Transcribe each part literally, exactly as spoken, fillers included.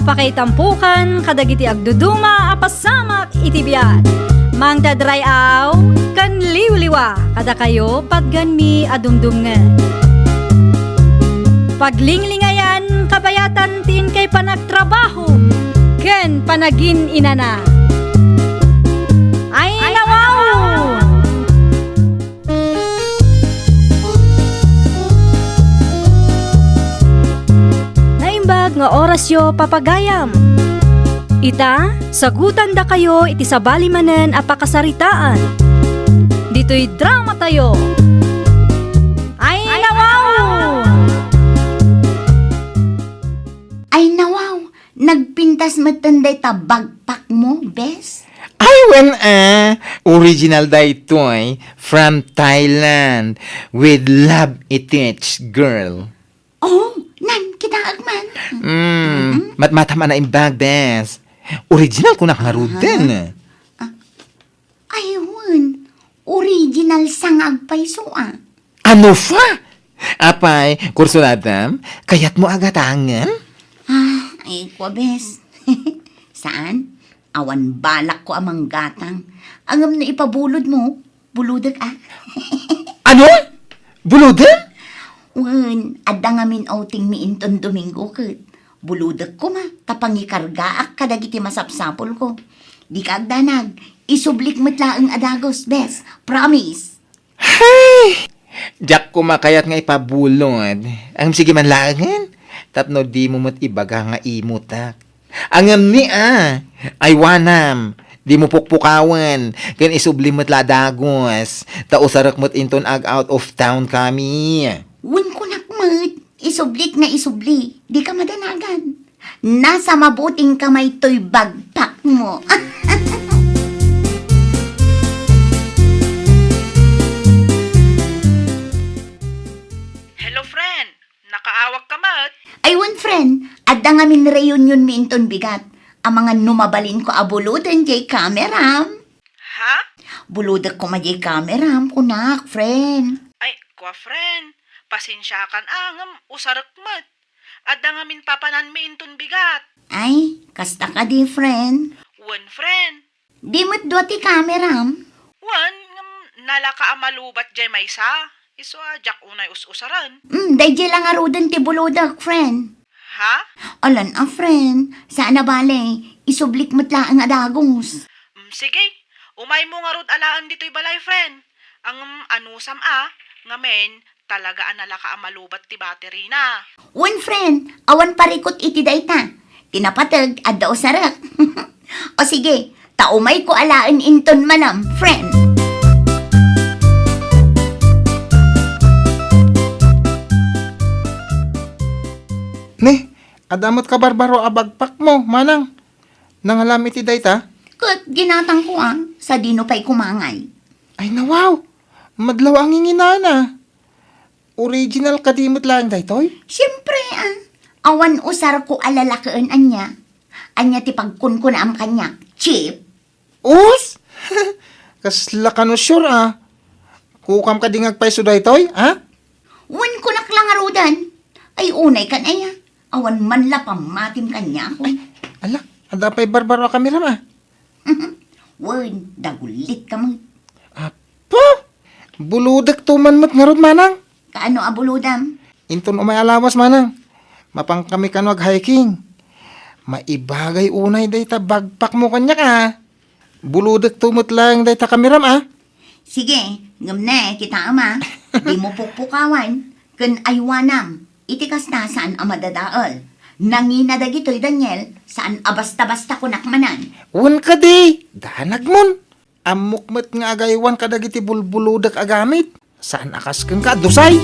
Pakaitampokan kadagiti agduduma a pasamak iti biag. Mangted ray-aw ken liwliwa kadakayo patganmi a dumdumngen. Paglinglingayan kabayatan ti inkay panagtrabaho ken panagin-inana. Ay, nawaw! Naimbag nga orasyo, papagayam. Ita, sagutandakayo iti sabali manen a pakasaritaan. Ditoy dramatayo. Ay, nawaw! Ay, nawaw! Nagpintas metten dayta bagpak mo, bes? Ay, wen, ah, original daytoy, from Thailand, with love itich, girl. Oh, nan, kitaek man. Mm, matmatam a naimbag, bes. Original kunak ngaruden. Ah. Ay, wen, original sa nga agpayso, ah. Ano fa? Apay, kursunadam, kayatmo a gatangen? Ah, ay, kwa, bes. Saan? Awan balakko a manggatang. Ngem no ipabulodmo, bulodek, ah. Ano? Bulodem? Wen, adda ngamin outingmi inton Domingo ket bulodek koma ta pangikargaak kadagiti masapsapulko. Dika agdanag, isublik met laeng a dagus, bes. Promise. Hay! Diak koma kayat nga ipabulod. Ngem sige man laengen, tapno dimo met ibaga nga imutak. Ngem ni a, aywanam, dimo pukpukawen, ken isubli met la a dagus, ta usarek met inton ag-out of town kami. Wen kunak met, isublik nga isubli, dika madanagan. Nasa mabuting kamay toy bagpak mo. Hello, friend. Nakaawag ka met? Ay, wen, friend. Adda ngamin reunion mi inton bigat. Amangan no mabalinko a buloden jay kameram. Ha? Bulodek koma jay kameram, kunak, friend. Ay, kwa, friend. Pasensiakan a, ngem usarek met. Adda ngamin papananmi inton bigat. Ay, kasta kadi, friend? Wen, friend. Di met dua ti kameram? Wen, ngem nalaka a malubat jay maysa. Isu a diak unay us-usaren. Mm, dayjay la ngaruden ti bulodek, friend. Ha? Alan a, friend. Saan a bale, isublik met laeng a dagus. Mm, sige. Umaymo ngarud alaen ditoy balay, friend. Ngem anusam a, ngamin, talaga a nalaka a malubat ti battery na. Wen, friend, awan parikut iti dayta. Ti napateg, adda usarek. O sige, ta umayko alaen inton manam, friend. Ne, adda met kabarbaro a bagpak mo, manang. Nangalam iti dayta? Ket ginatangko a, sadino pay kumangay. Ay, nawaw! Madlaw a nginginana. Original kadi met laeng daytoy? Siempre, ah. Awan usarko a lalakeen ania. Ania ti pagkunkunaam kaniak? Cheap? Us! Kasla kano sure, ah. Kukam kadi nga agpayso daytoy, ah? Wen, kunak la ngaruden. Ay, unay kan aya. Awan man la pammatim kaniak. Ay, ala, adda pay barbaro a kameram, ah. Wen, dagulit ka met. Apo! Bulodek to man met ngarud, manang. Kaano a bulodam? Inton umay a lawas, manang. Mapan kami kano ag-hiking. Maibagay unay dayta bagpak mo kaniak, ah. Bulodek to met laeng dayta kameram, ah. Sige, ngem ne, kitaem a. Dimo pukpukawan, ken aywanam. Iti kasta, saan a madadael. Nangina dagitoy, Daniel, saan a basta-basta kunak manen. Wen kadi, danagmon. Ammok met nga agaywan kadagiti bulbulodek a gamit. Saan a kas kenka, dusay?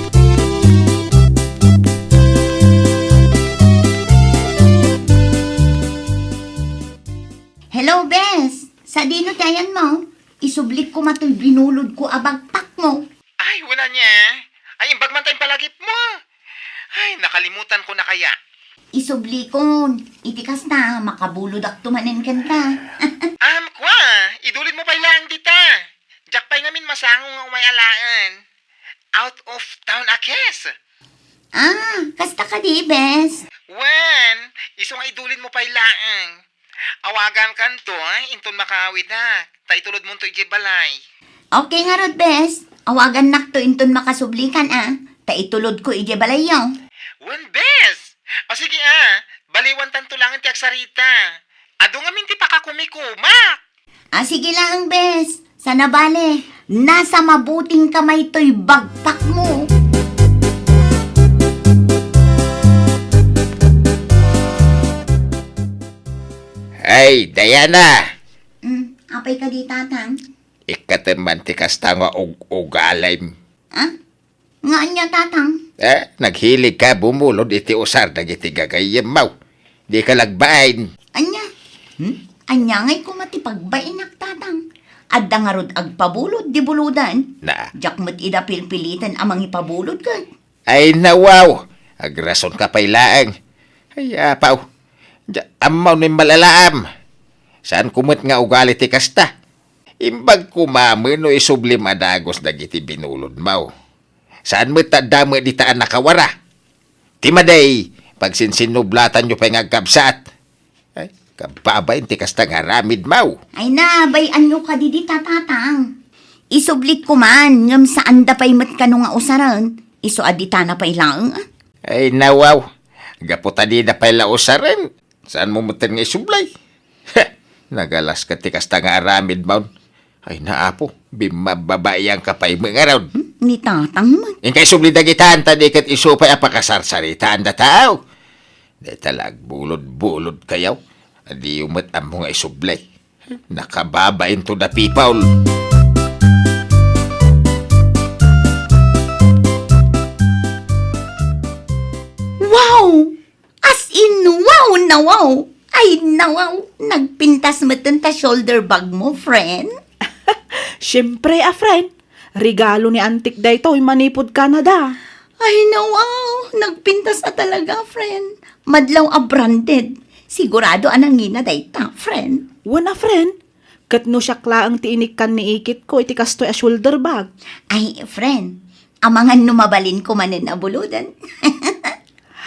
Hello, bes. Sadino ti ayanmo? Isublik koma toy binulodko a bagpak mo. Ay, wala niya. Ay, imbag man ta impalagip mo. Ay, nakalimutan ko na kaya. Isublikon. Iti kasta, makabulodakto manen kenka. Am, kwa, idulid mo pay laeng dita. Diak pay ngamin masango nga umay alaen. Out of town a kes. Ah, kasta kadi, bes? Wen, isu nga idulinmo pay laeng. Awagankanto, eh, inton makaawidak, ta itulodmonto idiay balay. Okay ngarud, bes. Awagannakto inton makasublikan, a, ta itulodko idiay balayyo. Wen, bes. O sige, a, baliwantanto laeng ti agsarita. Adu ngamin ti pakakumikumak. A, sige laeng, bes. Saan a bale, nasa mabuting kamay toy bagpakmo. Ay, Diana! Mm, apay kadi, Tatang? Ikkatem man ti kasta nga ug-, ugalim. Ah? Nga ania, Tatang? Eh, naghiligka bumulod iti usar dagiti gagayyemmo. Dika lagbain. Ania? Hmm? Ania ngay koma ti pagbainak, Tatang? Adda ngarud agpabulod di bulodan. Na. Diak met ida pilpiliten a mangipabulod ket. Ay, nawaw! Agrasonka pay laeng. Ay, apaw. Diak ammo no immalalaam. Saanko met nga ugali ti kasta. Imbag koma no isublim a dagus dagiti binulodmo. Saan met ta adda met dita a nakawara. Ti madi, pagsinsinnublatanyo pay nga agkabsat. Ay, kababain ti kasta nga aramidmo. Ay na, bay-anyo kadi dita, Tatang. Isublik koman, ngem saanda pay met kano nga usaren. Isu a ditana pay laeng, a. Ay, nawaw. Gapu ta dida pay la usaren. Saanmo metten nga isublay? Heh! Nagalas ket ti kasta nga aramidmon. Ay, naapo, bimmababaianka pay met ngarud. Hmm? Ni Tatang met. Inka isubli dagitan, ta di ket isu pay a pakasarsaritaanda tao. Dayta la agbulod-bulodkayo. Adiyo met ammo nga isublay. Nakababain to the people. Wow! As in, wow na wow! Ay, nawaw! Nagpintas metten ta shoulder bag mo, friend. Siyempre, a friend. Regalo ni Antik daytoy manipud Canada. Ay, nawaw! Nagpintas a talaga, friend. Madlaw a branded. Sigurado a nangina dayta, friend. Wen a, friend. Ket no siak laeng ti inikkan ni ikitko iti kastoy a shoulder bag. Ay, friend, amangan no mabalinko manen a buloden.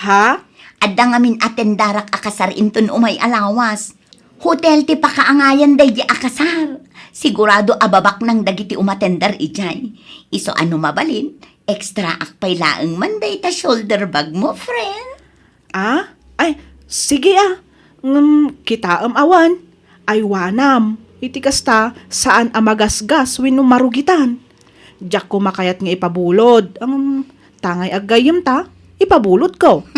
Ha? Adda ngamin a tendarak a kasar inton umay a lawas. Hotel ti pakaangayan daydi a kasar. Sigurado a babaknang dagiti umatender idiay. Isu a no mabalin, extraak pay laeng man dayta shoulder bag mo, friend. Ah? Ay, sige, ah. Ngem kitaem awan. Aywanam. Iti kasta, saan a magasgas wenno marugitan. Diak koma kayat nga ipabulod. Ngem, tangay aggayyemta, ipabulodko.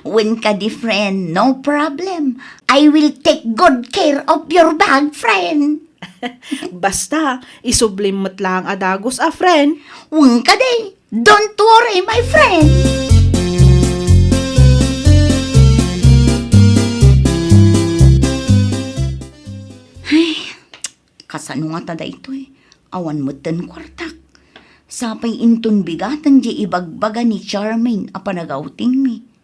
Wen kadi, friend, no problem. I will take good care of your bag, friend. Basta, isublim met laeng a dagus a, friend. Wen kadi, don't worry, my friend. Ay, kasano ngata daytoy? Awan metten kuartak. Sapay inton bigaten diay ibagbaga ni Charmaine a panagawtingmi.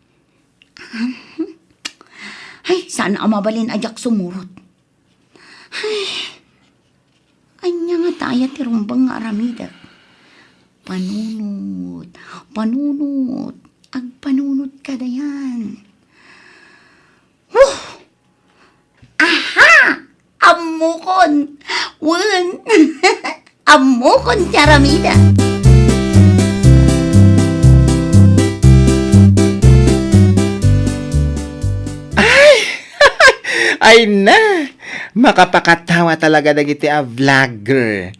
Ay, saan a mabalin a diak sumurot. Ay, ania ngata aya ti rumbeng nga aramidek? Panunot, panunot, agpanunot kadayan. Huh! Aha! Ammokon! Wen! Ammokon ti aramida. Ay! Ay na! Makapakatawa talaga dagiti a vlogger.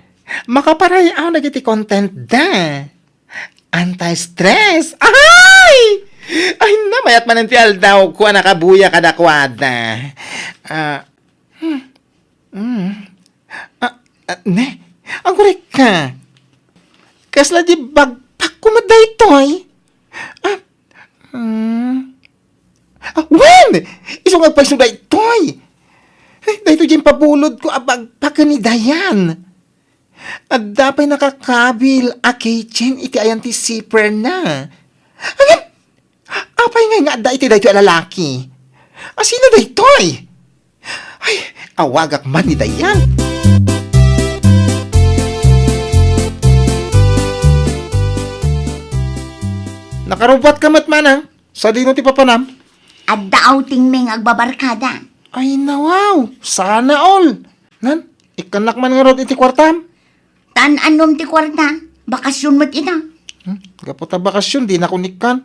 Makaparay-aw dagiti content da. Anti-stress. Ay! Ay na, mayat manen ti aldawko a nakabuya kadakuada. Ah, hmm. Mm. Ah, ah, ne? Agurek ka. Kasla di bagpak ko met daytoy? Ah, hmm. Ah, wen! Isu nga agpayso daytoy. Eh, daytoy diay impabulod ko a bagpak ni Dayan. Adda pay nakakabil a keychain iti ayan ti zipper na. Ngem, apay ngay nga adda iti daytoy a lalaki? A sino daytoy? Ay, awagak man ni Dayan. Arubatka met, manang. Sadino ti papanam? Adda outing mi nga agbabarkada. Ay, nawaw! Sana all! Nan, ikkannak man ngarud iti kuartam? Tan-anom ti kuarta, bakasyon met ita. Hmm? Gapu ta bakasyon, dinakon ikkan.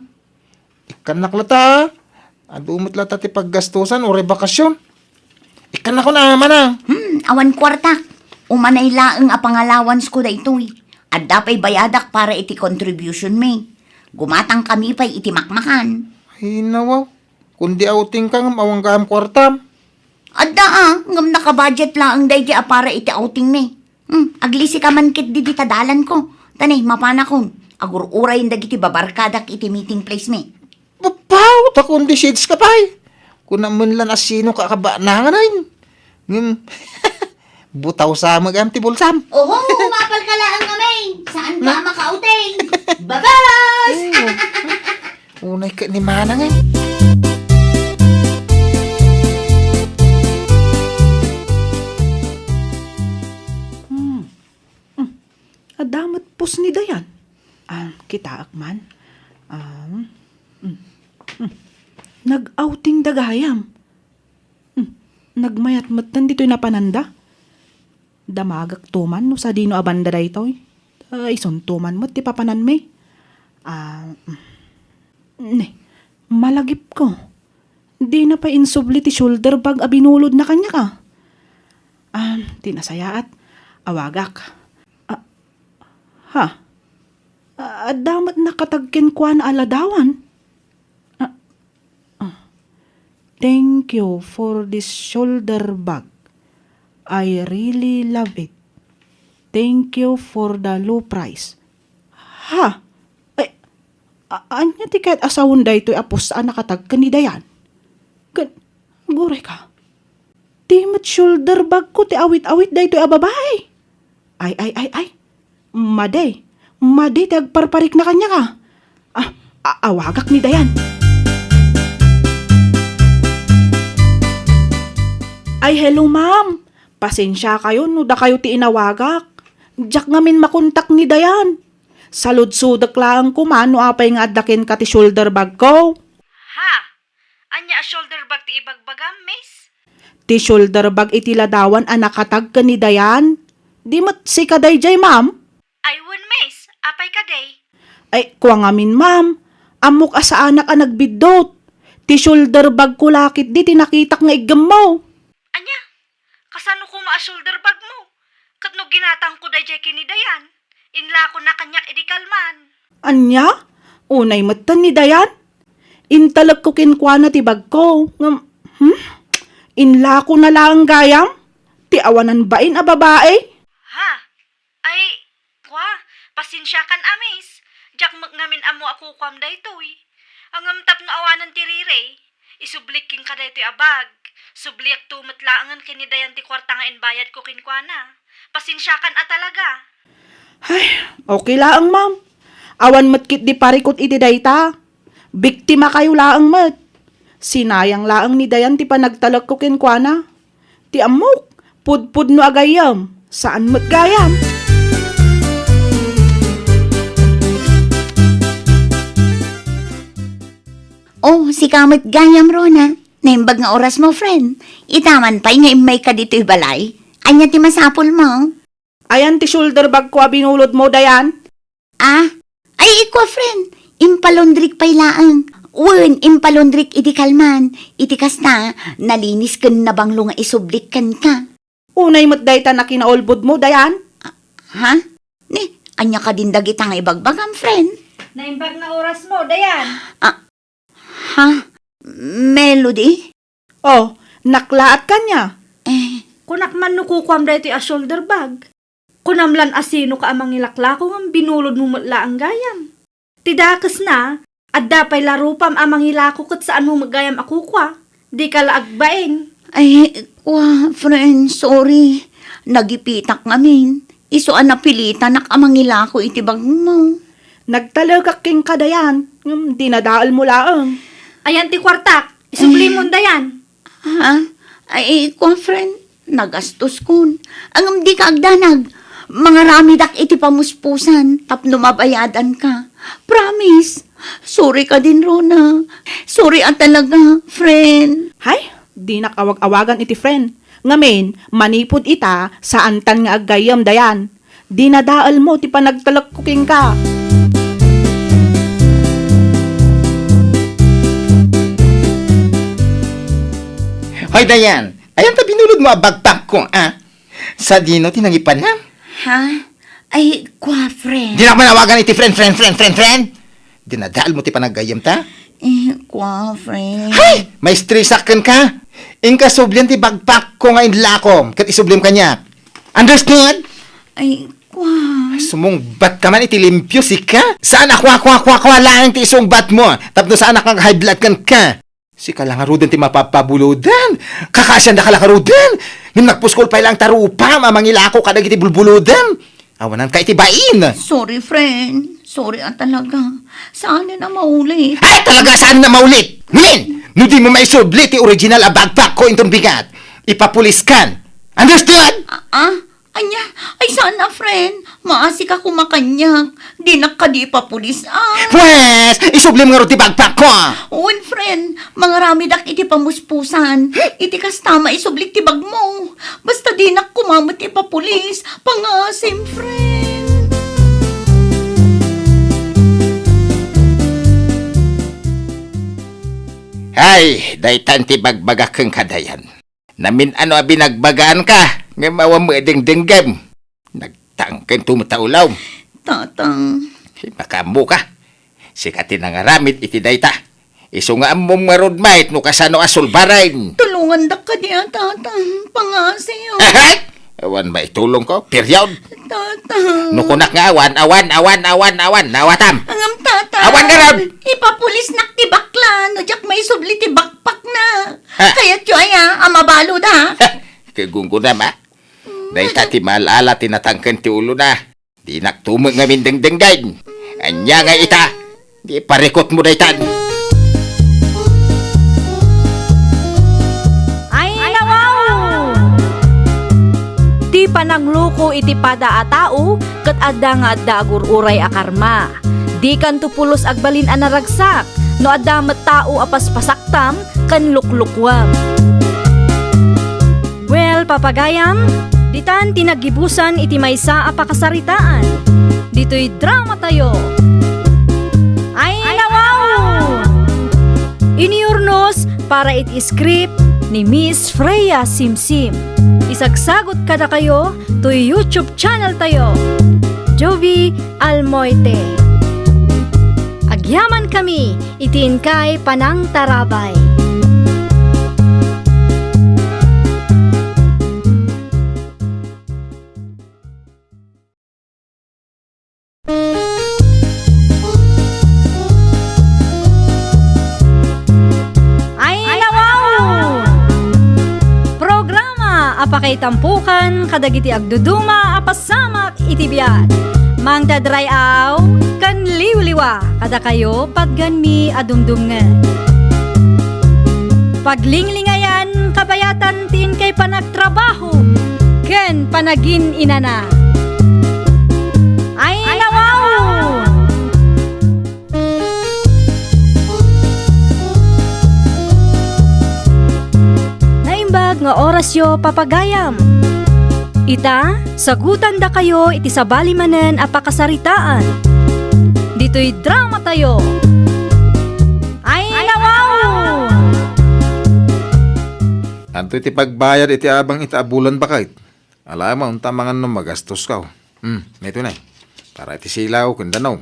Ikkannak lata, a. Adu met lata ti paggastusan, uray bakasyon. Ikkannak a, manang. Hmm, awan kuartak. Umanay laeng a pangalawansko daytoy. Adda pay bayadak para iti contribution mi. Gumatang kami pay iti makmakan. Ay, nawaw. Kundi outing ka ngem awan gayam kuartam. Adda a, ngem nakabudget laeng daydi a para iti outing mi. Hmm, aglisi ka man ketdi dita dalanko. Tani, mapanakon. Agur-urayen dagiti babarkadak iti meeting place mi. Babaw, ta kundi shades ka pay. Kuna men lan a sino ka kabanangan ay. Ngem, butaw sa magam ti bulsam. Oho, mapal ka laeng, amay. Saan ka makauting? Babas! Unay ka ni manang eh. Hmm. Hmm. Adda met pos ni Dayan. Ah, kitaak man. Ah, hmm. Hmm. Nag-outing da gayam. Hmm. Nagmayat metten ditoy napananda. Damagak to man no sadino a banda daytoy. Ta isunto man met ti papananmi. Ah, ne, malagipko. Dina pay insubli ti shoulder bag a binulodna kaniak a. Ah, ti nasayaat, awagak. Ah, ha? Ah, adda met nakatag kenkuana a ladawan? Ah, ah. "Thank you for this shoulder bag. I really love it. Thank you for the low price." Ha? Ay, a-, ania ti kayat a sawen daytoy a pos a nakatag ken ni Dayan? Ken, aguray ka. Di met shoulder bag ko ti awit-awit daytoy a babai. Ay, ay, ay, ay. Madi. Madi ti agparparikna kaniak a. Ah, a-, awagak ni Dayan. Ay, hello, ma'am. Pasensia kayo no dakayo ti inawagak. Diak ngamin makontak ni Dayan. Saludsodek laeng koma no apay nga adda kenka ti shoulder bag ko. Ha? Ania a shoulder bag ti ibagbagam, miss? Ti shoulder bag iti ladawan a nakatag ken ni Dayan? Di met sika daydiay, ma'am? Ay, wen, miss. Apay kadi? Ay, kua ngamin, ma'am. Ammok a saanak a nagbiddut. Ti shoulder bag ko la ketdi ti nakitak nga iggemmo. Ania? Kasano koma a shoulder bag mo? Ket no ginatangko daydiay ken ni Dayan, inlakona kaniak idi kalman. Ania? Unay metten ni Dayan? Intalekko kenkuana ti bagko. Ngem, hmm? Inlakona laeng gayam? Ti awanan bain a babai? Ha? Ay, kua, pasensiakan a, miss. Diak met ngamin ammo a kukuam daytoy. Ngem tapno awanen ti riri, isublik kenka daytoy a bag. Subliakto met laengen ken ni Dayan ti kuarta nga imbayadko kenkuana. Pasensiakan a talaga. Ay, okay laeng, ma'am. Awan met ketdi parikut iti dayta. Biktimakayo laeng met. Sinayang laeng ni Dayan ti panagtalekko kenkuana. Ti ammok, pudpudno a gayyem, saan met gayam. Oh, sika met gayam, Rona. Naimbag nga oras mo, friend. Ita man pay nga immayka ditoy balay. Ania ti masapul mo? Ayan ti shoulder bag ko a binulod mo, Dayan. Ah? Ay, ikua, friend. Impalondrik pay laeng. Wen, impalondrik iti kalman. Iti kasta, nalinis ken nabanglo nga isublik kenka. Unay met dayta a kinaulbod mo, Dayan? Ah, ha? Ni, ania kadin dagita nga ibagbagam, friend? Naimbag nga oras mo, Dayan. Ah, ha? Melody? Oh, naklaat kaniak. Eh. Kunak man no kukuam daytoy a shoulder bag. Kunam lan a sino ka a mangilaklako ngem binulod mo met laeng gayam. Ti dakesna, adda pay la rupam a mangilako ket saan mo met gayam a kukua. Dika la agbain. Ay, kua, friend, sorry. Nagipitak ngamin. Isu a napilitanak a mangilako iti bagmo. Nagtalekak kenka, Dayan, ngem dinadael mo laeng. Ayan ti kuartak. Isubli mo, Dayan. Ha? Ay, kua, friend, nagastoskon. Ngem dika agdanag. Mangaramidak iti pamuspusan tapno mabayadanka. Promise. Sorry ka din, Rona. Sorry a talaga, friend. Hay, dinak awag-awagan iti friend. Ngamin, manipud ita, saantan nga aggayyem, Dayan. Dinadaelmo ti panagtalekko kenka. Hoy, Dayan, ayan ta binulodmo a bagpakko, a? Sadino ti nangipanam? Ha? Ay, kwa, friend. Dinak man awagan iti friend, friend, friend, friend, friend. Dinadaelmo ti panaggayyemta? Eh, kwa, friend. Hay! Maistresak kenka. Inka sublian ti bagpakko nga inlakom, ket isubliem kaniak. Understood? Ay, kwa. Sumungbat ka man iti limpio, sika? Saan a kwa, kwa, kwa, kwa laeng ti isungbatmo? Tapno saan a high blood kenka? Sika la ngaruden ti mapapabulodan. Kakasiandaka la ngaruden. Ngem nagpuskol pay laeng ta rupam a mangilako kadagiti bulbulodem. Awananka iti bain. Sorry, friend. Sorry a talaga. Saanen a maulit. Ay, talaga, saanen a maulit. Ngamin, no dimo maisubli ti original a bagpakko inton bigat, ipapuliskan. Understood? Ah, ah? Ania? Ay, saan a, friend. Maasika koma kaniak. Dinak kadi ipapulis, a. Pwes, isubliem ngarud ti bagpakko. Wen, friend. Mangaramidak iti pamuspusan. Iti kasta, maisublik ti bagmo. Basta dinak koma met ipapulis. Pangasim, friend. Hay, daytan ti bagbagak kenka, Dayan. Namin-ano a binagbagaanka, ngem awan met dengdenggem. Nagtangken to met ta ulom. Tatang. Makaammoka. Sika ti nangaramid iti dayta. Isu nga ammom ngarud met no kasano a sulbaren. Tulongandak kadi a, Tatang. Pangasim. Awan maitulongko. Period. Tatang. No kunak nga awan, awan, awan, awan, awan. Nawatam. Ngem, Tatang. Awan ngarud. Ipapulisnak ti bakla no diak maisubli ti bakpakna. Ha? Kayatyo aya a mabalud, a? Kagunggonam, a? Dayta ti maal-ala ti natangken ti ulona. Dinak to met ngamin dengdenggen. Ania nga ita? Di parikutmo daytan. Ay, nawaw! Ti panangloko iti pada a tao ket adda nga adda agur-uray a karma. Dikanto pulos agbalin a naragsak no adda met tao a paspasaktam ken luklukuem. Well, papagayam, ditan ti naggibusan iti maysa a pakasaritaan. Ditoy dramatayo. Ay, nawaw! Inurnos para iti script ni Miss Freya Simsim. Isagsagot kadakayo toy YouTube channel tayo, Jovie Almoite. Agyamankami iti inkay panangtarabay. Ay, nawaw! Programa a pakaitampokan kadagiti agduduma a pasamak iti biag. Mangdadray-aw ken liwliwa kadakayo patgenmi a dumdumngeg. Paglinglingayan kabayatan ti inkay panagtrabaho ken panagin-inana. Ay, nawaw! Naimbag nga orasyo, papagayam. Ita, sagutandakayo iti sabali manen a pakasaritaan. Ditoy dramatayo. Ay, nawaw! Adtoy ti pagbayad iti abang ita a bulan, baket. Ala, maunta mangan no magastoska. Hmm, maytoy nay. Para iti silaw ken danum.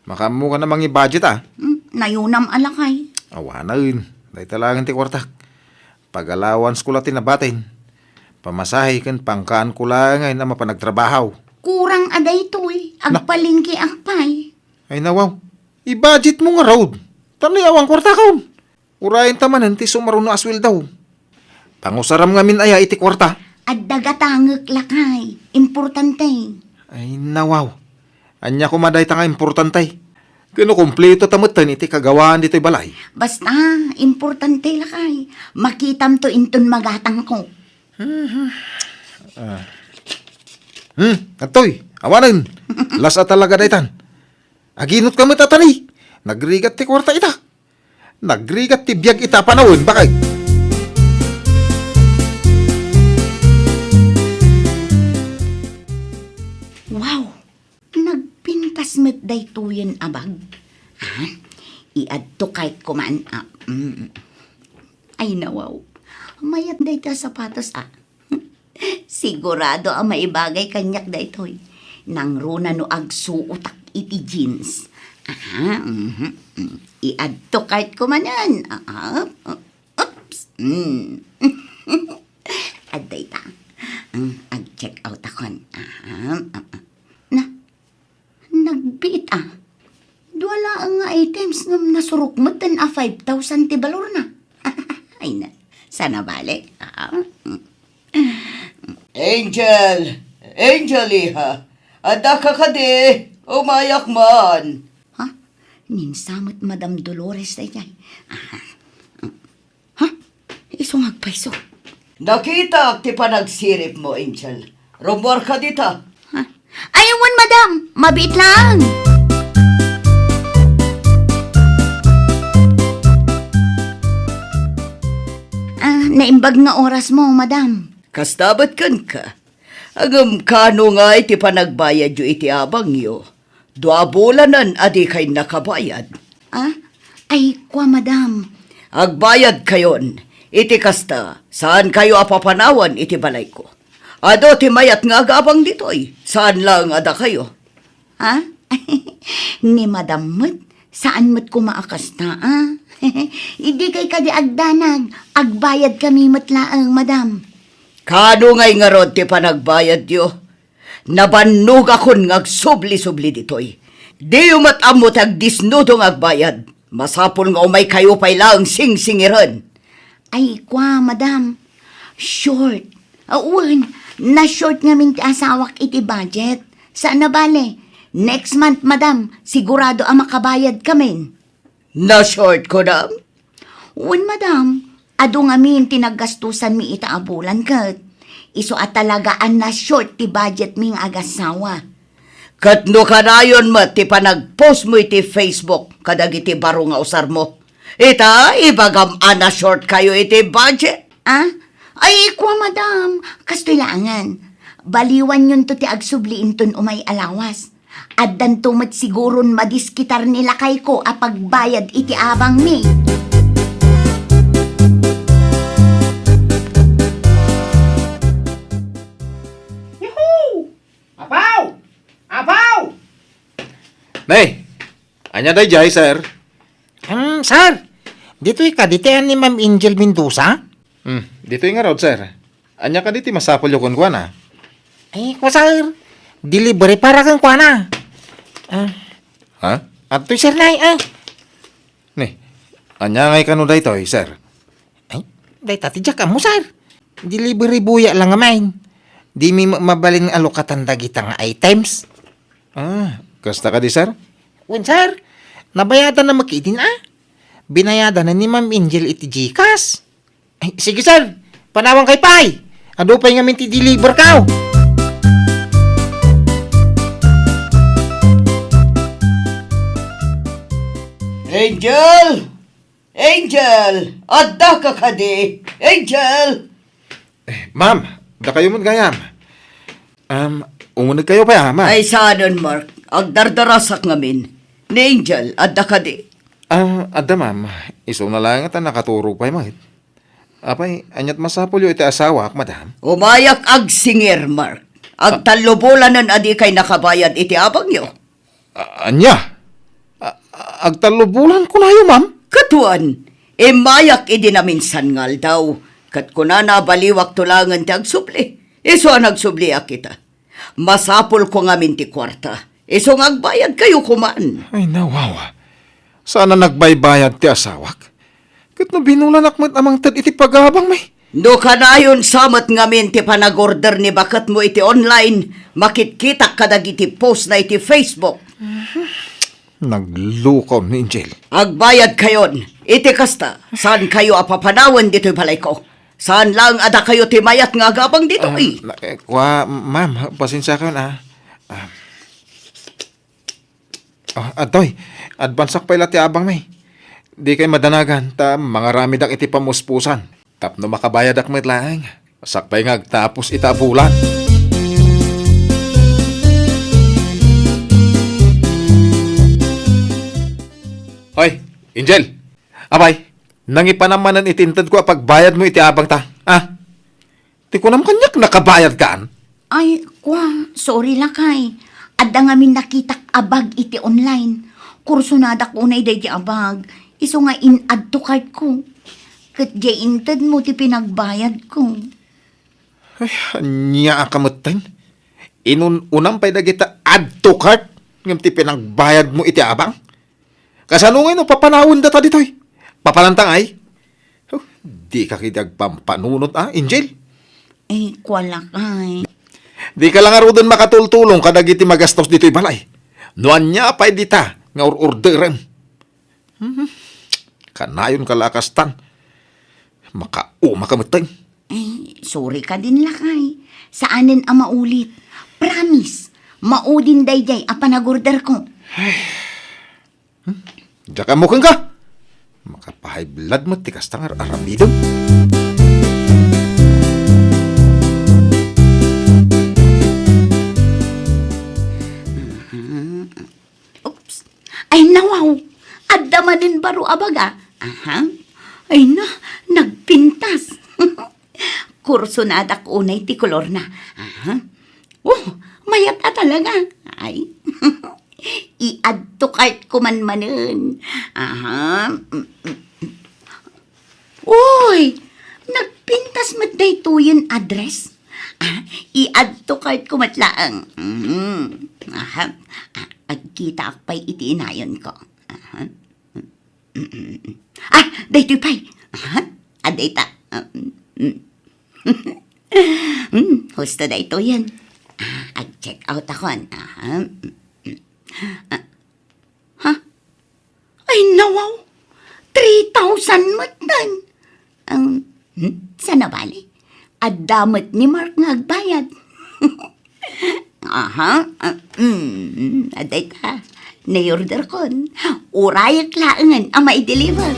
Makaammoka a mangi-budget, a? Hmm, nayonam a, lakay. Awanen. Dayta laeng ti kuartak. Pag-allowancesko la ti nabatin. Pamasahe ken pangkaanko laengen a mapan agtrabaho. Kurang a daytoy. Na- Agpalengkeak pay. Ay, nawaw. I-budgetmo ngarud. Tani awan kuartakon. Urayenta manen ti sumaruno a sueldo. Pangusaram ngamin aya iti kuarta? Adda gatangek, lakay. Importante. Ay, nawaw. Ania koma dayta nga importante? Ken no kumpleto ta metten iti kagawaan ditoy balay? Basta, importante, lakay. Makitamto inton magatangko. Mhm. Ah. Hmm, adtoy, awanen. Las a talaga daytan. Aginutka met a tani. Nagrigat ti kuarta ita. Nagrigat ti biag ita a panawen, bakay. Wow! Nagpintas met daytoyen a bag. Ah, iadto kayat ko man. Ah, mm. Ay, nawaw. Mayat dayta a sapatos, ah. Sigurado a maibagay kaniak daytoy. Nangruna no agsuotak iti jeans. Aha, mhm, mm. Iadto kayat ko manen. Ah, ah, oops. Mm. Adda ita. Mm, ag-check out akon. Aha, ah, ah. Na, nagbiit, ah. Dua laeng nga items ngem nasurok met a five thousand ti balorna. Ay na, sana bale. Ah. Angel! Angel, iha! Addaka kadi? Umayak man! Ha? Ninsamet Madam Dolores daydiay. Ah. Ha? Isu nga agpayso. Nakitak ti panagsiripmo, Angel. Rummuarka dita. Ha? Ay, wen, madam. Mabiit lang. Ah, naimbag nga orasmo, madam. Kasta met kenka. Ngem kano ngay ti panagbayadyo iti abangyo? Dua bulanen a dikay nakabayad. Ah? Ay, kua, madam. Agbayadkayon. Iti kasta, saankayo a papanawen iti balayko. Adu ti mayat nga agabang ditoy. Saan laeng a dakayo. Ha? Ni madam met, saan met koma a kasta, a? Idi kay kadi agdanag, agbayadkami met laeng, madam. Kano ngay ngarud ti panagbayadyo? Nabannogakon nga agsubli-subli ditoy. Diyo met ammo ti agdisnudo nga agbayad. Masapul nga umaykayo pay laeng singsingiren. Ay, kua, madam. Short. Wen, na-short ngamin ti asawak iti budget. Saan a bale. Next month, madam, sigurado a makabayadkamin. Na-short, kunam? Wen, madam. Adu ngamin ti naggastusanmi ita a bulan ket isu a talaga a na-short ti budgetmi nga agasawa. Ket no kanayon met ti panagpostmo iti Facebook kadagiti baro nga usarmo, ita, ibagam a na-shortkayo iti budget. Ah? Ay, kua, madam, kastoy laengen. Baliwanyonto ti agsubli inton umay a lawas. Addanto met siguron madiskitar ni lakayko a pagbayad iti abangmi. Yuhu! Apaw! Apaw! Ne, ania daydiay, sir? Hmm, sir, ditoy kadi ti ni Ma'am Angel Mendoza? Hmm, ditoy ngarud, sir. Ania kadi ti masapulyo kenkuana? Ay, kua, sir. Delivery para kenkuana. Ah. Ha? Adtoy, sir, nay, ah. Ni, ania ngay kano daytoy, sir? Ay, dayta ti diak ammo, sir. Delivery boy-a lang ngamin. Dimi ma-, mabalin nga alokatan dagita nga items. Ah, kasta kadi, sir? Wen, sir. Nabayadan na makidin, ah. Binayadan na ni Ma'am Angel iti GCash. Ay, sige, sir. Panawan kay pay. Adu pay ngamin ti deliver kao. Angel! Angel! Addaka kadi? Angel! Eh, ma'am, dakayo met gayam. Um, umunegkayo pay, ah, ma'am. Ay, saanen, Mark. Agdardarasak ngamin. Ni Angel, adda kadi? Ah, adda, ma'am. Isuna laeng ta nakaturog pay met. Apay, ania't masapulyo iti asawak, madam? Umayak agsingir, Mark. Agtallo bulanen a dikay nakabayad iti abangyo. A-, ania? A-, a-, agtallo bulan kunayo, ma'am? Ket wen, immayak idi naminsan nga aldaw, ket kunana a baliwakto laengen ti agsubli. Isu a nagsubliak ita. Masapulko ngamin ti kuarta. Isu nga agbayadkayo koman. Ay, nawawa. Saan a nagbaybayad ti asawak? Ket no binulanak met a mangted iti pagabangmi? No kanayon sa met ngamin ti panag-order ni baketmo iti online, makitkitak kadagiti post na iti Facebook. Naglukaw ni Angel. Agbayadkayon. Iti kasta, saankayo a papanawen ditoy balayko. Saan laeng a dakayo ti mayat nga agabang ditoy. Ah, na-, eh, kua, ma'am, pasensiakayon, ah. Ah. Ah, adtoy, advansak pay la ti abangmi. Dikay madanagan ta mangaramidak iti pamuspusan. Tapno makabayadak met laeng, sakbay nga agtapos ita a bulan. Hoy, Angel! Apay, nangipanam manen iti intedko a pagbayadmo iti abangta, a? Ti kunam kaniak, nakabayadkan? Ay, kua, sorry lakay. Adda ngamin nakitak a bag iti online. Kursonadak unay daydi a bag. Isu nga in-add to cart ko. Ket diay intedmo ti pinagbayadko. Ay, ania a kametten? Inun-unam pay dagita add to cart ngem ti pinagbayadmo iti abang? Kasano ngay no papanawendata ditoy? Papananta ngay? Huh, dika ketdi agpampanunot, a, Angel? Eh, kua lakay. Dika la ngaruden makatultulong kadagiti magastos ditoy balay. No ania pay dita nga ur-orderem? Hmm, kanayonka la a kastan. Makaumaka metten. Eh, sorry kadin lakay. Saanen a maulit. Promise, maudin daydiay a panagorderko. Hmm? Diak ammo kenka. Makapahay blood met ti kasta nga ar-aramidem. Oops. Ay, nawaw. Adda manen baro a baga. Aha. Ay na, nagpintas. Kursonadak unay ti kolorna. Aha. Oh, mayat a talaga. Ay. I-add to cart ko man manen. Aha. Mm, mm. Uy, nagpintas met daytoyen address. Ah, i-add to cart ko met laeng. Mm. Aha. Ah, agkitaak pay iti inayonko. Aha. Mm, mm, mm. Ah, daytoy pay. Aha. Ah, dayta. Ah, mm, mm. Hmm, husto daytoyen. Ah, ag-check out akon. Aha. Mm, mm. Ah, ha? Ay, nawaw! Three thousand met dan! Ang, hmm, sana bali? Adda met ni Mark nga agbayad. Aha, ah, mm, adda ita. Naiorder kon. Urayek laengen a mai-deliver.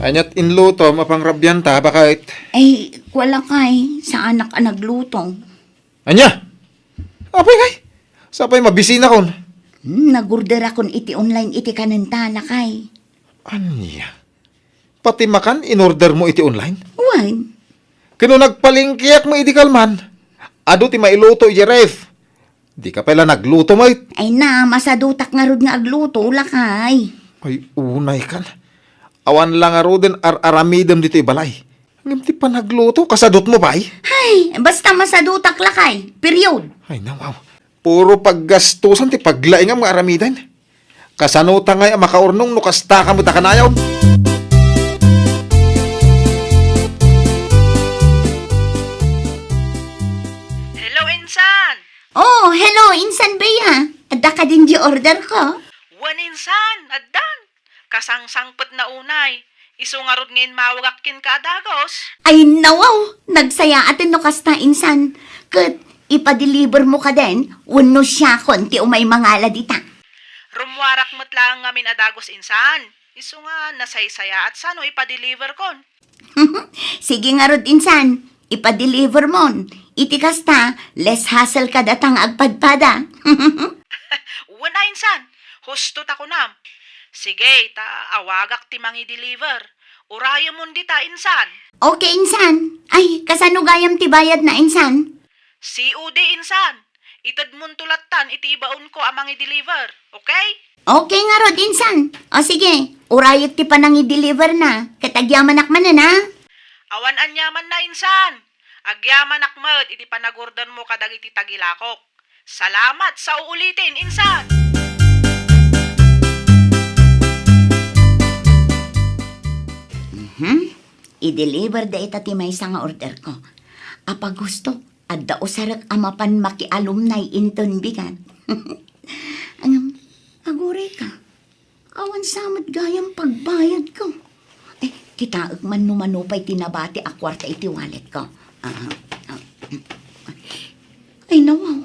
Aniat inlutom a pangrabianta, baket? Ay, kua lakay, saanak a nagluto. Ania? Apay ngay? Sapay mabisinakon. Hmm, nagorderakon iti online iti kanenta, lakay. Ania? Pati makan inordermo iti online? Wen. Ken no nagpalengkeak met idi kalman, adu ti mailuto idiay ref. Dika pay la nagluto met. Ay na, masadutak ngarud nga agluto, lakay. Ay, unaykan. Awan la ngaruden ar-aramidem ditoy balay. Ngem ti panagluto, kasadutmo pay? Ay, basta masadutak lakay. Period. Ay, nawaw. Puro paggastusan ti paglaingam nga aramiden. Kasano ta ngay a makaurnong no kasta ka met a kanayon? Hello, insan! Oh, hello, insan Bea. Adda kadin di order ko? Wen, insan, addan. Kasangsangpetna unay. Isu ngarud nga immawagak kenka a dagus. Ay, nawaw! Nagsayaaten no kasta, insan. Ket ipadeliver mo kaden wenno siakon ti umay mangala dita? Rummuarak met laeng ngamin a dagus, insan. Isu nga nasaysayaat sa no ipadeliver kon. Sige ngarud, insan. Ipadeliver mon. Iti kasta, less hassle ka data nga agpadpada. Wen a, insan. Husto ta kunam. Sige, ta awagak ti mangi-deliver. Urayemon dita, insan. Okay, insan. Ay, kasano gayam ti bayadna, insan? C O D, insan. Itedmonto lattan iti ibaonko a mangi-deliver. Okay? Okay ngarud, insan. O sige, urayek ti panangi-deliver na. Ket agyamanak manen, a? Awan aniamanna, insan. Agyamanak met iti panagurdanmo kadagiti tagilakok. Salamat sa uulitin, insan! Mhm. I-deliver da ita ti maysa nga order ko. Apag husto, adda usarek a mapan makialumnay inton bigat. Ngem, aguray ka. Awan sa met gayam pagbayad ko. Eh, kitaek man no mano pay ti nabati a kuarta iti wallet ko. Aha. Ah. Nawaw,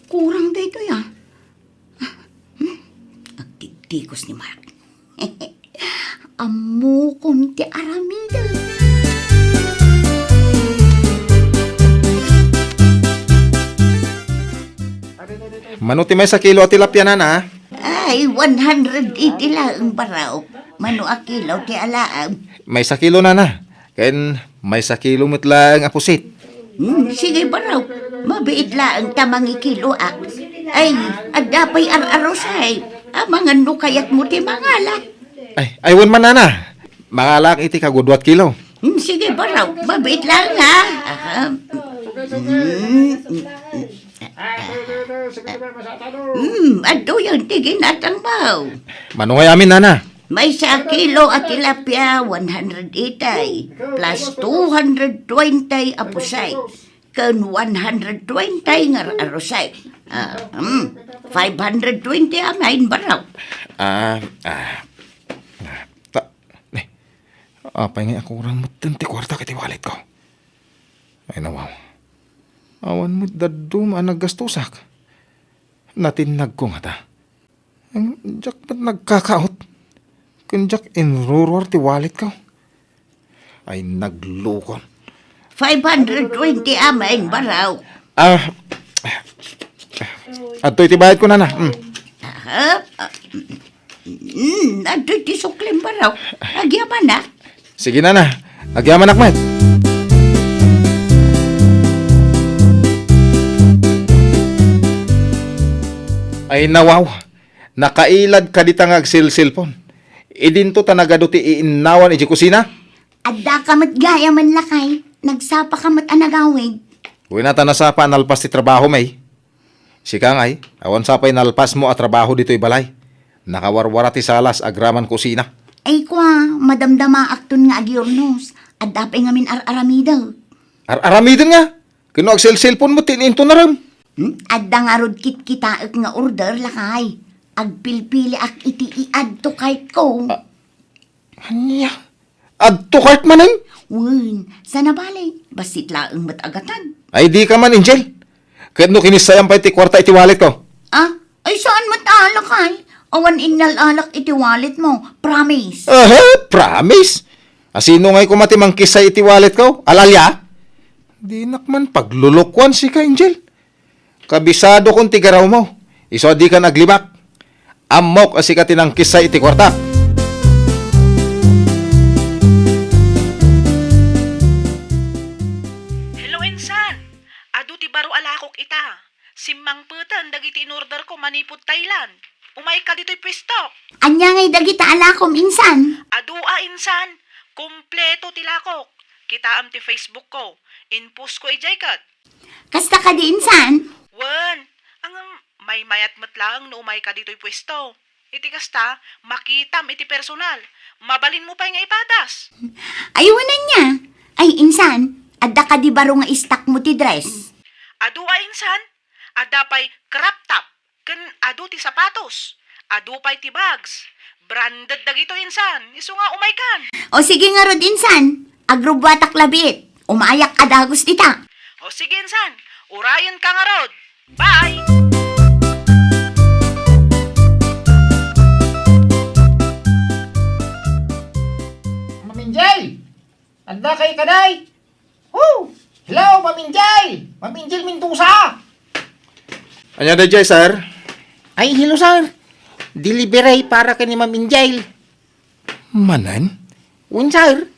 kurang daytoy, ah. Hmm? Agtitikos ni Mark. Ammokon ti aramiden. Mano ti maysa kilo a tilapia, nana? Ay, one hundred eighty laeng, baraw. Mano a kilo ti alaem? Maysa kilo, nana. Ken maysa kilo met laeng a pusit. Hmm, sige, baraw. Mabiit laeng ta mangikiloak. Ay, adda pay ar-arusay. Amangan no kayatmo ti mangala. Ay, ay, wen man, nana. Mangalaak iti kagudua a kilo. Hmm, sige, baraw. Mabiit laeng, ha? Aha. Hmm, hmm, hmm. Hmm, adtoyen ti ginatangmo. Mano ngay amin, nana? Maysa a kilo a tilapia, one hundred eighty, plus two hundred twenty a pusit, ken one hundred twenty nga ar-arusay. Ah, hmm, five hundred twenty amin, baraw. Ah, ah, ta, eh, apay nga akurang metten ti kuarta iti wallet ko? Ay, nawaw. Awan met dadduma a naggastosak. Natinnagko ngata. Em, diak met nagkakaot. Ken diak inruruar ti wallet ko. Ay, naglukon. Five hundred twenty amin, baraw. Ah, adtoy ti bayad ko, nana. Mm. Aha. Ah, mm, adtoy ti suklim, baraw. Agyamanak. Sige, nana. Agyamanak met. Ay, nawaw. Nakailad kadi ta nga agselselpon. Idinto ta nagadu ti iinnawan idiay kusina. Addaka met gayamen, lakay. Nagsapaka met a nagawid. Wen a ta nasapa a nalpas ti trabahom, ay. Sika ngay, awan sa pay nalpasmo a trabaho ditoy balay. Nakawarwara ti salas agraman kusina. Ay kua, madamdamaakton nga agyurnos. Adda pay ngamin ar-aramidek. Ar-aramiden nga? Ken no agselselpon met ti inton arem. Hmm? Adda ngarud kitkitaek nga order, lakay. Agpilpiliak iti i-add to cart ko. Ah, ania? Add to cart manen? Wen, sana bale, bassit laeng met a gatad. Ay, dika man, Angel. Ket no kinissayam pay ti kuarta iti wallet ko. Ah, ay saan met a, lakay? Awan inyal-alak iti wallet mo. Promise. Aha, promise? Asino ngay koma ti mangkissay iti wallet ko? Al-alia? Dinak man paglulukuan sika, Angel. Kabisadokon ti garawmo. Isu a dikan aglibak. Ammok a sika ti nangkissay iti kuarta. Hello, insan. Adu ti baro a lakok ita. Simmangpeten dagiti in-order ko manipud Thailand. Umayka ditoy puestok. Ania ngay dagita a lakom, insan? Adu a, insan. Kompleto ti lakok. Kitaem ti Facebook ko. In-post ko idiay ket. Kasta kadi, insan? Wen, ngem maymayat met laeng no umayka ditoy puesto. Iti kasta, makitam iti personal. Mabalinmo pay nga ipadas. Ay, wen ania? Ay, insan, adda kadi baro nga stock mo ti dress? Adu a, insan, adda pay crop top. Ken adu ti sapatos, adu pay ti bags. Branded dagitoy, insan, isu nga umaykan. O sige ngarud, insan, agrubbuatak labiit. Umayak a dagus dita. O sige, insan, urayenka ngarud. Bye! Ma'am Angel! Adda kay kaday? Oh! Hello, Ma'am Angel! Ma'am Angel Mendoza! Ania daydiay, sir? Ay, hello, sir. Delivery para ken ni Ma'am Angel. Manen? Wen, sir.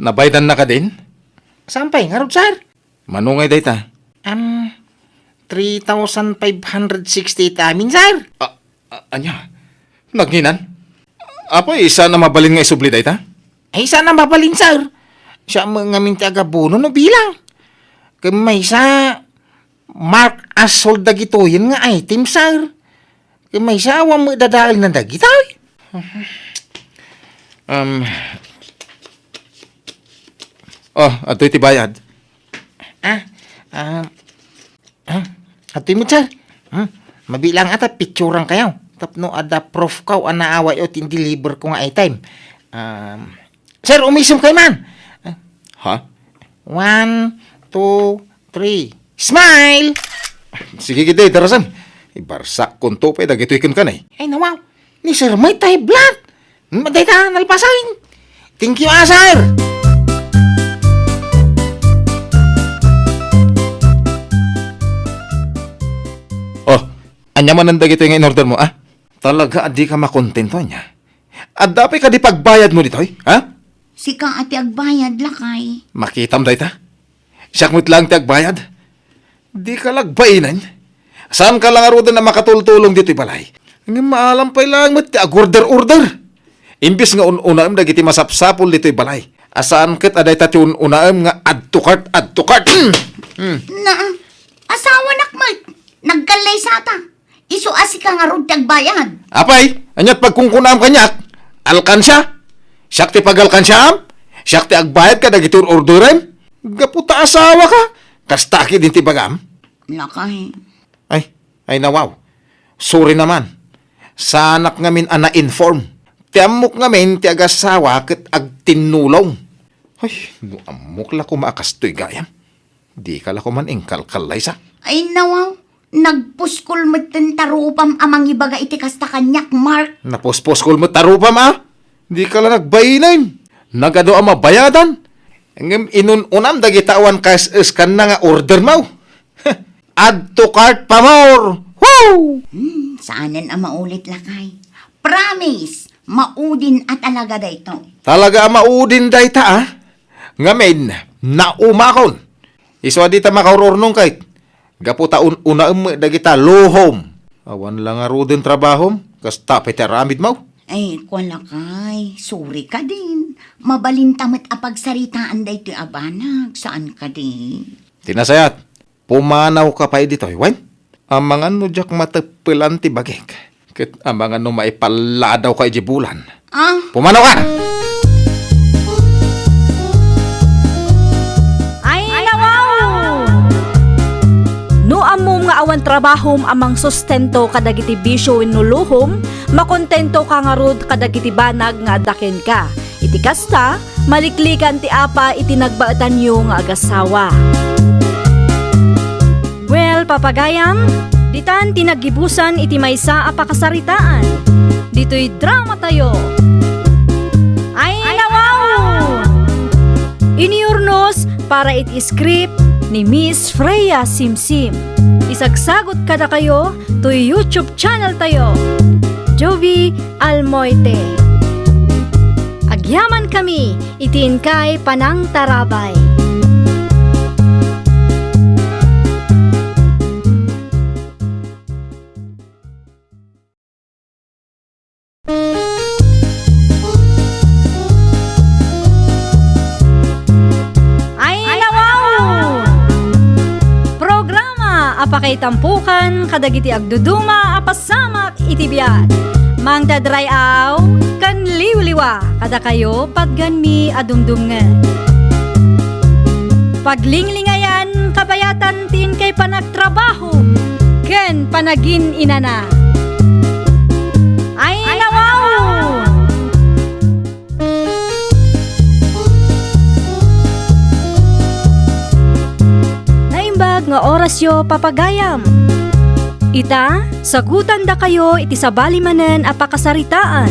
Nabayadanna kadin? Saan pay ngarud, sir? Mano ngay dayta? Am, three thousand five hundred sixty ita amin, sir. Ah, ah, ania? Nagnginan? Apo, saan a mabalin nga isubli dayta? Ay, saan a mabalin, sir. Siak met ngamin ti agabono no bilang. Ken maysa, mark as sold dagitoyen nga item, sir. Ken maysa, awan met dadaelna dagitoy. Um, oh, adtoy ti bayad. Ah, ah, ah, adtoy met, sir. Hmm, mabiit laeng ta picturankayo. Tapno adda proofko a naawatyo ti in-deliver ko nga item. Um, sir, umisemkayo man. Ah, ha? One, two, three. Smile! Sige, gidi, darasem. Ibarsakkonto pay dagitoy kenka, ne. Ay, nawaw. Ni Sir Mike, tay blood. Hmm, dayta, nalpasen. Thank you, ah, sir. Oh, ania manen dagitoy nga in-order mo, ah? Talaga a dika makontento ania? Adda pay kadi pagbayadmo ditoy, ha? Sika a ti agbayad, lakay. Makitam dayta? Siak met laeng ti agbayad? Dika la agbainen. Saanka la ngaruden a makatultulong ditoy balay. Ngem maalam pay laeng met ti agorder-order. Imbes nga un-unaem dagiti masapsapul ditoy balay, a saan ket a dayta ti un-unaem nga add to cart, add to cart. Hmm. Hmm. Na, asawanak met. Nagkallaysata. Isu a sika ngarud ti agbayad. Apay, ania't pagkunkunaam kaniak? Alkansia? Siak ti pagalkansiaam? Siak ti agbayad kadagiti or-orderem? Gapu ta asawaka, kasta ketdin ti ibagam? Lakay. Ay, ay, nawaw. Sorry naman. Saanak ngamin a na-inform. Ti ammok ngamin ti agasawa ket agtinnulong. Ay, no ammok la koma a kastoy gayam. Dika la koman inkalkallaysa. Ay, nawaw. Nagpuskol metten ta rupam a mangibaga iti kasta kaniak, Mark. Napuspuskol met ta rupam, a? Dika la nagbainen. Nagadu a mabayadan. Ngem inun-unam dagita awan kaes-eskanna nga ordermo. Add to cart pa more. Woo! Hmm, saanen a maulit, lakay. Promise, maudin a talaga daytoy. Talaga a maudin dayta, a? Ngamin, naumakon. Isu a dita makaur-urnong kay, gapu ta un-unaem dagita luhom. Awan la ngaruden trabahom, kasta pay ti aramidmo. Ay, kua lakay, sorry kadin. Mabalinta met a pagsaritaan daytoy a banag, saan kadi? Ti nasayaat, pumanawka pay ditoy, wen? Amangan no diak mateppelan ti bagik, ket amangan no maipalladawka idiay bulan. Ah. Pumanawka! Ay, nawaw! No ammom nga awan trabahom a mangsustento kadagiti bisio wenno luhom, makontentoka ngarud kadagiti banag nga adda kenka. Iti kasta, maliklikan ti apa iti nagbaetanyo nga agasawa. Well, papagayam, ditan ti naggibusan iti maysa a pakasaritaan. Ditoy dramatayo. Ay, nawaw! Iniurnos para iti script ni Miss Freya Simsim. Isagsagot kadakayo toy YouTube channel tayo, Jovi Almoite. Agyaman kami iti inkay panangtarabay. Ay, nawaw! Programa a pakaitampokan kadagiti agduduma a pasamak iti biag. Mangdadray-aw ken liwliwa kadakayo patganmi a dumdumngeg. Paglinglingayan kabayatan ti inkay panagtrabaho ken panagin-inana. Ay, nawaw! Naimbag nga orasyo, papagayam. Ita, sagutandakayo iti sabali manen a pakasaritaan.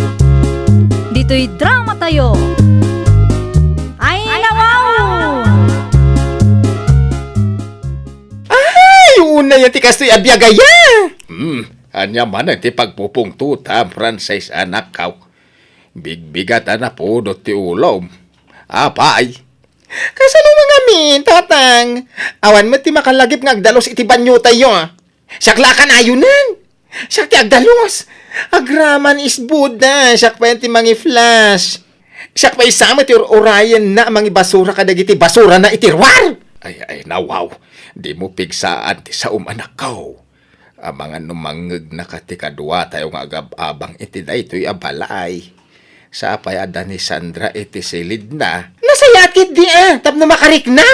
Ditoy dramatayo. Ay, nawaw! Ay, unay ti kastoy a biag aya! Hmm, ania man ti pagpupungtotam, Francis, anakko? Bigbigat a napudot ti ulom. Apay? Kasano ngamin, Tatang? Awan met ti makalagip nga agdalos iti banyotayo. Siak la a kanayonen. Siak ti agdalos. Agraman isbuda. Siak pay ti mangi-flush. Siak pay sa met ti ur-urayenna a mangibasura kadagiti basurana iti ruar. Ay, ay, nawaw. Dimo pigsaan ti saom, anakko. Amangan no mangngegnaka ti kaduatayo nga agab-abang iti daytoy a balay. Sapay adda ni Sandra iti silidna. Nasayaat ketdi a, tapno makarikna.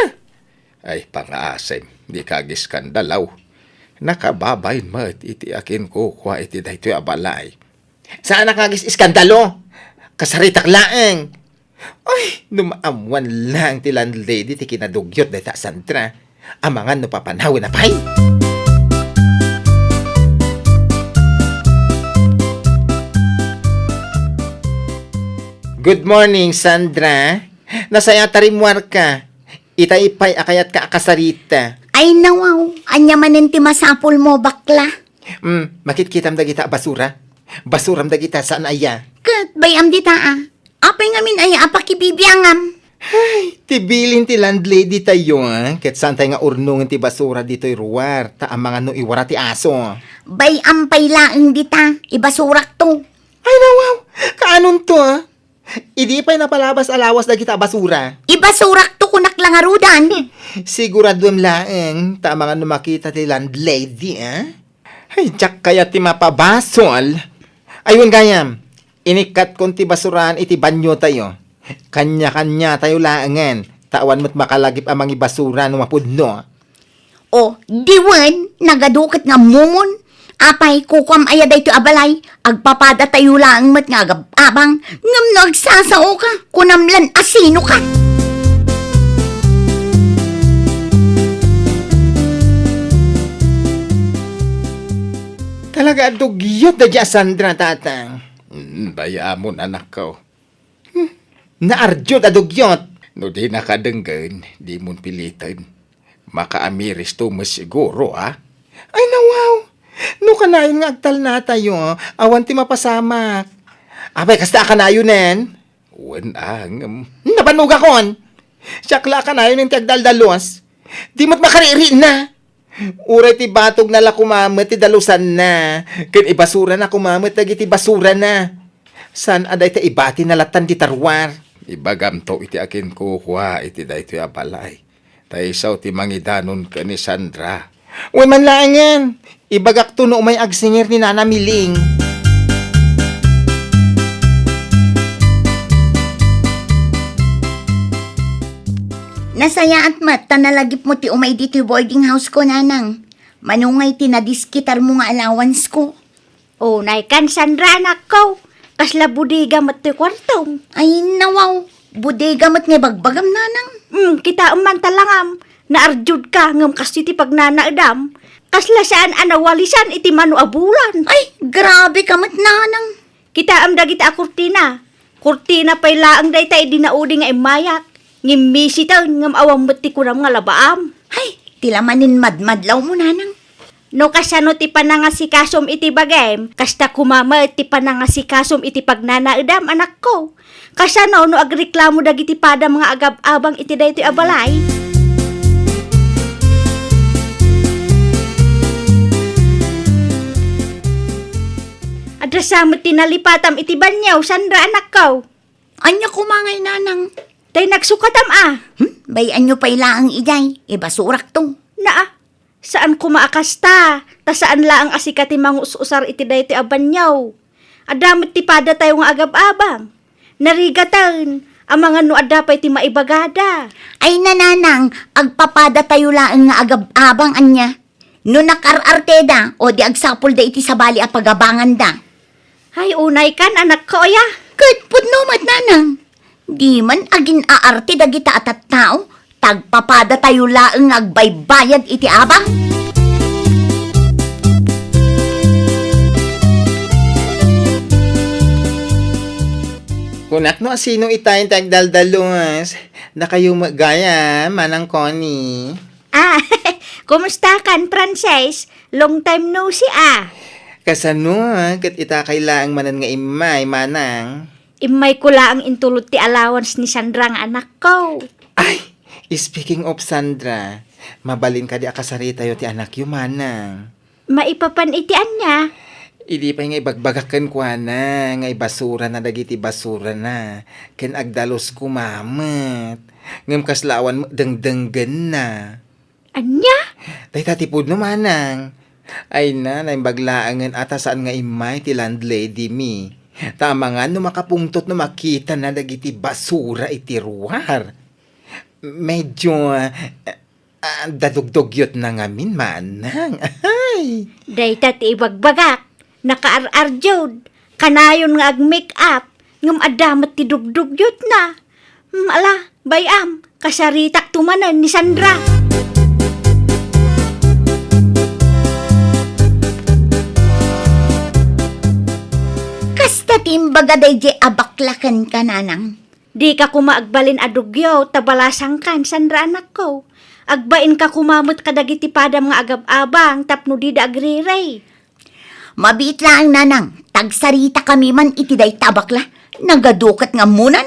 Ay, pangasim, dika agiskandalo. Nakababain met iti akinkukua iti daytoy a balay. Saanak nga agis-iskandalo. Kasaritak laeng. Ay, no maammuan laeng ti landlady ti kinadugyot dayta a Sandra. Amangan no papanawena pay. Good morning, Sandra. Nasayaat a rimmuarka. Itay pay a kayatka a kasarita. Ay, nawaw. Ania manen ti masapulmo, bakla? Hmm, makitkitam dagita a basura? Basuram dagita, saan aya? Ket bay-am dita, a. Apay ngamin aya a pakibibiangam? Ay, ti bilin ti landlady tayo, a. Ket saantay nga urnongen ti basura ditoy ruar, ta amangan no iwara ti aso. Bay-am pay laeng dita, ibasurakto. Ay, nawaw! Kaanonto, a? Idi pay napalabas a lawas dagita a basura. Ibasurakto kunak la ngaruden. Siguraduem laeng, ta amangan no makita ti landlady, a? Ay, diak kayat ti mapabasol. Ay, wen gayam, inikkatkon ti basuraan iti banyotayo. Kanya-kanyatayo laengen, ta awan met makalagip a mangibasura no mapudno. O, di wen, nagadu ket nga ammomon. Apay, kukuam aya daytoy a balay? Agpapadatayo laeng met nga agab-abang. Ngem no agsasaoka, kunam lan a sinoka. Talaga a dugyot daydi a Sandra, tatang. Mm, bay-amon, anakko. Hmm, naardiod a dugyot. No dinaka denggen, dimon piliten. Makaamiristo met siguro, a? Ay, nawaw! No kanayon nga agtalnatayo, awan ti mapasamak. Apay, kasta a kanayonen? Wen, a, ngem. Nabanogakon! Siak la a kanayonen ti agdaldalos. Di met makaririinna. Uray ti batogna la koma met ti dalusanna, ken ibasurana koma met dagiti basurana. Saan a dayta ibatina lattan dita ruar? Ibagamto iti akinkukua iti daytoy a balay. Ta isu ti mangidanon ken ni Sandra. Wen man laengen, ibagakto no umay agsingir ni Nana Miling. Nasayaat met ta nalagipmo ti umay ditoy boarding house ko, nanang. Mano ngay ti nadiskitarmo nga allowance ko? O, naykan, Sandra, anakko. Kasla bodega met ti kuartom. Ay, nawaw. Bodega met nga ibagbagam, nanang. Hmm, kitaem man ta langam. Naardiodka, ngem kastoy ti pagnanaedam. Kasla saan a nawalisan iti mano a bulan. Ay, grabe ka met, nanang. Kitaem dagita a kurtina. Kurtina pay laeng dayta idi naudi nga immayak. Ngimmisiten, ngem awan met ti kunam nga labaam. Hay, ti la manen madmadlawmo, nanang. No kasano ti panangasikasom iti bagim, kasta koma met ti panangasikasom iti pagnanaedam, anakko. Kasano no agreklamo dagiti padam nga agab-abang iti daytoy a balay? Adda sa met ti nalipatam iti banio, Sandra, anakko. Ania koma ngay, nanang? Tay nagsukatam, a. Hmm? Bay-anyo pay laeng idiay. Ibasurakto. Naa, saan koma a kasta, ta saan laeng a sika ti mangus-usar iti daytoy a banio. Adda met ti padatayo nga agab-abang. Narigaten, amangan no adda pay ti maibagada. Ay, nanang, agpapadatayo laeng nga agab-abang, ania? No nakar-arteda, o di agsapulda iti sabali a pagabanganda. Ay, unaykan, anakko, aya. Ket pudno met, nanang. Di man agin-aarte dagita a tattao, ta agpapadatayo laeng nga agbaybayad iti abang. Kunak no asino itay ti agdaldalos. Dakayo met gayam, Manang Connie. Ah, kumustakan, Frances? Long time no see, a. Kasano, a? Ket itakay laeng manen nga immay, manang. Immayko laeng intulod ti allowance ni Sandra nga anakko. Ay, speaking of Sandra, mabalin kadi a kasaritayo ti anakyo, manang? Maipapan iti ania? Idi pay nga ibagbagak kenkuana nga ibasurana dagiti basurana, ken agdalus koma met. Ngem kasla awan met dengdenggenna. Ania? Dayta ti pudno, manang. Ay na, naimbag laengen a ta saan nga immay ti landlady mi. Ta amangan no makapungtot no makitana dagiti basura iti ruar. Medyo, ah, ah, dadugdugyotna ngamin, manang. Ay! Dayta ti ibagbagak. Nakaar-arjud, kanayon nga ag-make up, ngem adda met ti dugdugyotna. Hmm, ala, bay-am, kasaritakto manen ni Sandra. Kasta Ti imbaga daydiay a bakla kenka, nanang? Dika koma agbalin a dugyot ta balasangkan, Sandra, anakko. Agbainka koma met kadagiti padam nga agab-abang tapno dida agrirey. Mabiit laeng, nanang, ta agsaritakami man iti dayta a bakla. Nagadu ket nga ammonan.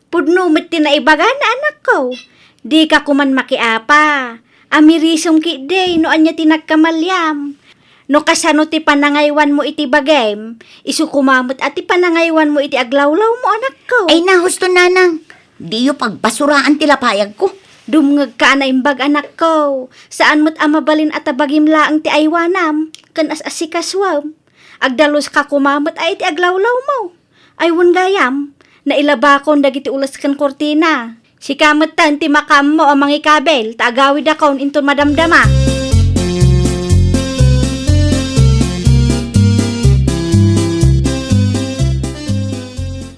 Pudno met ti naibagana, anakko. Dika koman makiapa. Amirisom ketdi no ania ti nagkamaliam. No kasano ti panangaywanmo iti bagim, isu koma met a ti panangaywanmo iti aglawlawmo, anakko. Ay, nahusto, nanang. Diyo pagbasuraan ti lapayagko. Dumngegka a naimbag, anakko. Saan met a mabalin a ta bagim laeng ti aywanam ken as-asikasuem. Agdaluska koma met a iti aglawlawmo. Ay, wen gayam, nailabakon dagiti ules ken kurtina. Sika metten ti makaammo a mangikabil, ta agawidakon inton madamdama.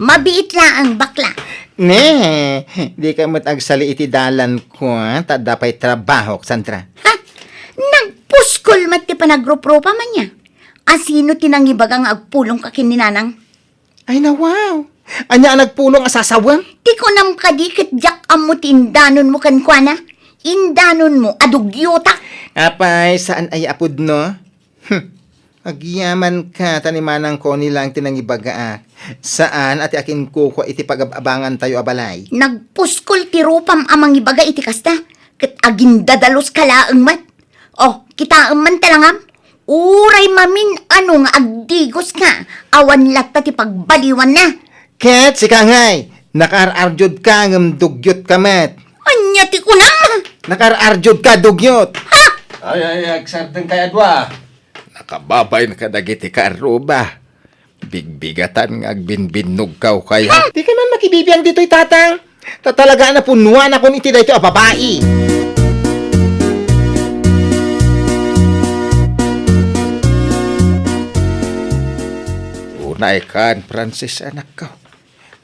Mabiit laeng, bakla. Ne, dika met agsali iti dalanko, a, ta adda pay trabahok, Sandra. Ha? Nagpuskol met ti panagruprupam ania? Asino ti nangibaga nga agpulongka ken ni nanang? Ay, nawaw. Ania a nagpulong a sasawem? Ti kunam kadi ket diak ammo ti indanonmo kenkuana? Indanonmo a dugyotak? Apay, saan aya a pudno? Hmm. Agyamanka, ta ni Manang Connie laeng ti nangibagaak. Saan a ti akinkukua iti pagab-abangantayo a balay. Nagpuskol ti rupam a mangibaga iti kasta, ket agindadaluska laeng met. Oh, kitaem man talangam. Uray mamin-ano nga agdigoska, awan latta ti pagbaliwanna. Ket sika ngay, nakaar-ardiodka ngem dugyotka met. Ania ti kunam? Nakaar-ardiodka, dugyot. Ha? Ay, ay, agsardengkay a dua. Nakababain kadagiti kaarruba. Bigbigatan nga agbinbinnogkaw kaya. Dika man makibibiang ditoy, tatang. Ta talaga a napunnuanakon iti daytoy a babai. Unay kan, Francis, anakko.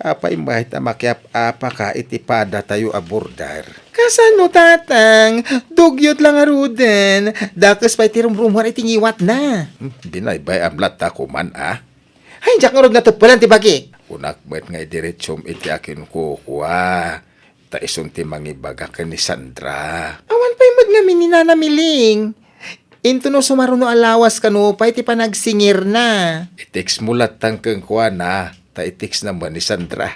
Apay met a makiap-apaka iti padatayo a border? Kasano, tatang? Dugyot la ngaruden. Dakes pay ti rumrumuar iti ngiwatna. Hmm, binaybay-am latta koman, a? Ay, diak ngarud nateppelan ti bagik. Kunak met nga idiretsom iti akinkukua, ta isun ti mangibaga ken ni Sandra. Awan pay met ngamin ni Nana Miling. Intono sumaruno a lawas kano pay ti panagsingirna. I-textmo latta kenkuana, ta i-textna met ni Sandra.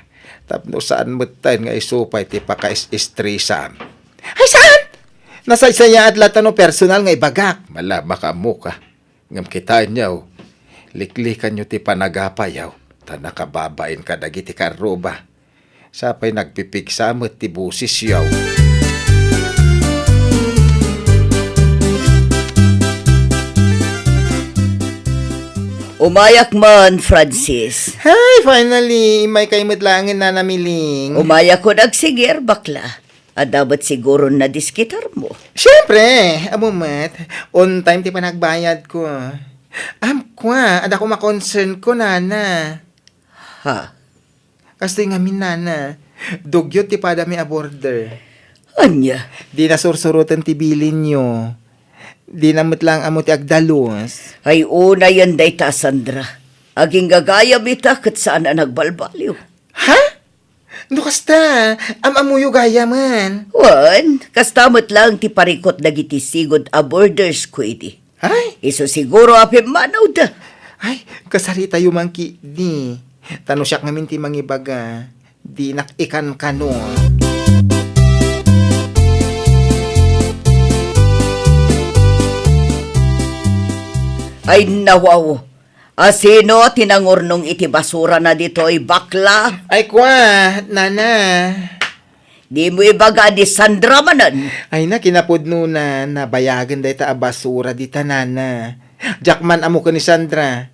Tapno saan metten nga isu pay ti pakaes-estresam. Ay, saan? Nasaysayaat latta no personal nga ibagak. Malabak a ammoka. Ngem kitaenyo, liklikanyo ti panagapayo, ta nakababain kadagiti kaarruba. Sapay nagpipigsa met ti bosesyo. Umayak man, Francis. Hi, finally! Immaykay met laengen, Nana Miling. Umayakon agsingir, bakla. Adda met siguron nadiskitarmo. Siempre, ammo met, on time ti panagbayadko. Am, kua, adda koma concernko, nana. Ha? Kastoy ngamin, nana. Dugyot ti padami a border. Ania? Dina sursuroten ti bilinyo. Dina met laeng ammo ti agdalus. Ay, unayen dayta, Sandra. Aginggagayam ita ket saan a nagbalbaliw. Ha? No kasta, am-ammoyo gayamen. Wen, kasta met laeng ti parikut dagiti sigud a bordersko idi. Ay? Isu siguro a pimmanawda. Ay, kasaritayo man ketdi. Ta no siak ngamin ti mangibaga, dinak ikankano. Ay, nawaw. Asino ti nangurnong iti basurana ditoy, bakla? Ay, kua, nana. Dimo ibaga ni Sandra manen? Ay na, kinapudnona, nabayagen dayta a basura dita, nana. Diak man ammo ken ni Sandra.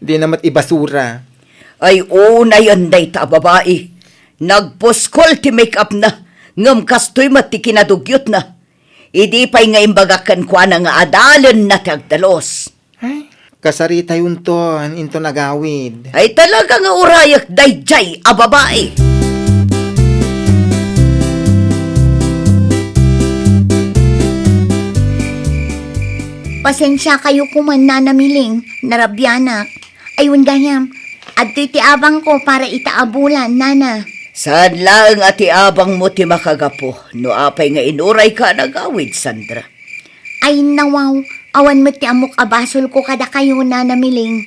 Dina met ibasura. Ay, unayen dayta a babai. Nagpuskol ti make-upna, ngem kastoy met ti kinadugyotna. Idi pay nga imbagak kenkuana nga adalenna ti agdalus. Ay, kasaritayonton inton agawid. Ay, talaga nga urayek daydiay a babai. Pasensiakayo koman, Nana Miling, narabianak. Ay, wen gayam, Adtoy ti abangko para ita a bulan, nana. Saan laeng a ti abangmo ti makagapu no apay nga inurayka a nagawid, Sandra. Ay, nawaw, awan met ti ammok a basolko kadakayo, Nana Miling.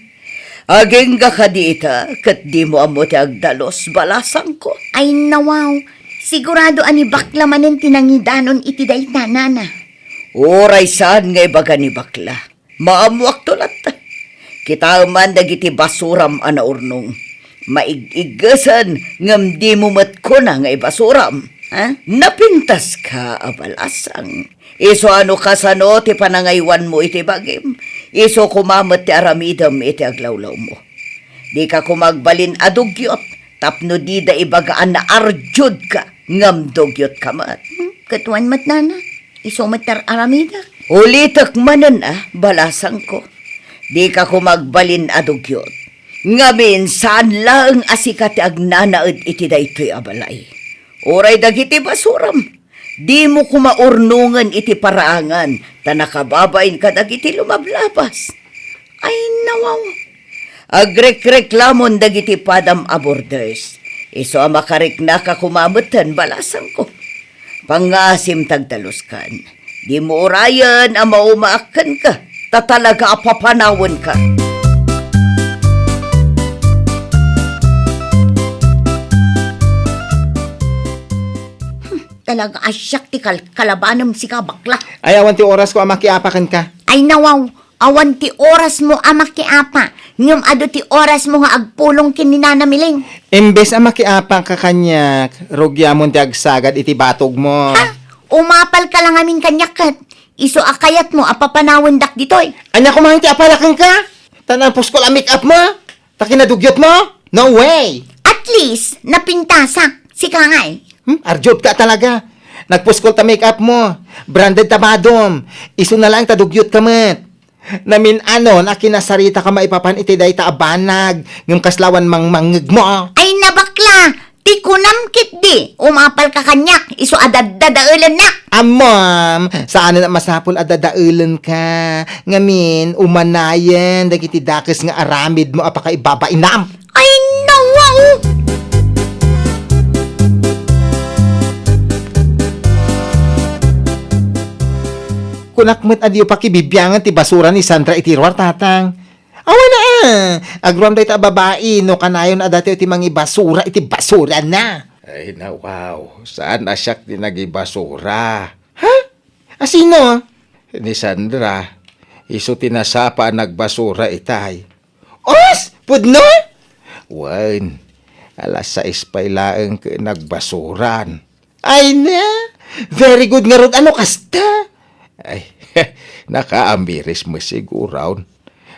Agingga kadi ita, ket dimo ammo ti agdalus, balasangko. Ay, nawaw, sigurado a ni bakla manen ti nangidanon iti dayta, nana. Uray saan nga ibaga ni bakla, maammoakto latta. Kitaem man dagiti basuram a naurnong. Maig-iggesen ngem dimo met kuna nga ibasuram, ha? Napintaska a balasang. Isu a no kasano ti panangaywanmo iti bagim, isu koma met ti aramidem iti aglawlawmo. Dika koma agbalin a dugyot tapno dida ibaga a naardiodka ngem dugyotka met. Hmm, ket wen met, nana, isu met ti ar-aramidek. Ulitek manen a, balasangko. Dika koma agbalin a dugyot. Ngamin, saan laeng a sika ti agnanaed iti daytoy a balay. Uray dagiti basuram, dimo koma urnongen iti paraangan, ta nakababain kadagiti lumablabas. Ay, nawaw. Agrekreklamon dagiti padam a borders. Isu a makariknaka koma metten, balasangko. Pangngasim ti agdaluskan. Dimo urayen a maumaak kenka, ta talaga a papanawenka. Hmm, talaga a siak ti kal-, kalabanem sika, bakla. Ay, awan ti orasko a makiapa kenka. Ay, nawaw. Awan ti orasmo a makiapa, ngem adu ti orasmo nga agpulong ken ni Nana Miling. Imbes a makiapaka kaniak, rugiamon ti agsagad iti batogmo. Ha? Umapalka la ngamin kaniak ket isu a kayatmo a papanawendak ditoy. Ania koma ti apala kenka? Ta napuskol a make-up mo? Ta kinadugyot mo? No way! At least, napintasak. Sika ngay. Hmm? Arjud ka talaga. Nagpuskol ta make-up mo. Branded ta badom. Isu na lang ta dugyot ka met. Namin-anon a kinasarita ka maipapan iti dayta a banag ngem kasla awan mangmangngeg mo. Ay, nabakla! Ti kunam ketdi, umapal ka kaniak, isu a daddadaelennak. Ammom, saanen a masapul a dadaelen ka. Ngamin, umanayen dagiti dakes nga aramid mo a pakaibabainam. Ay, nawaw! Kunak met a diyo pakibibiangan ti basura ni Sandra iti ruar, tatang. Awan a, ah. Agruam dayta a babai, no kanayon a datayo ti mangibasura iti basurana. Ay, nawaw, saan a siak ti nagibasura. Ha? Asino? Ni Sandra, isu ti nasapa a nagbasura itay. Os! Pudno? Wen, alas sais pay laeng ket nagbasuran. Ay na! Very good ngarud a no kasta! Ay, nakaamiris met siguron.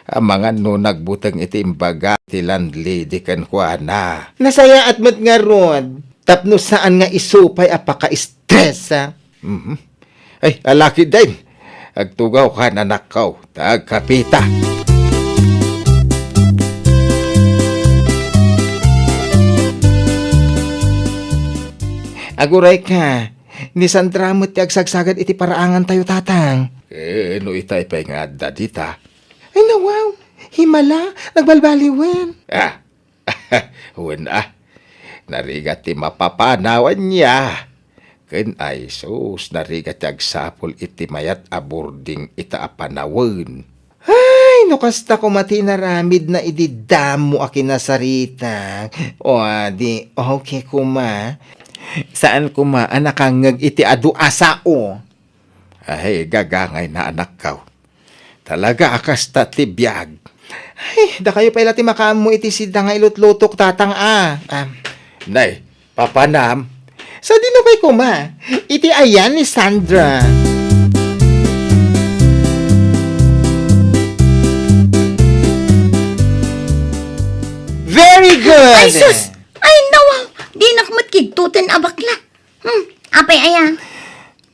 Amangan no nagbuteng iti imbaga ti landlady kenkuana. Nasayaat met ngarud, tapno saan nga isu pay a paka-stress, ah. Mhm. Ay, alaki din. Agtugaw ka, anakko, ta agkapita. Aguray ka, ni Sandra met ti agsagsagad iti paraangantayo, tatang. Eh, no itay pay nga adda dita. Ay, nawaw, himala, nagbalbaliwen. Ah, wen a, narigat ti mapapanawan niya. Ken ay sus, narigat ti agsapul iti mayat a burding ita a panawen. Ay, no kasta koma ti inaramidna idi damo a kinasarita. O, adi, okay koma. Saan koma a nakangngeg iti adu a sao? Ay, gagangayna, anakko. Talaga a kasta ti biag. Ay, dakayo pay la ti makaammo iti sida nga ilutlutok, tatang, a. Ah. Nay, papanam. Sadino pay koma? Iti ayan ni Sandra. Very good! Ay, sus! Ay, nawaw! Dinak met kigtuten a bakla. Hmm, apay aya?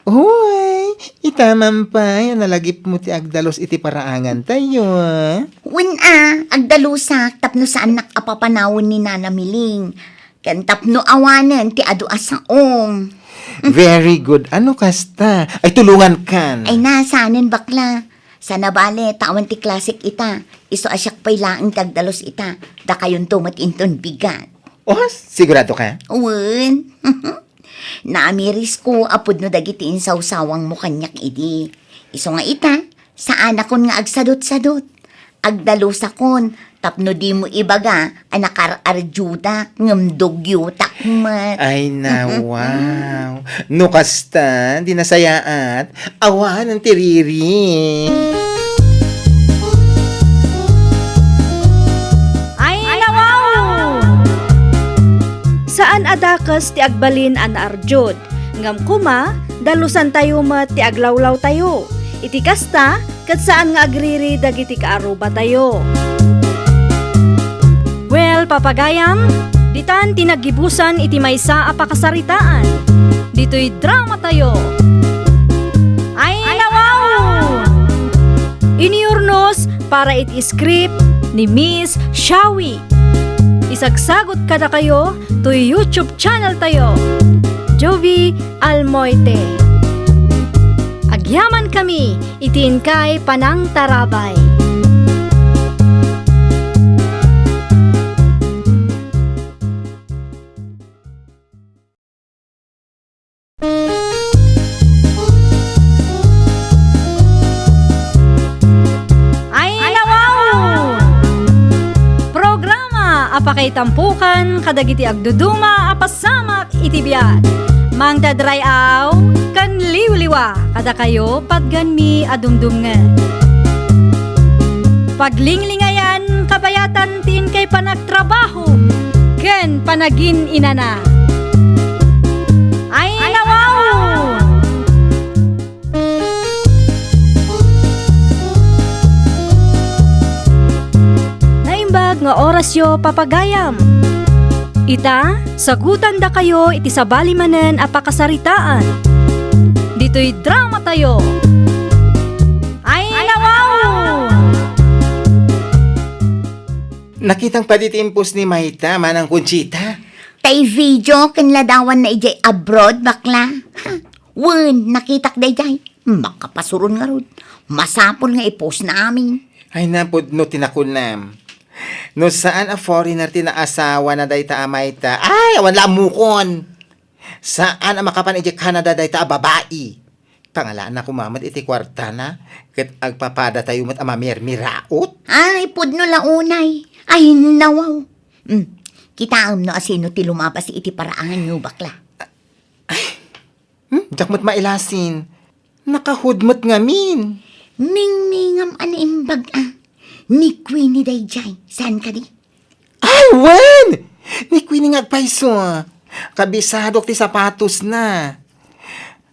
Uy, ita man pay a nalagipmo ti agdalus iti paraangantayo. Wen a, agdalusak tapno saannak a papanawen ni Nana Miling. Ken tapno awanen ti adu a saom. Very good. Ano kasta? Ay, tulungankan. Ay, na, saanen, bakla. Sana bale, ta awan ti klasek ita. Isu a siak pay laeng ti agdalus ita. Dakayonto met inton bigat. Oh, sigurado ka? Wen. Naamirisko a pudno dagiti insawsawangmo kaniak idi. Isu nga ita, saanakon nga agsadutsadut. Agdalusakon, tapno dimo ibaga a nakar-arjudak ngem dugyotak met. Ay, nawaw. No kasta, di nasayaat, awanen ti riri. Ay, nawaw! Saan a dakes ti agbalin a naarjud, ngem koma, dalusantayo met ti aglawlawtayo. Iti kasta, ket saan nga agriri dagiti kaarrubatayo. Well, papagayam, ditan ti naggibusan iti maysa a pakasaritaan. Ditoy dramatayo. Ay, nawaw! Iniurnos para iti script ni Miss Shawi. Isagsagot kadakayo toy YouTube channel tayo, Jovi Almoite. Agyaman kami iti inkay panangtarabay. Ay, nawaw! Programa a pakaitampokan kadagiti agduduma a pasamak iti biag. Mangted ray-aw ken liwliwa kadakayo patganmi a dumdumngeg. Paglinglingayan kabayatan ti inkay panagtrabaho ken panagin-inana. Ay, nawaw! Naimbag nga orasyo, papagayam. Ita, sagutandakayo iti sabali manen a pakasaritaan. Ditoy dramatayo. Ay, nawaw! Nakitang padi ti impos ni Mayta, Manang Conchita. Tay video ken ladawanna idiay abroad, bakla. Ha? Wen, nakitak daydiay. Makapasuron ngarud. Masapul nga i-post na amin. Ay, napudno ti nakunam. No saan a foreigner ti naasawana dayta a Mayta, ay, awan la ammokon. Saan a makapan idiay Canada dayta a babai. Pangalaanna koma met iti kuartana, ket agpapadatayo met a mamirmiraot. Ay, pudno la unay. Ay, nawaw. Hmm, kitaem no asino ti lumabas iti paraanyo, bakla. Ay, hmm, diak met mailasin. Nakahud met ngamin. Ningningam a naimbag a. Ni Queenie daydiay, saan kadi? Ay, wen! Ni Queenie nga agpayso. Kabisadok ti sapatosna.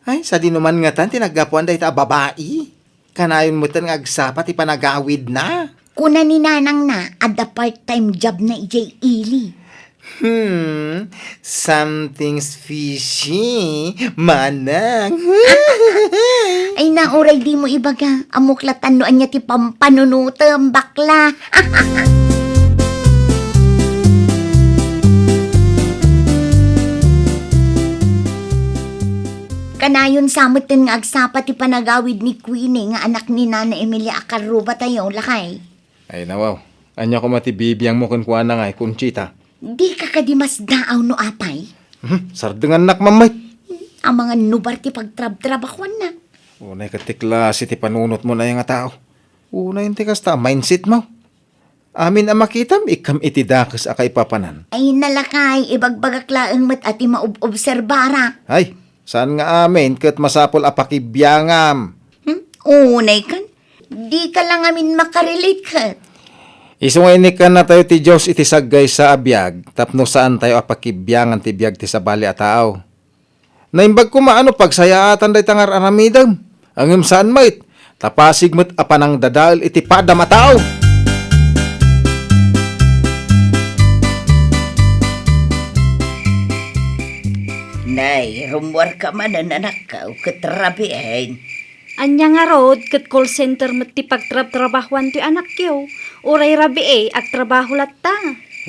Ay, sadino man ngatan ti naggapuan dayta a babai? Kanayon metten nga agsapa ti panagawidna. Kuna ni nanangna, adda part-time job na idiay ili. Hmm, something's fishy, manang. Ay, nauray dimo ibaga, ammok latta no ania ti pampanunotem, bakla. Kanayon sa metten nga agsapa ti panagawid ni Queenie nga anak ni Nana Emilia a karrubatayo, lakay. Ay, nawaw. Ania koma ti bibiangmo kenkuana ngay, Conchita? Dika kadi masdaaw no apay? Hmm, sardengannak mammet. Amangan nubar ti pagtrabtrabahuanna. Unay ket ti klase ti panunotmo nay nga tao. Unay ti kasta a mindsetmo. Amin a makitam, ikkam iti dakes a kaipapanan. Ay, nalakay, ibagbagak laeng met a ti maob-obserbara. Ay, saan nga amin ket masapul a pakibiangam. Hmm? Unay kan? Dika la ngamin makarelate ket. Isu nga inikkannatayo ti Dios iti saggaysa a biag tapno saantayo a pakibiangan ti biag ti sabali a tao. Naimbag koma a no pagsayaatan dayta nga ar-aramidem, ngem saan met, ta pasig met a panangdadael iti padam a tao. Nay, rummuarka manen, anakko, ket rabiin. Ania ngarud, ket call center met ti pagtrabtrabahuan ti anakyo. Uray rabii, agtrabaho latta.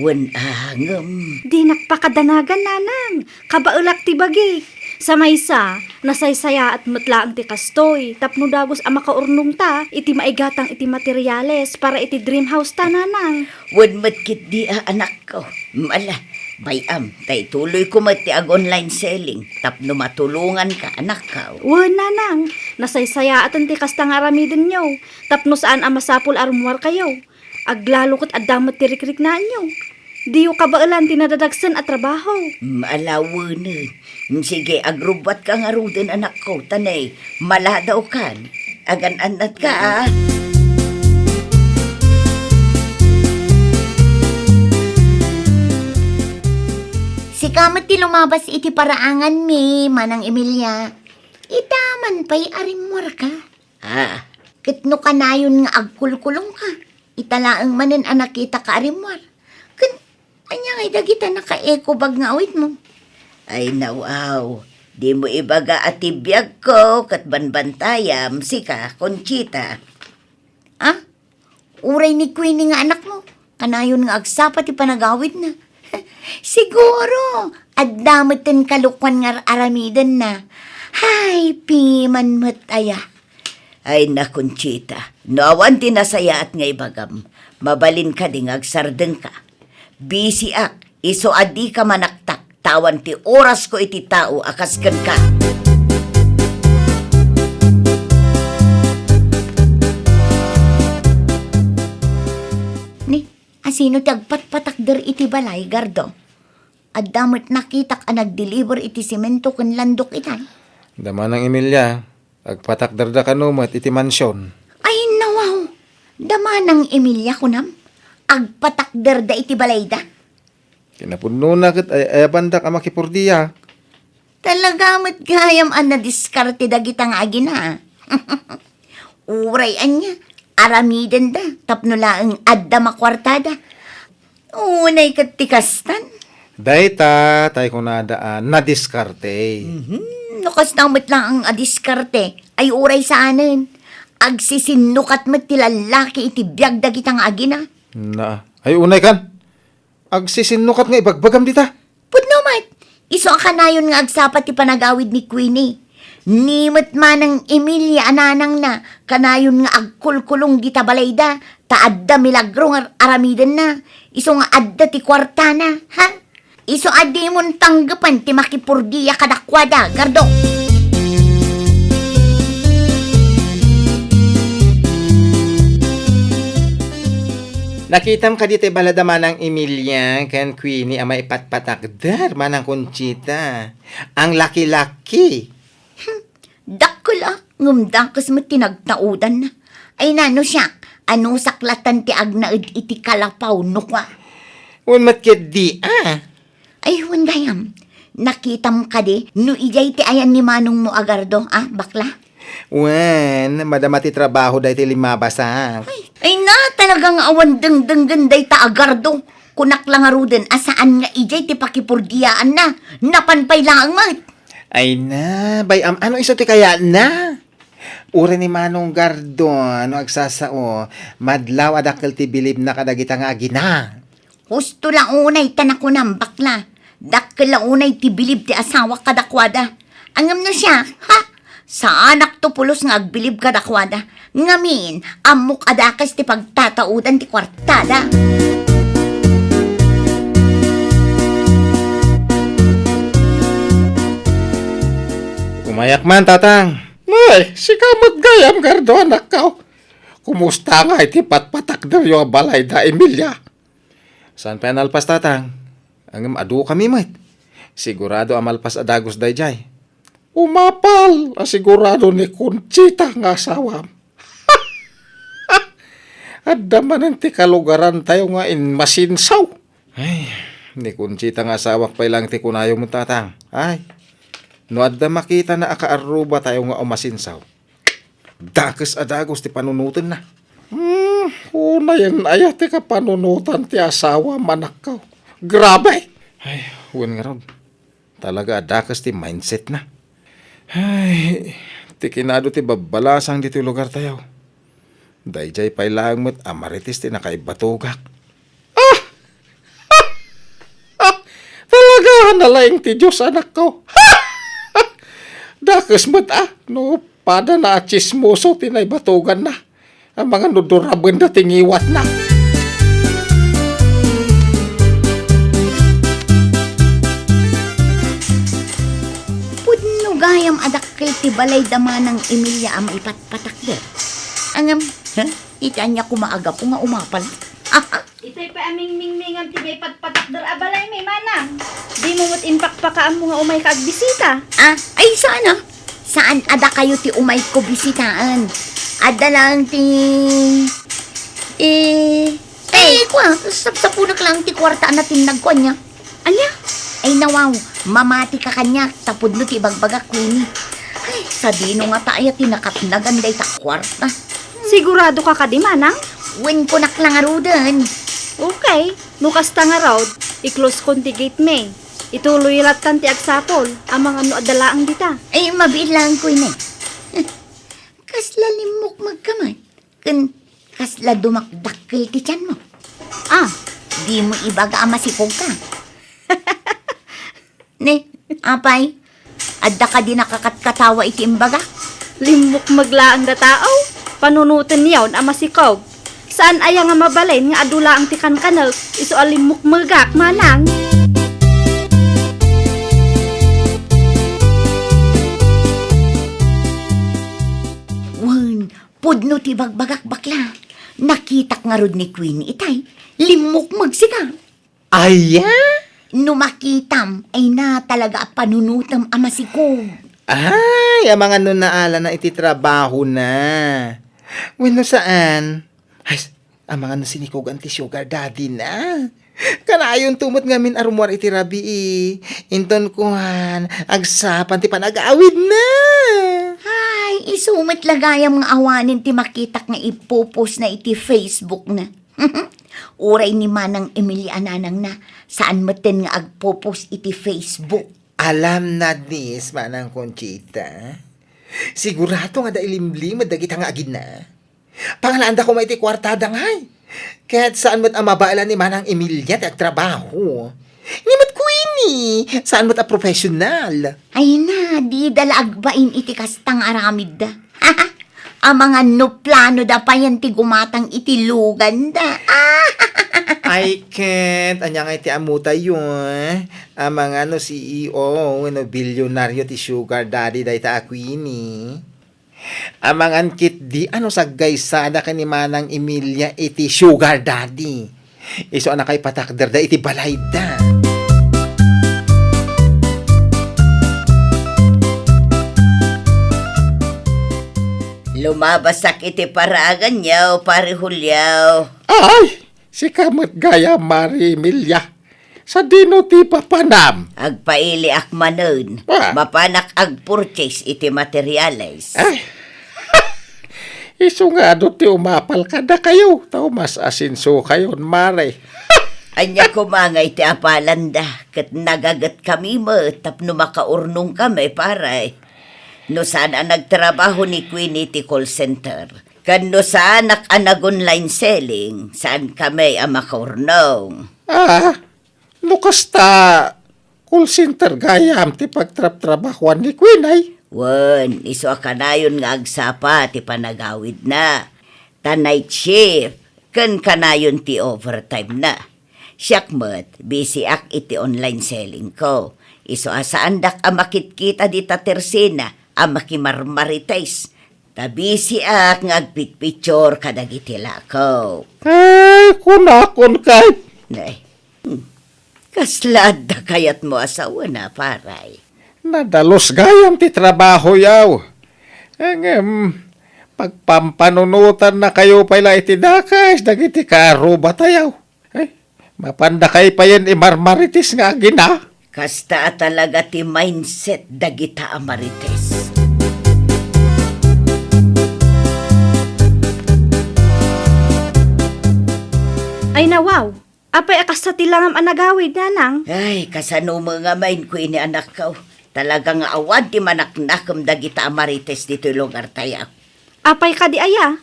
Wen a, ngem. Dinak pakadanagan, nanang. Kabaelak ti bagik. Sa maysa, nasaysayaat met laeng ti kastoy tapno dagus a makaurnongta iti maigatang iti materiales para iti dream house ta, nanang. Wen met ketdi a, anakko. Ala, bay-am, ta ituloyko met ti ag-online selling tapno matulonganka, anakko. Wen, nanang, nasaysayaaten ti kasta nga aramidenyo tapno saan a masapul a rummuarkayo. Aglalo ket adda met ti rikriknaanyo. Diyo kabaelan ti nadadagsen a trabaho. Mm, ala wen. Mm, sige, agrubbuatka ngaruden, anakko, ta ne, maladawkan. Agan-annatka, a. Sika met ti lumabas iti paraanganmi, Manang Emilia. Ita man pay a rimmuarka. Ah. Ket no kanayon nga agkulkulongka, ita laeng manen a nakitaka a rimmuar. Ket ania ngay dagita nakaekobag nga awitmo? Ay, nawaw, dimo ibaga a ti biagko ket banbantayam, sika, Conchita. Ah? Uray ni Queenie nga anakmo, kanayon nga agsapa ti panagawidna. Siguro, adda met ti kalokuan nga ar-aramidenna. Hay, piman met aya. Ay, na, Conchita, no awan ti nasayaat nga ibagam, mabalin kadi nga agsardengka. Bisiak, isu a dika manaktak, ta awan ti orasko iti tao a kas kenka. Ni, asino ti agpatpatakder iti balay, Gardo? Adda met nakitak a nagdeliver iti semento ken landok itay. Da Manang Emilia, agpatakderda kano met iti mansion. Ay, nawaw! Da Manang Emilia, kunam? Agpatakderda iti balayda? Kinapudnona ket ay-ayabandak a makipurdia. Talaga met gayam a nadiskarte dagita nga agina. Uray ania, aramidenda tapno laeng adda makuartada. Unay ket ti kastan. Dayta, tay kunada a nadiskarte. Mhm. No kasta met laeng a diskarte, ay uray saanen. Agsisinnukat met ti lallaki iti biag dagita nga agina. Na, ay unay kan. Agsisinnukat nga ibagbagam dita. Pudno met, isu a kanayon nga agsapa ti panagawid ni Queenie. Ni met Manang Emilia a nanangna, kanayon nga agkulkulong dita balayda, ta adda milagro nga ar-, aramidenna. Isu nga adda ti kuartana, ha? Isu a dimon tanggepen ti makipurdia kadakuada, Gardo. Nakitam kadi ti balada Manang Emilia ken Queenie a maipatpatakder, Manang Conchita? Ang laki-laki. Hmm, dakkel a, ngem dakes met ti nagtaudanna. Ay nano siak, anusak latan ti agnaed iti kalapaw no kua. Wen met ketdi, a. Ay, wen gayam. Nakitam kadi no idiay ti ayan ni manongmo a Gardo, a, bakla? Wen, madama ti trabaho daytoy limmabasak. Ay, ay na, talaga nga awan dengdenggen dayta a Gardo. Kunak la ngaruden a saan nga idiay ti pakipurdiaanna. Napan pay laeng met. Ay na, bay-am, ano isu ti kayatna? Uray ni Manong Gardo, no agsasao, madlaw a dakkel ti bilibna kadagita nga agina. Husto la unay ta nakunam, bakla. Dakkel la unay ti bilib ti asawak kadakuada. Ngem no siak, ha? Saanakto pulos nga agbilib kadakuada. Ngamin, ammok a dakes ti pagtataudan ti kuartada. Umayak man, Tatang. Nay, sika met gayam, Gardo, anakko. Kumusta ngay ti patpatakderyo a balay da Emilia? Saan pay a nalpas, Tatang? Ngem adu kami met. Sigurado a malpas a dagus daydiay. Umapal a sigurado ni Conchita nga asawam. Adda manen ti kalugarantayo nga immasinsaw. Ay, ni Conchita nga asawak pay laeng ti kunayo met, Tatang. Ay, no adda makitana a kaarrubatayo nga umasinsaw, dakes a dagus ti panunotenna. Hmm, unayen aya ti kapanunotan ti asawam, anakko? Grabe! Ay, wen ngarud. Talaga a dakes ti mindsetna. Ay, ti kinado ti babbalasang ditoy lugartayo. Daydiay pay laeng met a Marites ti nakaibatogak. Ah! Talaga, nalaing ti Dios, anakko. Dakes met a, no padana a tsismoso ti naibatoganna. Amangan no durabenda ti ngiwatna. Pudno gayam a dakkel ti balay da Manang Emilia a maipatpatakder. Ngem, ha? Iti ania koma a gapu nga umapal? Itay pay a mingmingmingan ti maipatpatakder a balaymi, Manang. Dimo met impakpakaammo nga umayka agbisita. Ah, ay, saan a? Saan a dakayo ti umayko bisitaen? Adda laeng ti, ti, ay, kua, sapsapunak laeng ti kuarta a natinnagko, ania? Ania? Ay, nawaw, mamatika kaniak, ta pudno ti ibagbagak, Queenie. Ay, sadino ngata aya ti nakatnagan dayta kuarta? Sigurado ka kadi, Manang? Wen, kunak la ngaruden. Okay. No kasta ngarud, i-close kon ti gate mi. Ituloy lattan ti agsapul, amangan no adda laeng dita. Ay, mabiit laeng, Queenie. Kasla limmukmegka met, ken kasla dumakdakkel ti tianmo. Ah, dimo ibaga a masikogka. Ne, apay, adda kadi nakakatkatawa iti imbagak? Limmukmeg laeng dataw, panunotenyo a masikog. Saan aya nga mabalin nga adu laeng ti kankanek, isu a limmukmegak, Manang? Wen, pudno ti bagbagak, bakla. Nakitak ngarud ni Queenie itay. Limmukmeg sika. Aya? No makitam, ay na talaga a panunutem a masikog. Ay, amangan no naalana iti trabahona. Wenno saan? Ay, amangan no sinikogan ti sugar daddy na. Kanayonto met ngamin a rummuar iti rabii. Inton kuan, agsapan ti panagawid na. Ay, isu met la gayam nga awanen ti makitak nga ipopost na iti Facebook na. Uray ni Manang Emilia a nanangna, saan metten nga agpopost iti Facebook. Alam na dis, Manang Conchita. Sigurado nga da ilimlimed dagita nga agina. Pangalaanda koma iti kuartada ngay. Ket saan met a mabaelan ni Manang Emilia ti agtrabaho. Ni met Queenie, saan met a professional. Ay na, dida la agbain iti kasta nga aramidda. Amangan no plano da payen ti gumatang iti luganda. Ay, ket, ania nga iti ammotayo, eh? Amangan no C E O wenno bilyonaryo ti sugar daddy dayta a Queenie. Amangan ketdi a no saggaysada ken ni Manang Emilia iti sugar daddy. Isu a nakaipatakderda iti balayda. Lumabasak iti paraganyo, Pare Julio. Ay, sika met gayam, Mare Emilia. Sadino ti papanam? Agpailiak manen. Ah. Mapanak agpurchase iti materials. Ay. Isu nga adu ti umapal kadakayo, ta umas-asenso kayon, Mare. Ania koma nga iti apalanda, ket nagaget kami met tapno makaurnong kami, pare. No saan a nagtrabaho ni Queenie iti call center, ken no saanak a nag-online selling, saan kami a makaurnong. Ah, no kasta, call center gayam ti pagtraptrabahoan ni Queenie ay? Wen, isu a kanayon nga agsapa ti panagawidna. Ta night shift, ken kanayon ti overtime na. Siak met, busy ak iti online selling ko. Isu a saandak a makitkita dita Tersina a makimarmarites. Ta busy ak nga agpicpicture kadagiti lako. Ay, kunakon kay. Nay. Hmm. Kasla adda kayatmo a sawen a, paray? Nadalus gayam ti trabaho yaw. Ngem, pagpampanunotan na kayo pay la iti dakes dagiti kaarruba tayo. Ay, mapanda kay payen imarmarites nga agina. Kasta a talaga ti mindset dagita a marites. Ay, nawaw! Apay a kasta ti langam a nagawid, nanang? Ay, kasano met nga main ko ini, anakko? Talaga nga awan ti manaknakem dagita a marites ditoy lugar tayo. Apay kadi aya?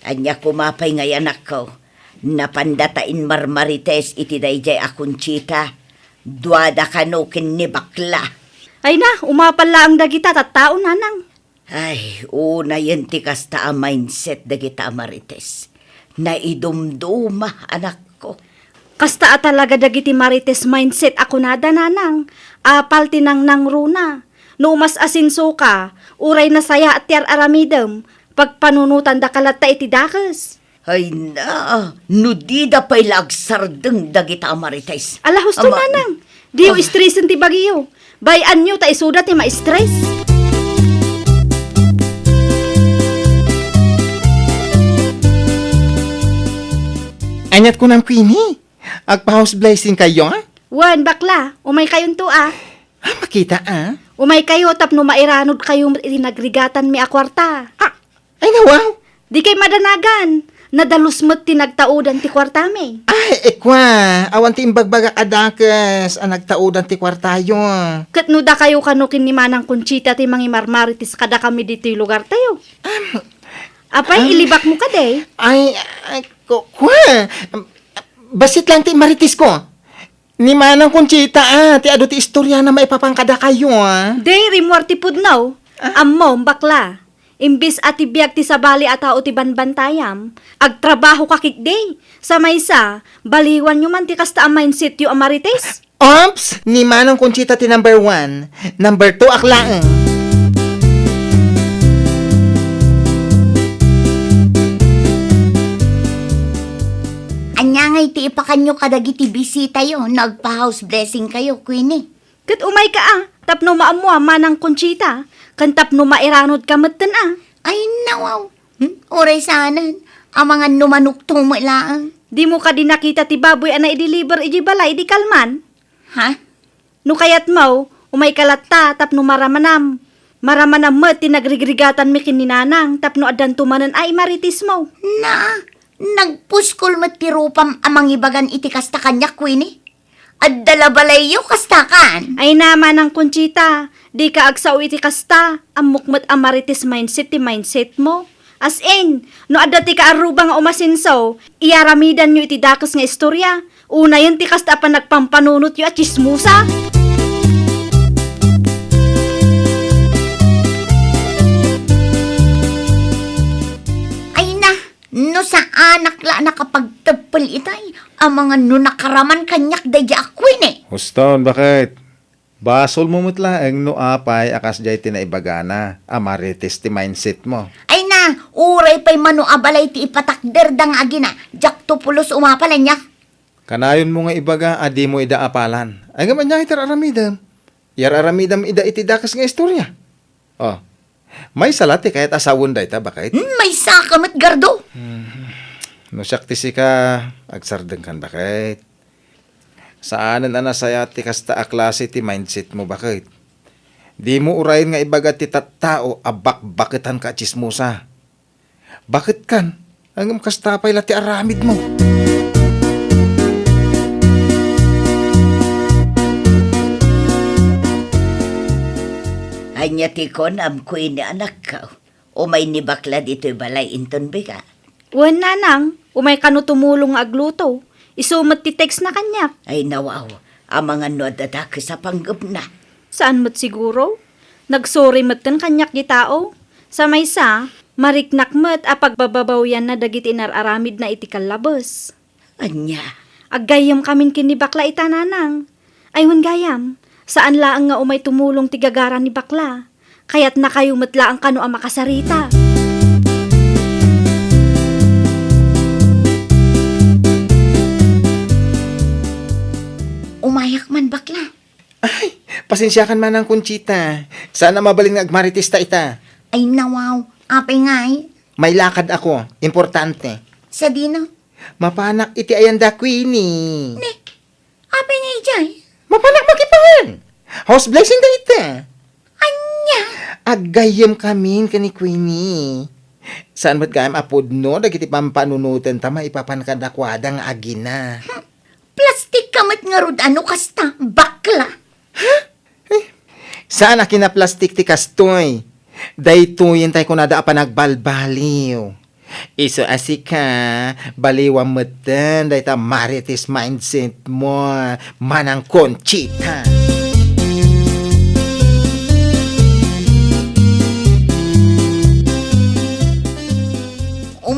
Ania koma pay ngay, anakko? Napanda ta inmarmarites iti daydiay a Conchita. Duada kano ken ni bakla. Ay na, umapal laeng dagita tattao, nanang. Ay, unayen ti kasta a mindset dagita a marites. Naidumduma, anakko. Kasta a talaga dagiti marites mindset a kunada, nanang. Apal ti nangnangruna. No umas-asenso ka, uray nasayaat ti ar-aramidem, pagpanunotandaka latta iti dakes. Ay na, no dida pay la agsardeng dagita a marites. Ala, husto, nanang. Diyo istresen ti bagiyo. Bay-anyo ta isuda ti ma-stress. Aniat kunam, Queenie? Agpa-house blessing kayo? Wen, bakla, umay kayonto, a. Ah, makita, a. Umay kayo tapno mairanod kayo met iti nagrigatanmi a kuarta. Ah, ay, nawaw. Di kay madanagan. Nadalus met ti nagtaudan ti kuartami. Ay, ikwa, awan ti imbagbagak a dakes a nagtaudan ti kuartayo. Ket no dakayo kano ken ni Manang Conchita ti mangimarmarites kadakami ditoy lugartayo. Am, Apay, am, ilibakmo kadi? Ay, ay, ku-, kwa. Am, bassit lang ti maritesko. Ni Manang Conchita, a, ti adu ti istoriana maipapan kadakayo, a. Day, rimmuar ti pudno. Ah? Ammom, bakla. Imbes a ti biag ti sabali a tao ti banbantayam, agtrabaho ka ketdi. Sa maysa, baliwanyo man ti kasta a mindsetyo a marites. Oops! Ni Manang Conchita ti number one. Number two ak laeng. Ania ngay ti ipakanyo kadagiti bisitayo no agpa-house blessing kayo, Queenie? Ket umayka a, tapno maammoam, Manang Conchita, ken tapno mairanodka metten a. Ay, nawaw. Hmm? Uray saanen, amangan no manukto met laeng. Dimo kadi nakita ti baboy a naideliver idiay balay idi kalman? Ha? No kayatmo, umayka latta tapno maramanam. Maramanam met ti nagrigrigatanmi ken ni Nanang tapno addanto manen a imaritismo. Na, nagpuskol met ti rupam a mangibagan iti kasta kaniak, Queenie. Adda la balayyo, kasta kan? Ay na, Manang Conchita, dika agsao iti kasta. Ammok met a marites mindset ti mindsetmo. As in, no adda ti kaarruba nga umasenso, iyaramidanyo iti dakes nga istoria. Unayen ti kasta a panagpampanunotyo a tsismosa. Ay na, no saanak la a nakapagteppel itay, amangan no nakaraman kaniak daydiay a Queenie. Huston, baket? Basolmo met laeng no apay a kasdiay ti naibagana a marites ti mindsetmo. Ay na, uray pay mano a balay ti ipatakderda nga agina, diakto pulos umapal, ania? Kanayonmo nga ibaga a dimo ida apalan. Ay ngem ania iti ar-aramidem? Iyar-aramidem ida iti dakes nga istoria. Oh. Maysa la ti kayat a sawen dayta, baket? Hmm, maysaka met, Gardo. Hmm. No siak ti sika, agsardengkan, baket. Saanen a nasayaat ti kasta a klase ti mindsetmo, baket. Dimo urayen nga ibaga ti tattao a bakbaketanka a tsismosa. Baketkan? Ngem kasta pay la ti aramidmo. Ania ti kunam, Queenie, anakko? Umay ni bakla ditoy balay inton bigat? Wen, nanang, umay kano tumulong nga agluto. Isu met ti textna kaniak. Ay, nawaw, amangan no adda dakes a panggepna. Saan met siguro? Nagsuri metten kaniak ti tao. Sa maysa, mariknak met a pagbababawyanna dagiti inar-aramidna iti kallabes. Ania? Aggayyemkamin ken ni bakla ita, nanang. Ay, wen gayam, saan laeng nga umay tumulong ti gagara ni bakla. Kayatnakayo met laeng kano a makasarita. Umayak man, bakla. Ay, pasensiakan, Manang Conchita. Saan a mabalin nga agmaritesta ita. Ay, nawaw. Apay ngay? May lakad ako. Importante. Sadino? Mapanak iti ayanda, Queenie. Ne, apay nga idiay? Mapanak makipangan. House blessing da ita. Ania? Aggayyemkamin ken ni Queenie. Saan met gayam a pudno dagiti pampanunotenta maipapan kadakuada nga agina. Hmm. Plastik ka met ngarud a no kasta, bakla. Eh, saan a kinaplastik ti kastoy. Daytoyen tay kunada a panagbalbaliw. Isu a sika, baliwam metten dayta marites mindset mo, Manang Conchita.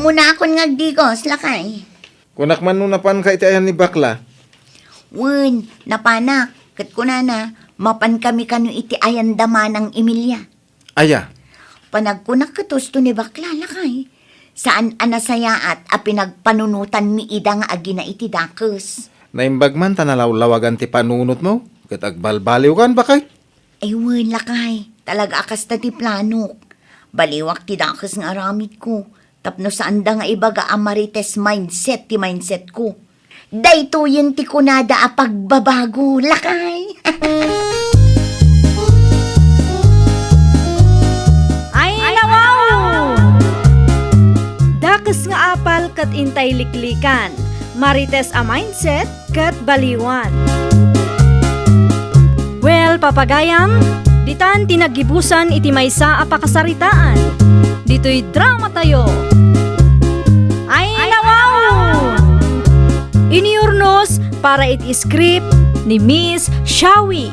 Umuna akon nga agdigos, lakay. Kunak man no napanka iti ayan ni bakla. Wen, napanak, ket kunana, mapankami kano iti ayan da manang Emilia. Aya? Panagkunak ket husto ni bakla, lakay. Saan a nasayaat a pinagpanunotanmi ida nga agina iti dakes. Naimbag man ta nalawlawagan ti panunotmo, ket agbalbaliwkan, baket. Ay wen, lakay, talaga a kasta ti planok. Baliwak ti dakes nga aramidko, tapno saanda nga ibaga a marites mindset ti mindsetko. Daytoyen ti kunada a pagbabago, lakay. Ay, nawaw! Dakes nga apal ket intay liklikan, marites a mindset ket baliwan. Well, papagayam, ditan ti naggibusan iti maysa a pakasaritaan. Ditoy dramatayo. Ay, nawaw! Inurnos para iti script ni Miss Shawi.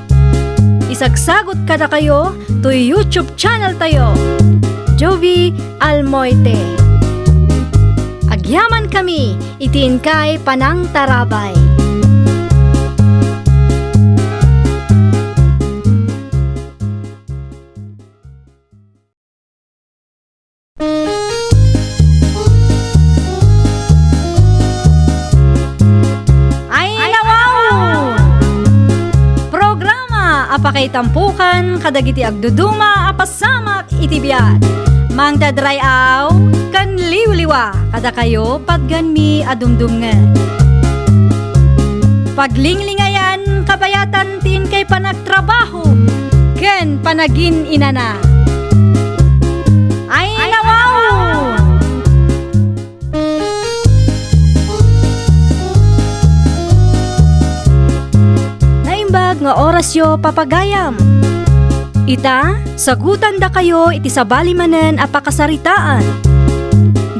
Isagsagot kadakayo toy YouTube channel tayo, Jovi Almoite. Agyamankami iti inkay panangtarabay. Ay, nawaw! Programa a pakaitampukan kadagiti agduduma a pasamak iti biag. Mangdadray-aw ken liwliwa kadakayo patganmi a dumdumngeg. Paglinglingayan kabayatan ti inkay panagtrabaho ken panagin-inana. Ay, nawaw! Naimbag nga orasyo, papagayam. Ita, sagutandakayo iti sabali manen a pakasaritaan.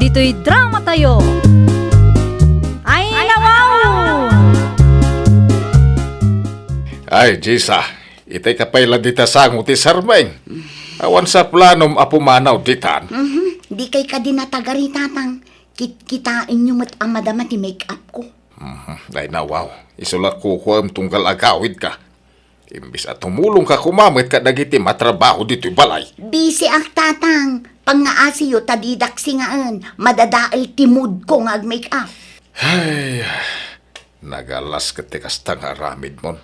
Ditoy dramatayo. Ay, nawaw! Ay, Jessa, itay ka pay la dita sango ti sarmeng. Awan sa planom a pumanaw ditan. Mhm. Dikay kadi natagari, Tatang. Kitkitaenyo met a madama ti make-up ko. Mhm. Ay, nawaw. Isu la kukuam tunggal agawidka. Imbes a tumulongka koma met kadagiti matrabaho ditoy balay. Bisiak, Tatang. Pangngaasiyo ta didak singaen, madadael ti mood ko nga ag-make up. Ay, nagalas ket ti kasta nga aramidmon.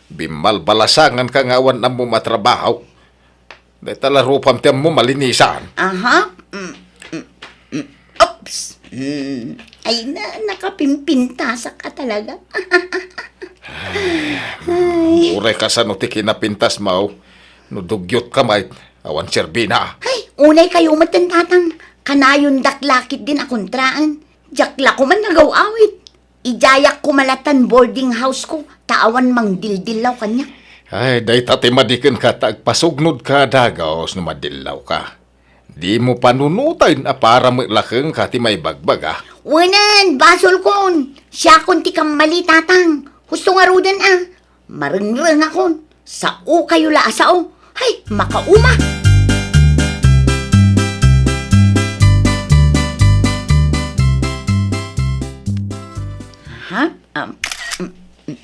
Bimmalbalasanganka nga awan ammom a trabaho. Dayta la rupam ti ammom a linisan. Aha. Mm, mm, mm. Oops. Mm. Ay, na, nakapimpintasak ka talaga. Ay. Uray kasano ti kinapintasmo, no dugyotka met, awan serbina. Ay, unay kayo met, Tatang. Kanayon dak lakit din a kontraen. Diak la koman nagaw-awit. Idiayak koma latan boarding house ko, ta awan mangdildillaw kaniak. Ay, dayta ti madi kenka ta agpasugnodka, Dagaw, no madillawka. Dimo panunoten a para met la kenka ti maibagbaga. Wenen, basolkon. Siakon ti kammali, Tatang. Husto ngaruden a. Marengrengakon. Saokayo la a sao. Hay, makauma! Ha? Um, mm, mm,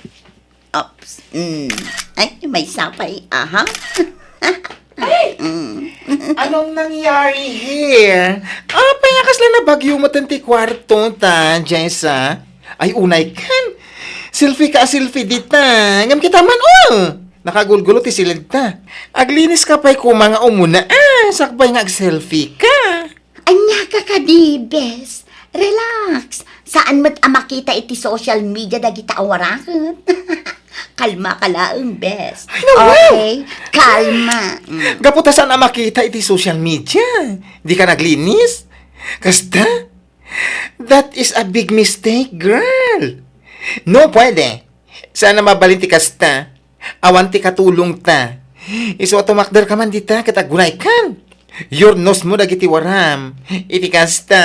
oops. Mm. Ay, may sapay. Aha. Ay! Mm. Anong nangyari here? Apay nga kasla nabagyo met ti kuarto ta, Jessa? Ay, unay ken. Selfie ka, selfie dita. Ngem kita man, oh! Nakagulgulo ti siled ta. Aglinis ka pay koma nga umuna, ah, sakbay nga agselfie ka. Ania ka kadi, bes? Relax. Saan met a makita iti social media dagita a waraket? Kalma ka laeng, bes. Ay, nawaw! Okay? Kalma. Mm. Gapu ta saan a makita iti social media, di ka naglinis? Kasta? That is a big mistake, girl. No, pwede. Saan a mabalin ti kasta. Awan ti katulongta. Isu a tumakder ka man dita ket aggunaykan. Yurnosmo dagiti waram. Iti kasta,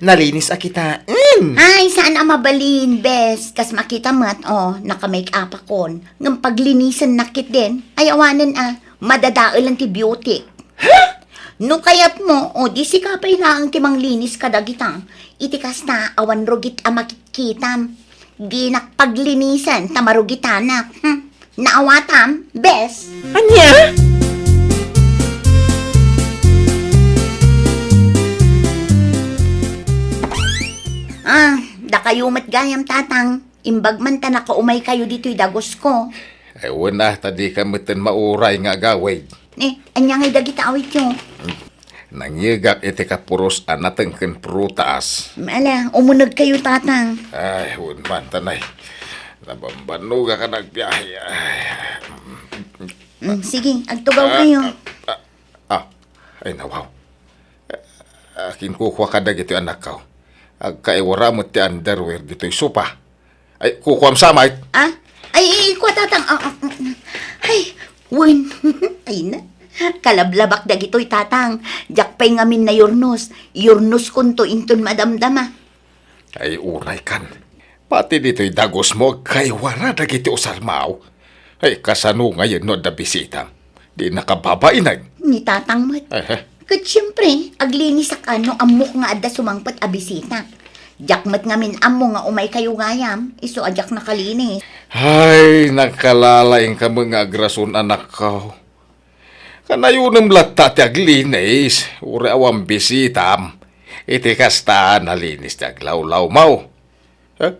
nalinis a kitaen. Ay, saan a mabalin, bes. Kas makita met, oh, naka-make up akon. Ngem paglinisennak ketdin, ay awanen a, madadaelan ti beauty. Ha? No kayatmo, o di sika pay laeng ti manglinis kadagita. Iti kasta, awan rugit a makitkitam. Dinak paglinisen ta marugitanak. Hmm. Naawatam, bes? Ania? Ah, dakayo met gayam, Tatang. Imbag man ta nakaumaykayo ditoy dagusko. Ay, wen a, ta dika metten mauray nga agawid. Eh, ania ngay dagita awityo? Nangyegak iti kapuros a nateng ken prutas. Ala, umunegkayo, Tatang. Ay, wen man, tanay. Nabambannogakan agbiahe. Ay. Mm, sige, agtugawkayo. Ah, ah, ah, ay, nawaw. Ah, kinkukua kadagitoy anakko. Agkaiwara met ti underwear ditoy sopa. Ay, kukuam sa, Mike. Ah? Ay, ay, kua, Tatang. Ah, ah, ah, ah. Ay, wen. Ay na. Kalablabak dagitoy, Tatang. Diak pay ngamin nayurnos. Yurnoskonto inton madamdama. Ay, unay kan. Pati ditoy dagusmo, agkaiwara dagiti usarmo. Ay, kasano ngayen no adda bisita? Di nakababainag. Ni Tatang met. Aha. Ket siempre, aglinisak no ammok nga adda sumangpet a bisita. Diak met ngamin ammo nga umaykayo gayam, isu a diak nakalinis. Ay, nakalalaingka met nga agrason, anakko. Kanayunem latta ti aglinis, uray awan bisitam. Iti kasta, nalinis ti aglawlawmo. Eh?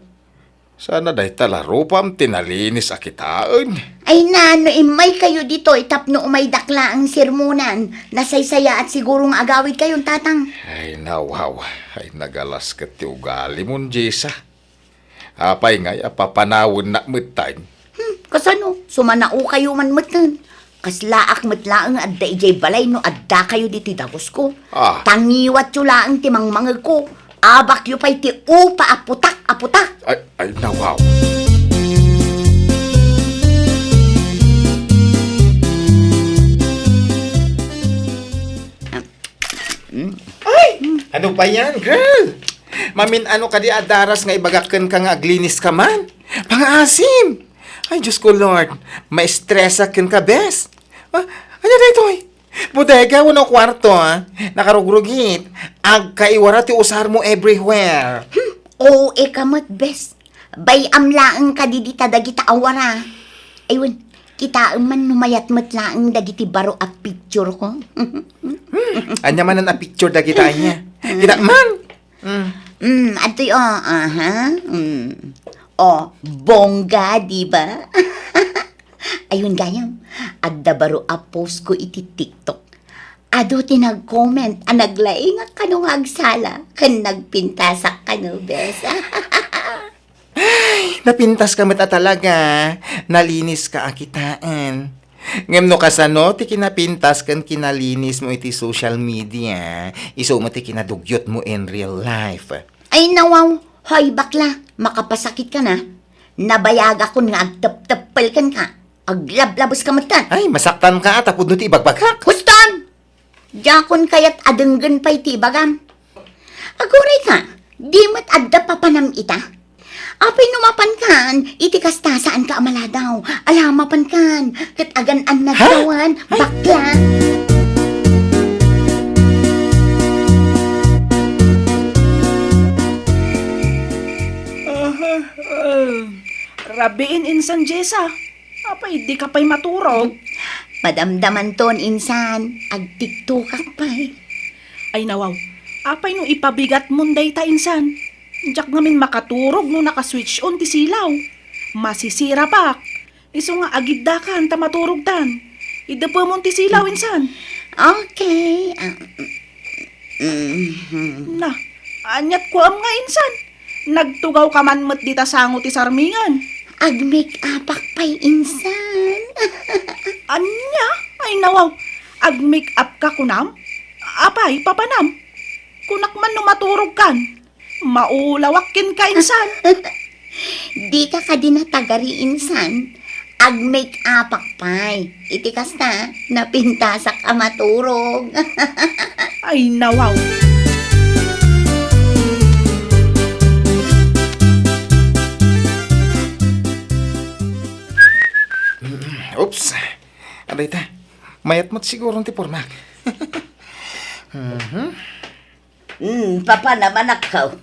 Sana dayta la rupam ti nalinis a kitaen? Ay na, no immaykayo ditoy tapno umaydak laeng sermonan, nasaysayaat siguro nga agawidkayon, Tatang. Ay, nawaw. Ay, nagalas ket ti ugalimon, Jessa. Apay ngay a papanawennak metten? Hmm, kasano? Sumanaokayo man metten. Kaslaak met laeng adda idiay balay no addakayo ditoy dagusko. Ah. Tangiwatyo laeng ti mangmangegko. Abakyo pay ti upa a putak a putak. Ay, ay, nawaw. Hmm? Ay! Ano pa yan, girl? Mamin-ano kadi a daras nga ibagak kenka nga aglinis ka man? Pangaasim! Ay, Diyos ko, Lord. Ma-stress-ak kenka, bes. Ah, ano daytoy? Bodega wenno kuarto, ah? Nakarugrugit. Agkaiwara ti usarmo everywhere. Hmm, O A ka met, bes. Bay-am laeng kadi dita dagita awara. Aywan, kitaem man no mayat met laeng dagiti baro a picture ko. Hmm, ania manen a picture dagita ania? Kita man. Hmm. Hmm, adtoy, oh, aha. Hmm. Oh, bongga, di ba? Aywan gayam, adda baro a post ko iti TikTok. Adu ti nag-comment a naglaingak kano nga agsala ken nagpintasak kano, bes. Ay, napintaska met a talaga. Naliniska a kitaen. Ngem no kasano ti kinapintas ken kinalinismo iti social media, isu met ti kinadugyotmo in real life. Ay, nawaw. Hoy, bakla, makapasakitka na. Nabayagakon nga agtepteppel kenka. Aglablabeska metten. Ay, masaktanka a tapudno ti ibagbagak. Huston! Diakon kayat a denggen pay ti ibagam. Aguray ka, di met adda papanam ita? Apay no mapankan, iti kasta saanka a maladaw. Ala, mapankan, ket agan-annadtawan, bakla. Aha, ah. Rabiin insan, Jessa. Apay, dika pay maturog? Madamdamanton insan, agtiktokak pay. Ay nawaw, apay no ipabigatmon dayta insan? Diak ngamin makaturog no naka-switch on ti silaw. Masisirapak. Isu nga agiddakan ta maturogtan. Idepemon ti silaw insan. Okay. Ah, mhm. Na, aniat kuam nga insan? Nagtugaw ka man met dita sango ti sarmingan. Ag-make-upak pay insan. Ania? Ay nawaw, ag-make-up ka kunam? Apay, papanam? Kunak man no maturog kan. Maulawak kenka insan. Dika kadi natagari insan. Ag-make-upak pay. Iti kasta, napintasak a maturog. Ay, nawaw. Oops. Ano ita? Mayat met siguro ti pormak. Mhm. Hmm, papanam, anakko.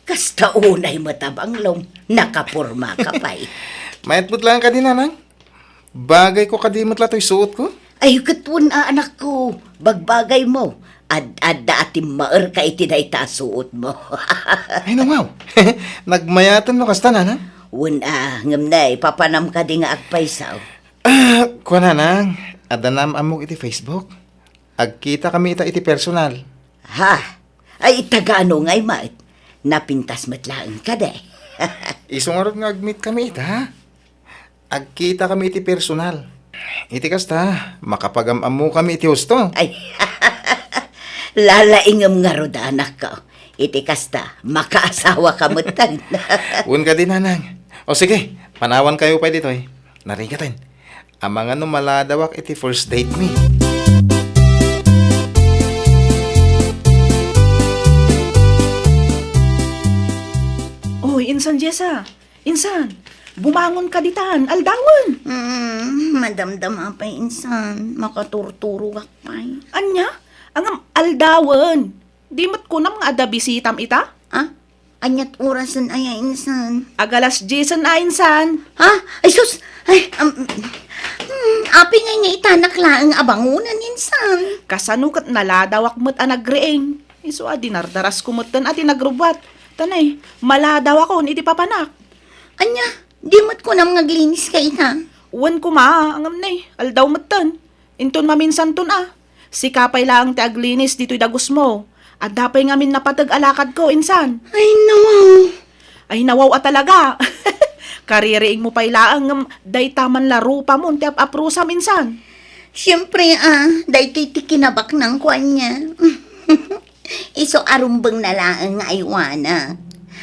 Kasta unay met a banglom, nakaporma ka pay. Mayat met laeng kadi, nanang. Bagay ko kadi met la toy suot ko? Ay, ket wen a, anakko, bagbagay mo. Ad-adda a timmaer ka iti dayta a suot mo. Ay, nawaw. Nagmayaten no kasta, nanang? Wen a, ngem nay, papanam kadi nga agpayso? Ah, kuan, nanang, adda naam-ammok iti Facebook. Agkita kami ita iti personal. Ha? Ay, tagaano ngay met? Napintas met laeng kadi. Isu ngarud nga agmeet kami ita, ha? Agkita kami iti personal. Iti kasta, makapagam-ammo kami iti husto. Ay, lalaingem ngarud, anakko. Iti kasta, makaasawa ka metten. Wen kadi, nanang. O sige, panawan kayo pay ditoy. Narigaten. Amangan no maladawak iti first date mi. Oy, insan Jessa. Insan, bumangon ka ditan, aldawen. Mm, madamdama pay, insan. Makaturturogak pay. Ania? Ngem aldawen. Di met kunam nga adda bisitam ita? Ah? Ania't orasen aya, insan? Ag alas diesen a, insan. Ha? Ay, sus! Ay, um, hmm, apay ngay nga itanak laeng a bangonen, insan? Kasano ket naladawak met a nagriing? Isu a dinardarasko metten a di nagrubbuat. Ta nay, maladawakon iti papanak. Ania, di met kunam nga aglinis ka ita? Wen koma, ngem nay, aldaw metten. Inton maminsanton a, sika pay laeng ti aglinis ditoy dagusmo. Adda pay ngamin napateg a lakadko, insan. Ay, nawaw. Ay, nawaw a talaga. Kaririingmo pay laeng ngem dayta man la rupamon ti ap-aprusam, insan. Siempre, ah, daytoy ti kinabaknangko ania. Isu a rumbeng na laeng nga aywanak.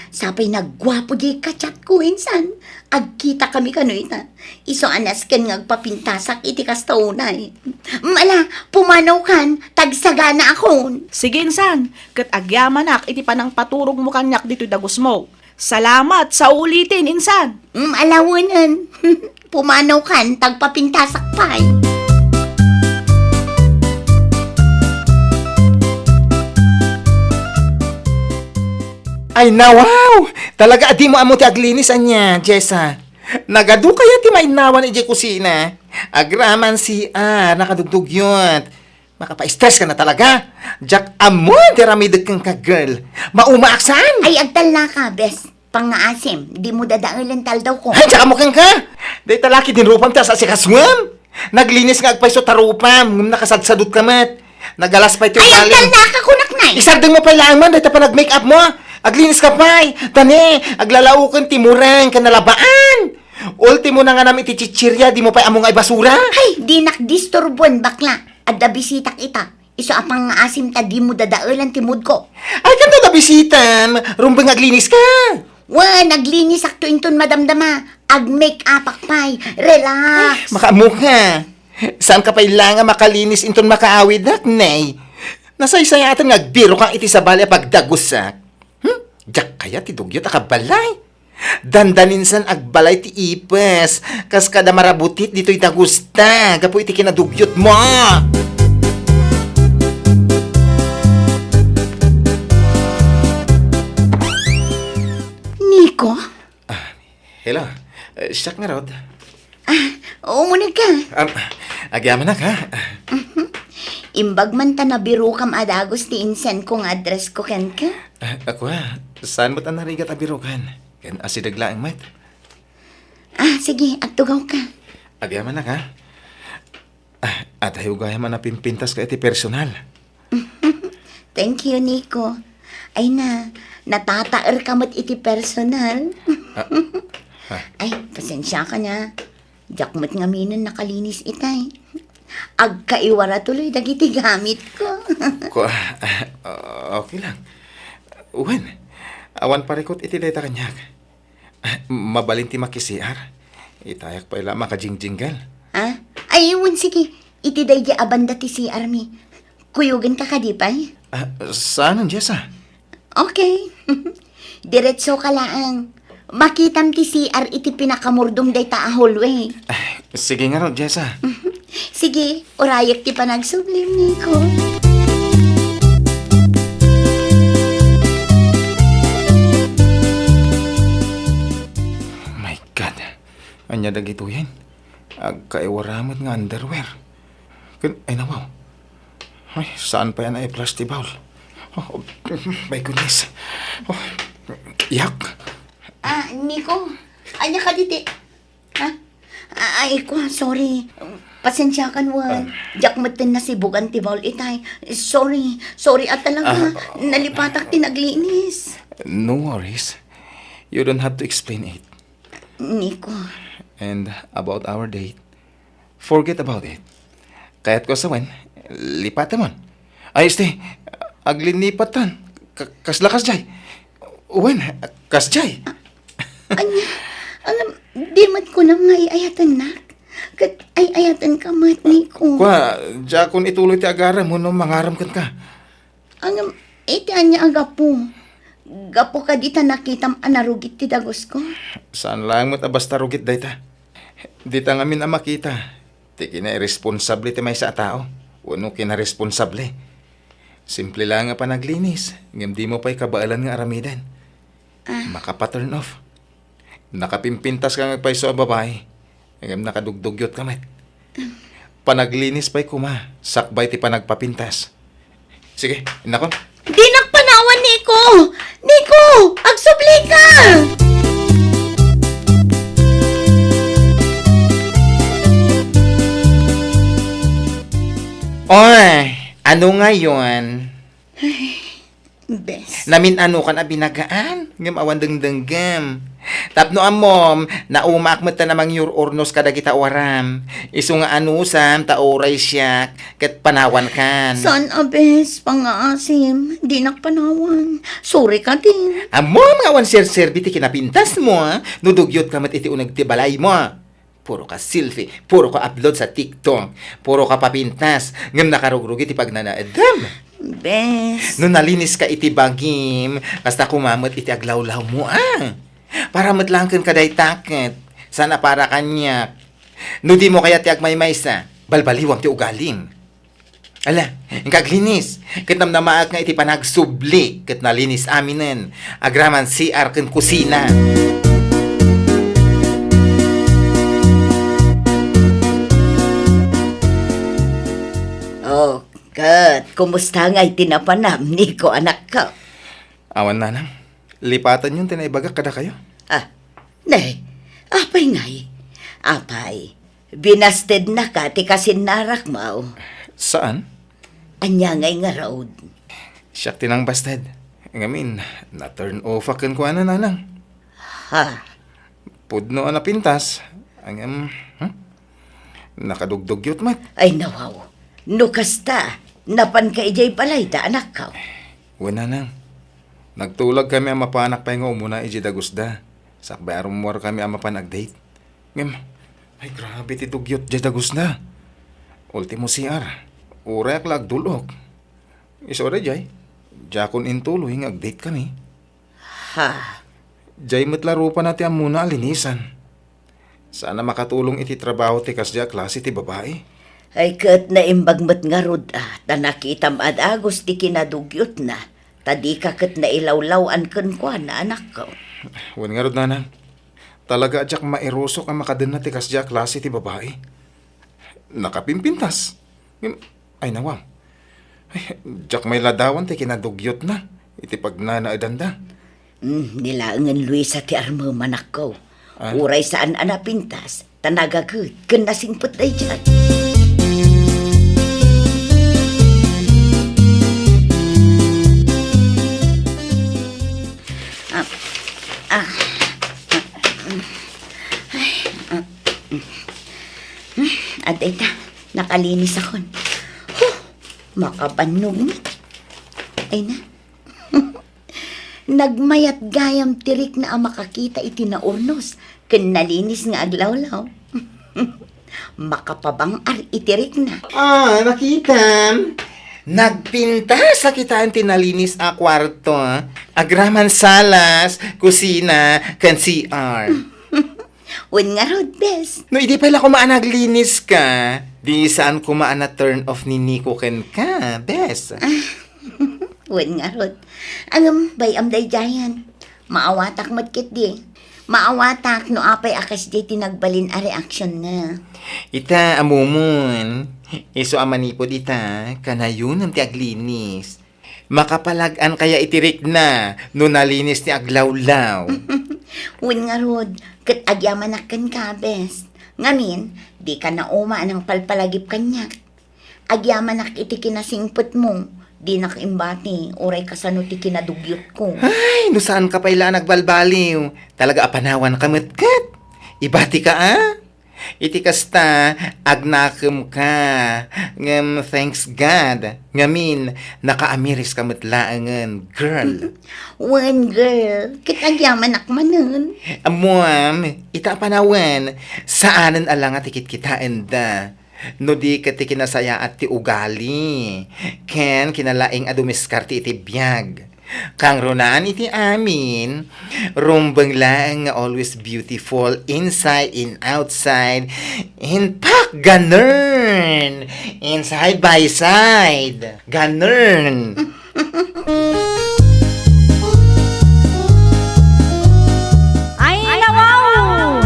Sapay nagguapo diay kachatko, insan. Agkita kami kano ita. Isu a nasken nga agpapintasak iti kasta unay. Mala, pumanaw kan, tagsagana akon. Sige, insan, ket agyamanak iti panangpaturogmo kaniak ditoy dagusmo. Salamat sa ulitin, insan. Mm, alawenen. Pumanaw kan, tagpapintasak pay. Ay, nawaw! Talaga a dimo ammo ti aglinis ania, Jessa. Nagadu kaya ti mainnawan idiay kusina? Agraman C R, nakadugdugyot. Makapa-stress ka na talaga. Diak ammo ti aramidek kenka, girl. Maumaak saan? Ay, agtalna ka, bes. Pangngaasim, dimo dadaelen ti aldawko. Ay, diak ammo kenka. Dayta la ketdi rupam ti as-asikasuem. Naglinis nga agpayso ta rupam, ngem nakasadsadot ka met. Nagalas pay ti ugalim. Ay, agtalna ka, kunak, nay. Isardengmo pay laeng man dayta panag-make-up mo. Aglinis ka pay. Tani, aglalaoken ti mureng ken nalabaan. Ultimo na nga nam iti chichirya, dimo pay ammo nga ibasura. Ay, dinak disturbuen, bakla. Adda bisitak ita. Isu a pangngaasim ta dimo dadaelan ti moodko. Ay, kano da bisitam? Rumbeng nga aglinis ka. Wen, aglinisakto inton madamdama. Ag-make-upak pay. Relax. Ay, makaammo ka. Saan ka pay la nga makalinis inton makaawidnak, nay? Nasaysayaatan nga agbirokak iti sabali a pagdagusak. Hmm? Diak kayat ti dugyot a kabalay. Dandaninsan agbalay ti ipes, kas kada marabutit ditoy dagusta, gapu iti kinadugyot mo. Nico? Ah, hello. Eh, siak ngarud. Ah, umuneg ka. Am, agyamanak, ha? Imbag man ta nabirokam a dagus ti insend ko nga address ko kenka. Ah, ako, ha? Saan met a narigat a birokan? Ken asideg laeng met. Ah, sige, agtugaw ka. Agyamanak, ha? Ah, adayo gayam a napimpintas ka iti personal. Thank you, Nico. Ay na, natataer ka met iti personal. Ah, ah. Ay, pasensya ka na. Diak met ngaminen nakalinis itay. Agkaiwara tuloy dagiti gamitko. Ko, ah, okay lang. Wen, awan parikut iti dayta kaniak. Mabalin ti maki-C R. Itayak pay la makajingjinggal. Ah? Ay, wen, sige. Iti daydi a banda ti C R mi. Kuyogen ka kadi pay? Ah, saan, Jessa? Okay. Diretso ka laeng. Makitam ti C R iti pinakamurdom dayta a hallway. Ah, sige ngarud, Jessa. Sige, urayek ti panagsublim, Nico. Dagitoyen, agkaiwara met nga underwear. Ken, ay, nawaw. Ay, saan pay a naiplas ti bowl? Oh, oh, my goodness. Oh, yak. Ah, Nico, ania ka dita? Ha? Ah, ay, ko, sorry. Pasensiakan, wen. Ah. Diak metten nasibugan ti bowl itay. Sorry. Sorry a talaga. Ah. Nalipatak ti naglinis. No worries. You don't have to explain it. Nico. And about our date, forget about it. Kayatko a sawen, lipatemon. Ay, este, aglinipatan. Ka-, kasla kasjay. Wen, kasjay. Ania, alam, di met kunam nga ay-ayatennak. Ket ay-ayatenka met, Nico. Kua, diakon ituloy ti agarem wenno mangarem kenka. Ngem, iti ania a gapu? Gapu kadi ta nakitam a narugit ti dagusko? Saan laeng met a basta rugit dayta. Dita ngamin a makita ti kinairesponsable ti maysa a tao wenno kinaresponsable. Simple laeng a panaglinis, ngem dimo pay kabaelan nga aramiden. Ah. Makapa-turn off. Nakapimpintaska nga agpayso a babai, ngem nakadugdugyot ka met. Panaglinis pay koma, sakbay ti panagpapintas. Sige, innakon. Dinak panawan, Nico! Nico! Agsublika! Oy, ano ngayon? Bes. Namin-anokan a binagaan, ngem awan dengdenggem. Tapno ammom, naumaak met ta namangyur-urnos kadagita uaram. Isu nga anusam ta uray siak, ket panawankan. Saan a bes, pangngaasim, dinak panawan. Sorry ka din. Ammom nga awan serserbi ti kinapintasmo, no dugyot ka met iti uneg ti balaymo. Puro ka selfie, puro ka upload sa TikTok, puro ka papintas, ngem nakarugrugit ti pagnanaedem. Bes. No nalinis ka iti bagim, kasta koma met iti aglawlawmo, a. Para met laeng ken kadayta ket, saan a para kaniak. No dimo kayat ti agmaymaysa, balbaliwam ti ugalim. Ala, inka aglinis. Ket namnamaak nga iti panagsubli ket nalinis aminen. Agraman C R ken kusina. Oh, ket kumusta ngay ti napanam, Nico, anakko? Awan, nanang. Lipatanyon ti naibagak kadakayo. Ah, ne, apay ngay? Apay, binastednaka ti kasinnarakmo? Saan? Ania ngay ngarud? Siak ti nangbasted. Ngamin, na-turn off-ak kenkuana, nanang. Ha? Pudno a napintas. Ngem, hmm? Nakadugdugyot met. Ay, nawaw. No kasta, napanka idiay balayda, anakko? Wen, nanang. Nagtulagkami a mapanak pay nga umuna idiay dagusda. Sakbay a rummuarkami a mapan ag-date. Ngem, ay, grabe ti dugyot diay dagusda. Ultimo C R. Urayak la agdul-ok. Isu daydiay, diakon intuloy nga ag-date kami. Ha? Diay met la rupana ti ammona a linisan. Saan a makatulong iti trabaho ti kasdiay a klase ti babai. Ay, ket naimbag met ngarud, a, ta nakitam a dagus ti kinadugyotna, ta dika ket nailawlaw-an kenkuana, anakko. Wen ngarud, nanang. Talaga a diak mairusok a makadenna ti kasdiay a klase ti babai. Nakapimpintas. Ngem, ay, nawaw. Ay, diak mailadawan ti kinadugyotna iti pagnanaedanda. Hmm, ni laengen Luisa ti armem, anakko. Ah? Uray saan a napintas, ta nagaget ken nasingpet daydiay. Ah, ah, ah, ay, ah, hmm, adda ita, nakalinisakon. Huh, makabannog met. Ay na. Nagmayat gayam ti rikna a makakita iti naurnos ken nalinis nga aglawlaw. Makapabang-ar iti rikna. Ah, nakitam. Nagpintas a kitaen ti nalinis a kuarto, ah. Agraman salas, kusina, ken C R. Wen ngarud, bes. No idi pay la koma a naglinis ka, di saan koma a na-turn off ni Nico kenka, bes. Ah, wen ngarud. Ngem, bay-am daydiayen. Maawatak met ketdi. Maawatak no apay a kasdiay ti nagbalin a reaksion na. Ita, ammom, isu a manipud ita, kanayon ti aglinis. Makapalag-an kaya iti rikna no nalinis ti aglawlaw? Wen ngarud, ket agyamanak kenka, bes. Ngamin, dika nauma a nangpalpalagip kaniak. Agyamanak iti kinasingpetmo, dinak imbati, uray kasano ti kinadugyotko. Ay, no saanka pay la a nagbalbaliw, talaga a panawanka met ket. Ibatika, a? Iti kasta, agnakemka. Ngem, thanks God, ngamin, nakaamiriska met laengen, girl. Wen, girl, ket agyamanak manen. Ammoam, ita a panawen, saanen a la nga ti kitkitaenda. No di ket ti kinasayaat ti ugali, ken kinalaing a dumiskarte iti biag. Kangrunaan iti amin, rumbeng laeng nga always beautiful inside and outside. In fact, ganern! Inside by side. Ganern! Ay, nawaw!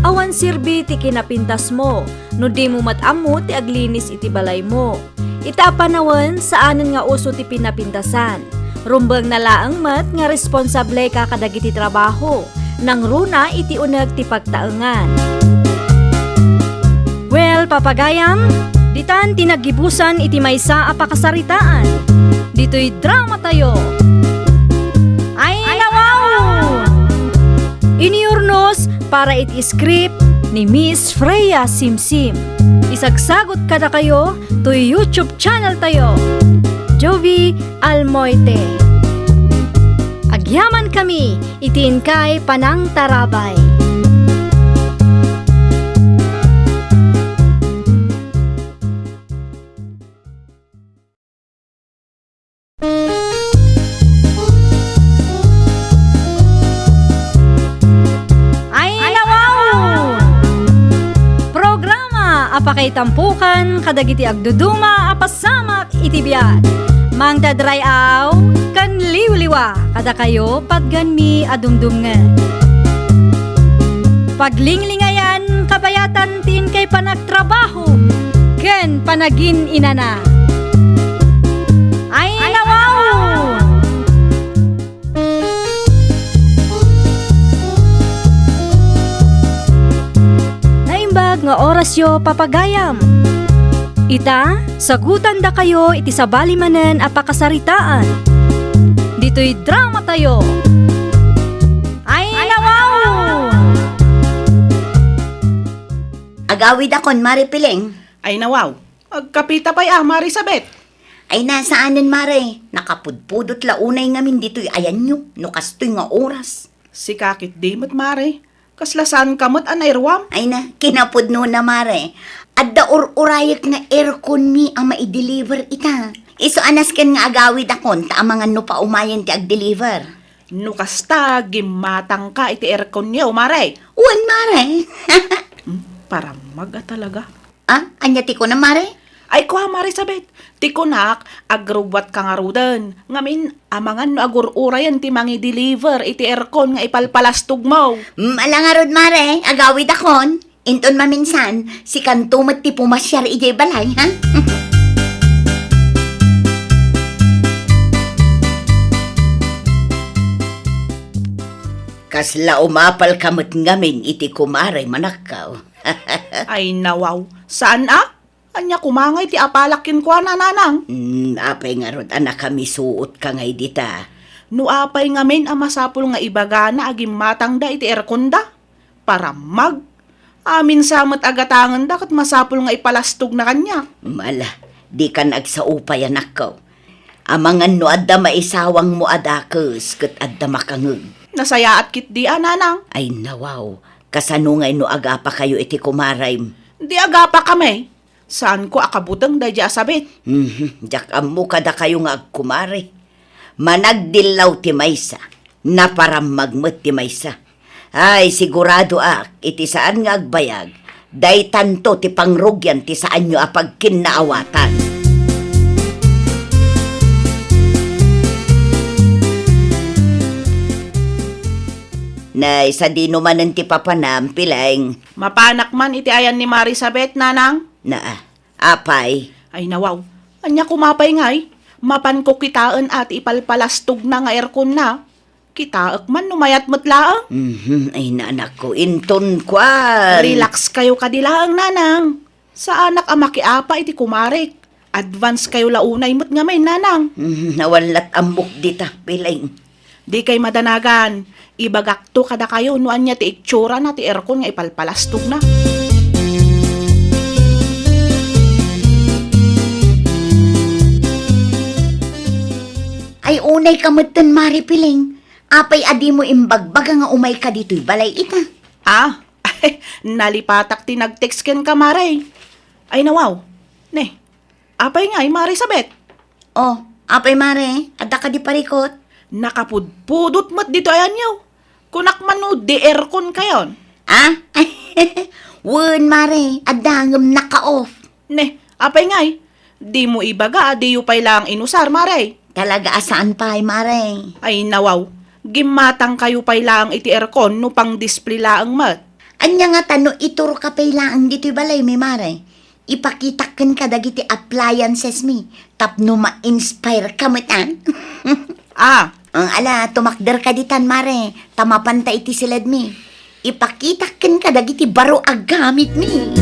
Awan serbi ti kinapintasmo no dimo met ammo ti aglinis iti balaymo. Ita a panawen, saanen nga uso ti pinapintasan. Rumbengna laeng met nga responsableka kadagiti trabaho. Nangruna iti uneg ti pagtaengan. Well, papagayam, ditan ti naggibusan iti maysa a pakasaritaan. Ditoy dramatayo. Ay, nawaw! Iniurnos para iti script ni Miss Freya Simsim. Isagsagot kadakayo toy YouTube channel tayo, Jovi Almoite. Agyamankami iti inkay panangtarabay. Ay, nawaw! Programa a pakaitampukan kadagiti agduduma a pasamak iti biag. Mangdadray-aw ken liwliwa kadakayo patganmi a dumdumngeg. Paglinglingayan kabayatan ti inkay panagtrabaho ken panagin-inana. Ay, nawaw! Naimbag nga orasyo, papagayam. Ita, sagutandakayo iti sabali manen a pakasaritaan. Ditoy dramatayo. Ay, nawaw! Agawidakon, Mare Piling. Ay, nawaw. Agkapita pay a, Mare Sabet. Ay, saanen, Mare. Nakapudpudot la unay ngamin ditoy ayanyo, no kastoy nga oras. Sika ketdi met, Mare. Kasla saanka met a nairuam? Ay na, kinapudnona, Mare. Adda ur-urayek nga airconmi a maideliver ita. Isu a nasken nga agawidakon ta amangan no paumayen ti agdeliver. No kasta, gimmatangka iti airconyo, Mare. Wen, Mare. Hmm, parammag a talaga. Ah, ania ti kunam, Mare? Ay, kua, Mare Sabet. Ti kunak, agrubbuatka ngaruden. Ngamin, amangan no agur-urayen ti mangideliver iti aircon nga ipalpalastogmo. Mm, ala ngarud, Mare. Agawidakon. Inton maminsan, sikanto met ti pumasiar idiay balay, ha? Kasla umapalka met ngamin iti kumare, manakkaw. Ay, nawaw. Saan a? Ania koma ngay ti apalak kenkuana, nanang? Hmm, apay ngarud a nakamisuotka ngay dita? No apay ngamin a masapul nga ibagana a gimmatangda iti airconda? Parammag! Amin sa met a gatangenda ket masapul nga ipalastogna kaniak. Ala, dikan agsao pay, anakko. Amangan no adda maisawangmo a dakes ket adda makangeg. Nasayaat ketdi a, nanang. Ay, nawaw. Kasano ngay no agapakayo iti kumarem? Di agapakami. Saanko a kabuteng daydiay a sabit. Mhm, diak ammo kadakayo nga agkumare. Managdillaw ti maysa, naparammag met ti maysa. Ay, siguradoak, iti saan nga agbayag, daytanto ti pangrugian ti saanyo a pagkinnaawatan. Nay, sadino manen ti papanam, Pileng? Mapanak man iti ayan ni Marisabet, Nanang. Na, apay? Ay, nawaw. Ania koma pay ngay? Mapanko kitaen a ti ipalpalastogna nga airconna. Kitaek man no mayat met laeng. Mhm, ay, nanakko, inton kuan. Relax kayo kadi laeng, Nanang. Saanak a makiapa iti kumarek. Advance kayo la unay met ngamin, Nanang. Mhm, awan lat ammok dita, Pileng. Di kay madanagan. Ibagakto kadakayo no ania ti itsurana ti aircon nga ipalpalastogna. Ay, unay ka metten, Mari Pileng. Apay a dimo imbagbaga nga umayka ditoy balay ita? Ah, nalipatak ti nag-text kenka, Mare. Ay, nawaw. Ne, apay ngay, Mare Sabet? Oh, apay, Mare? Adda kadi parikut? Nakapudpudot met ditoy ayanyo. Kunak man no di aircon kayon. Ah? Wen, Mare. Adda ngem naka-off. Ne, apay ngay? Dimo ibaga a diyo pay laeng inusar, Mare? Talaga a saan pay, Mare. Ay, nawaw. Gimmatang kayo pay laeng iti aircon no pang-display laeng met. Ania ngata no ituroka pay laeng ditoy balaymi, Mare? Ipakitak kenka dagiti appliances mi tapno ma-inspire ka met, a? Ah. Ang ala, tumakder ka ditan, Mare, ta mapanta iti siledmi. Ipakitak kenka dagiti baro a gamitmi.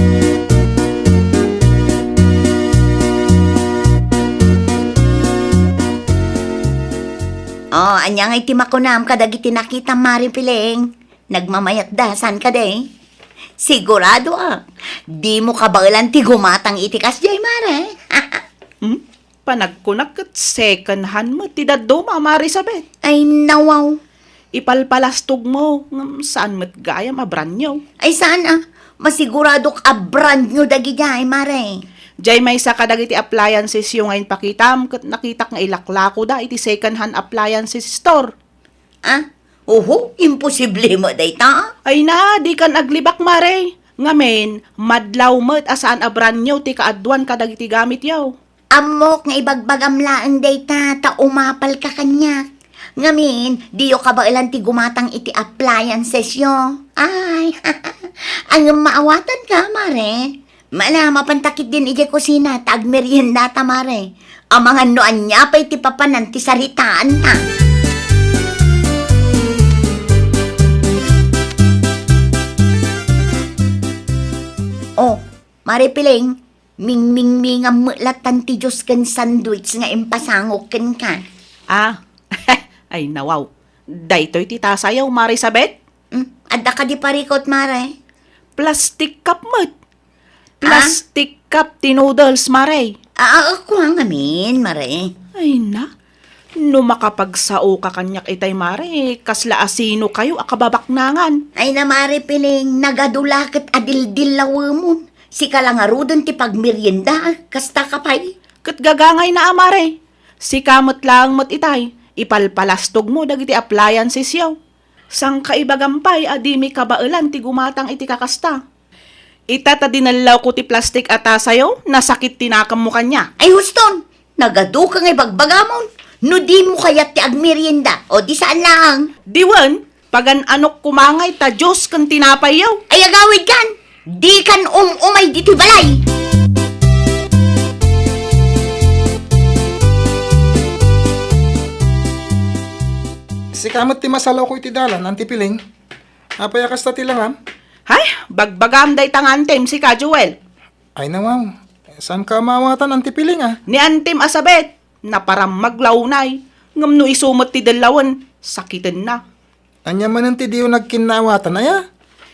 Oh, ania ngay ti makunam kadagiti nakitam, Mare Pileng? Nagmamayatda, saan kadi? Sigurado a, dimo kabaelan ti gumatang iti kasdiay, Mare. Hmm? Panagkunak ket second hand met ti dadduma, Mare Sabet. Ay, nawaw. Ipalpalastogmo, ngem saan met gayam a brand new. Ay, saan a? Masiguradok a brand new dagidiay, Mare. Diay maysa kadagiti appliances yo nga impakitam ket nakitak nga ilaklakoda iti second hand appliances store. Ah? Oho, imposible met dayta. Ay na, dikan aglibak, Mare. Ngamin, madlaw met a saan a brand new ti kaaduan kadagiti gamityo. Ammok nga ibagbagam laeng dayta ta umapalka kaniak. Ngamin, diyo kabaelan ti gumatang iti appliancesyo. Ay, ngem maawatanka, Mare. Mala, mapanta ketdin idiay kusina ta agmeriendata, Mare. Amangan no ania pay ti papanan ti saritaanta. Oh, Mare Pileng, mingmingmingam met latan ti juice ken sandwich nga impasangok kenka. Ah, ay nawaw. Daytoy ti tasayo, Mare Sabet? Hmm, adda kadi parikut, Mare? Plastic cup met. Ah? Plastic cup ti noodles, Mare. Ah, ah, kua ngamin, Mare. Ay na, no makapagsaoka kaniak itay, Mare, kasla asino kayo a kababaknangan. Ay na, Mare Pileng, nagadu la ket a dildillawemon. Sika la ngaruden ti pagmerienda, kasta ka pay. Ket gagangayna a, Mare. Sika met laeng met itay, ipalpalastogmo dagiti appliancesyo. Sangkaibagam pay a dimi kabaelan ti gumatang iti kakasta. Ita ta dinellawko ti plastik a tasayo, nasakit ti nakemmo kaniak. Ay, huston! Nagaduka nga ibagbagamon. No dimo kayat ti agmerienda, o di saan laeng. Diwen, pagan-anok koma ngay ta juice ken tinapayyo. Ay, agawidkan! Dikan um-umay ditoy balay! Sika met ti masalawko iti dalan, Auntie Piling. Apay a kasta ti langam? Hay, bagbagam dayta nga antim, sika, Joel. Ay, nawaw. Saanka a maawatan, Auntie Piling, a? Ni antim a sabet, naparammag la unay. Ngem no isu met ti dellawen, sakitenna. Ania manen ti diyo nagkinnaawatan, aya?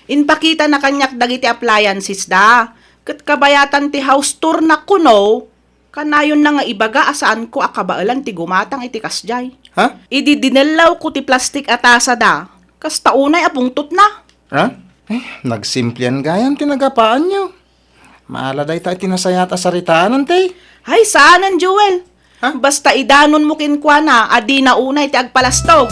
Impakitana kaniak dagiti appliances da. Ket kabayatan ti house tour na kuno, kanayonna nga ibaga a saanko a kabaelan ti gumatang iti kasdiay. Ha? Idi dinellawko ti plastik a tasa da, kasta unay a pungtotna. Ha? Eh, nagsimplian gayam ti nagapaanyo. Maala dayta iti nasayaat a saritaan, Auntie. Hay, saanen, Joel. Ha? Basta idanonmo kenkuana a dina unay ti agpalastog.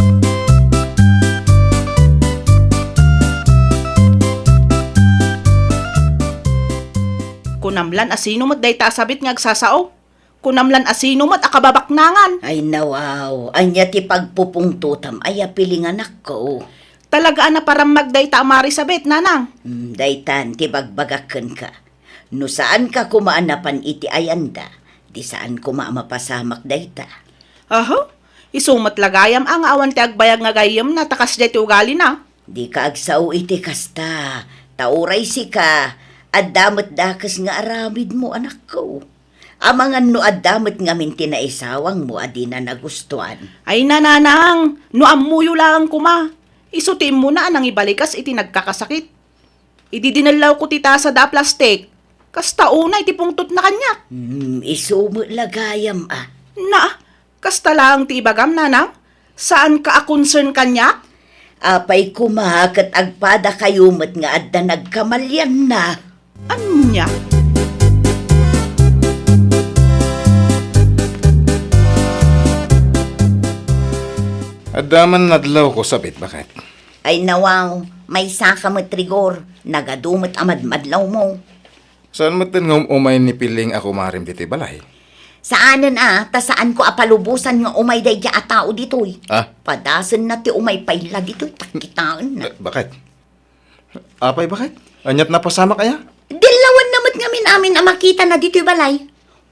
Kunam lan a sino met dayta a sabit nga agsasao? Kunam lan a sino met a kababaknangan? Ay, nawaw, ania ti pagpupungtotam, aya, Piling, anakko? Talaga a naparammag dayta a Marisabet, nanang. Mm, daytan ti bagbagak kenka. No saanka koma a napan iti ayanda, di saan koma a mapasamak dayta. Aho, isu met la gayam a nga awan ti agbayag nga gayyemna ta kasdiay ti ugalina. Dika agsao iti kasta, ta uray sika, adda met dakes nga aramidmo, anakko. Amangan no adda met ngamin ti naisawangmo a dina nagustuan. Ay, nanang, no ammoyo laeng koma. Isu ti immuna a nangibalikas iti nagkakasakit. Idi dinellawko ti tasada a plastik, kasta unay ti pungtotna kaniak. Hmm, isu met la gayam a. Na, kasta laeng ti ibagam, nanang? Saanka a concern kaniak? Apay koma ket agpadakayo met nga adda nagkamalianna? Ania? Adda man nadlawko, Sabit, baket. Ay nawaw, maysaka met, Rigor, nagadu met a madmadlawmo. Saan metten nga um-umay ni Piling a kumarem ditoy balay? Saanen a, ta saanko a palubosan nga umay daydiay a tao ditoy. Ah? Padasenna ti umay pay la ditoy, ta kitaenna. Eh, baket? Apay, baket? Aniat napasamak aya? Dillawenna met ngamin amin a makitana ditoy balay.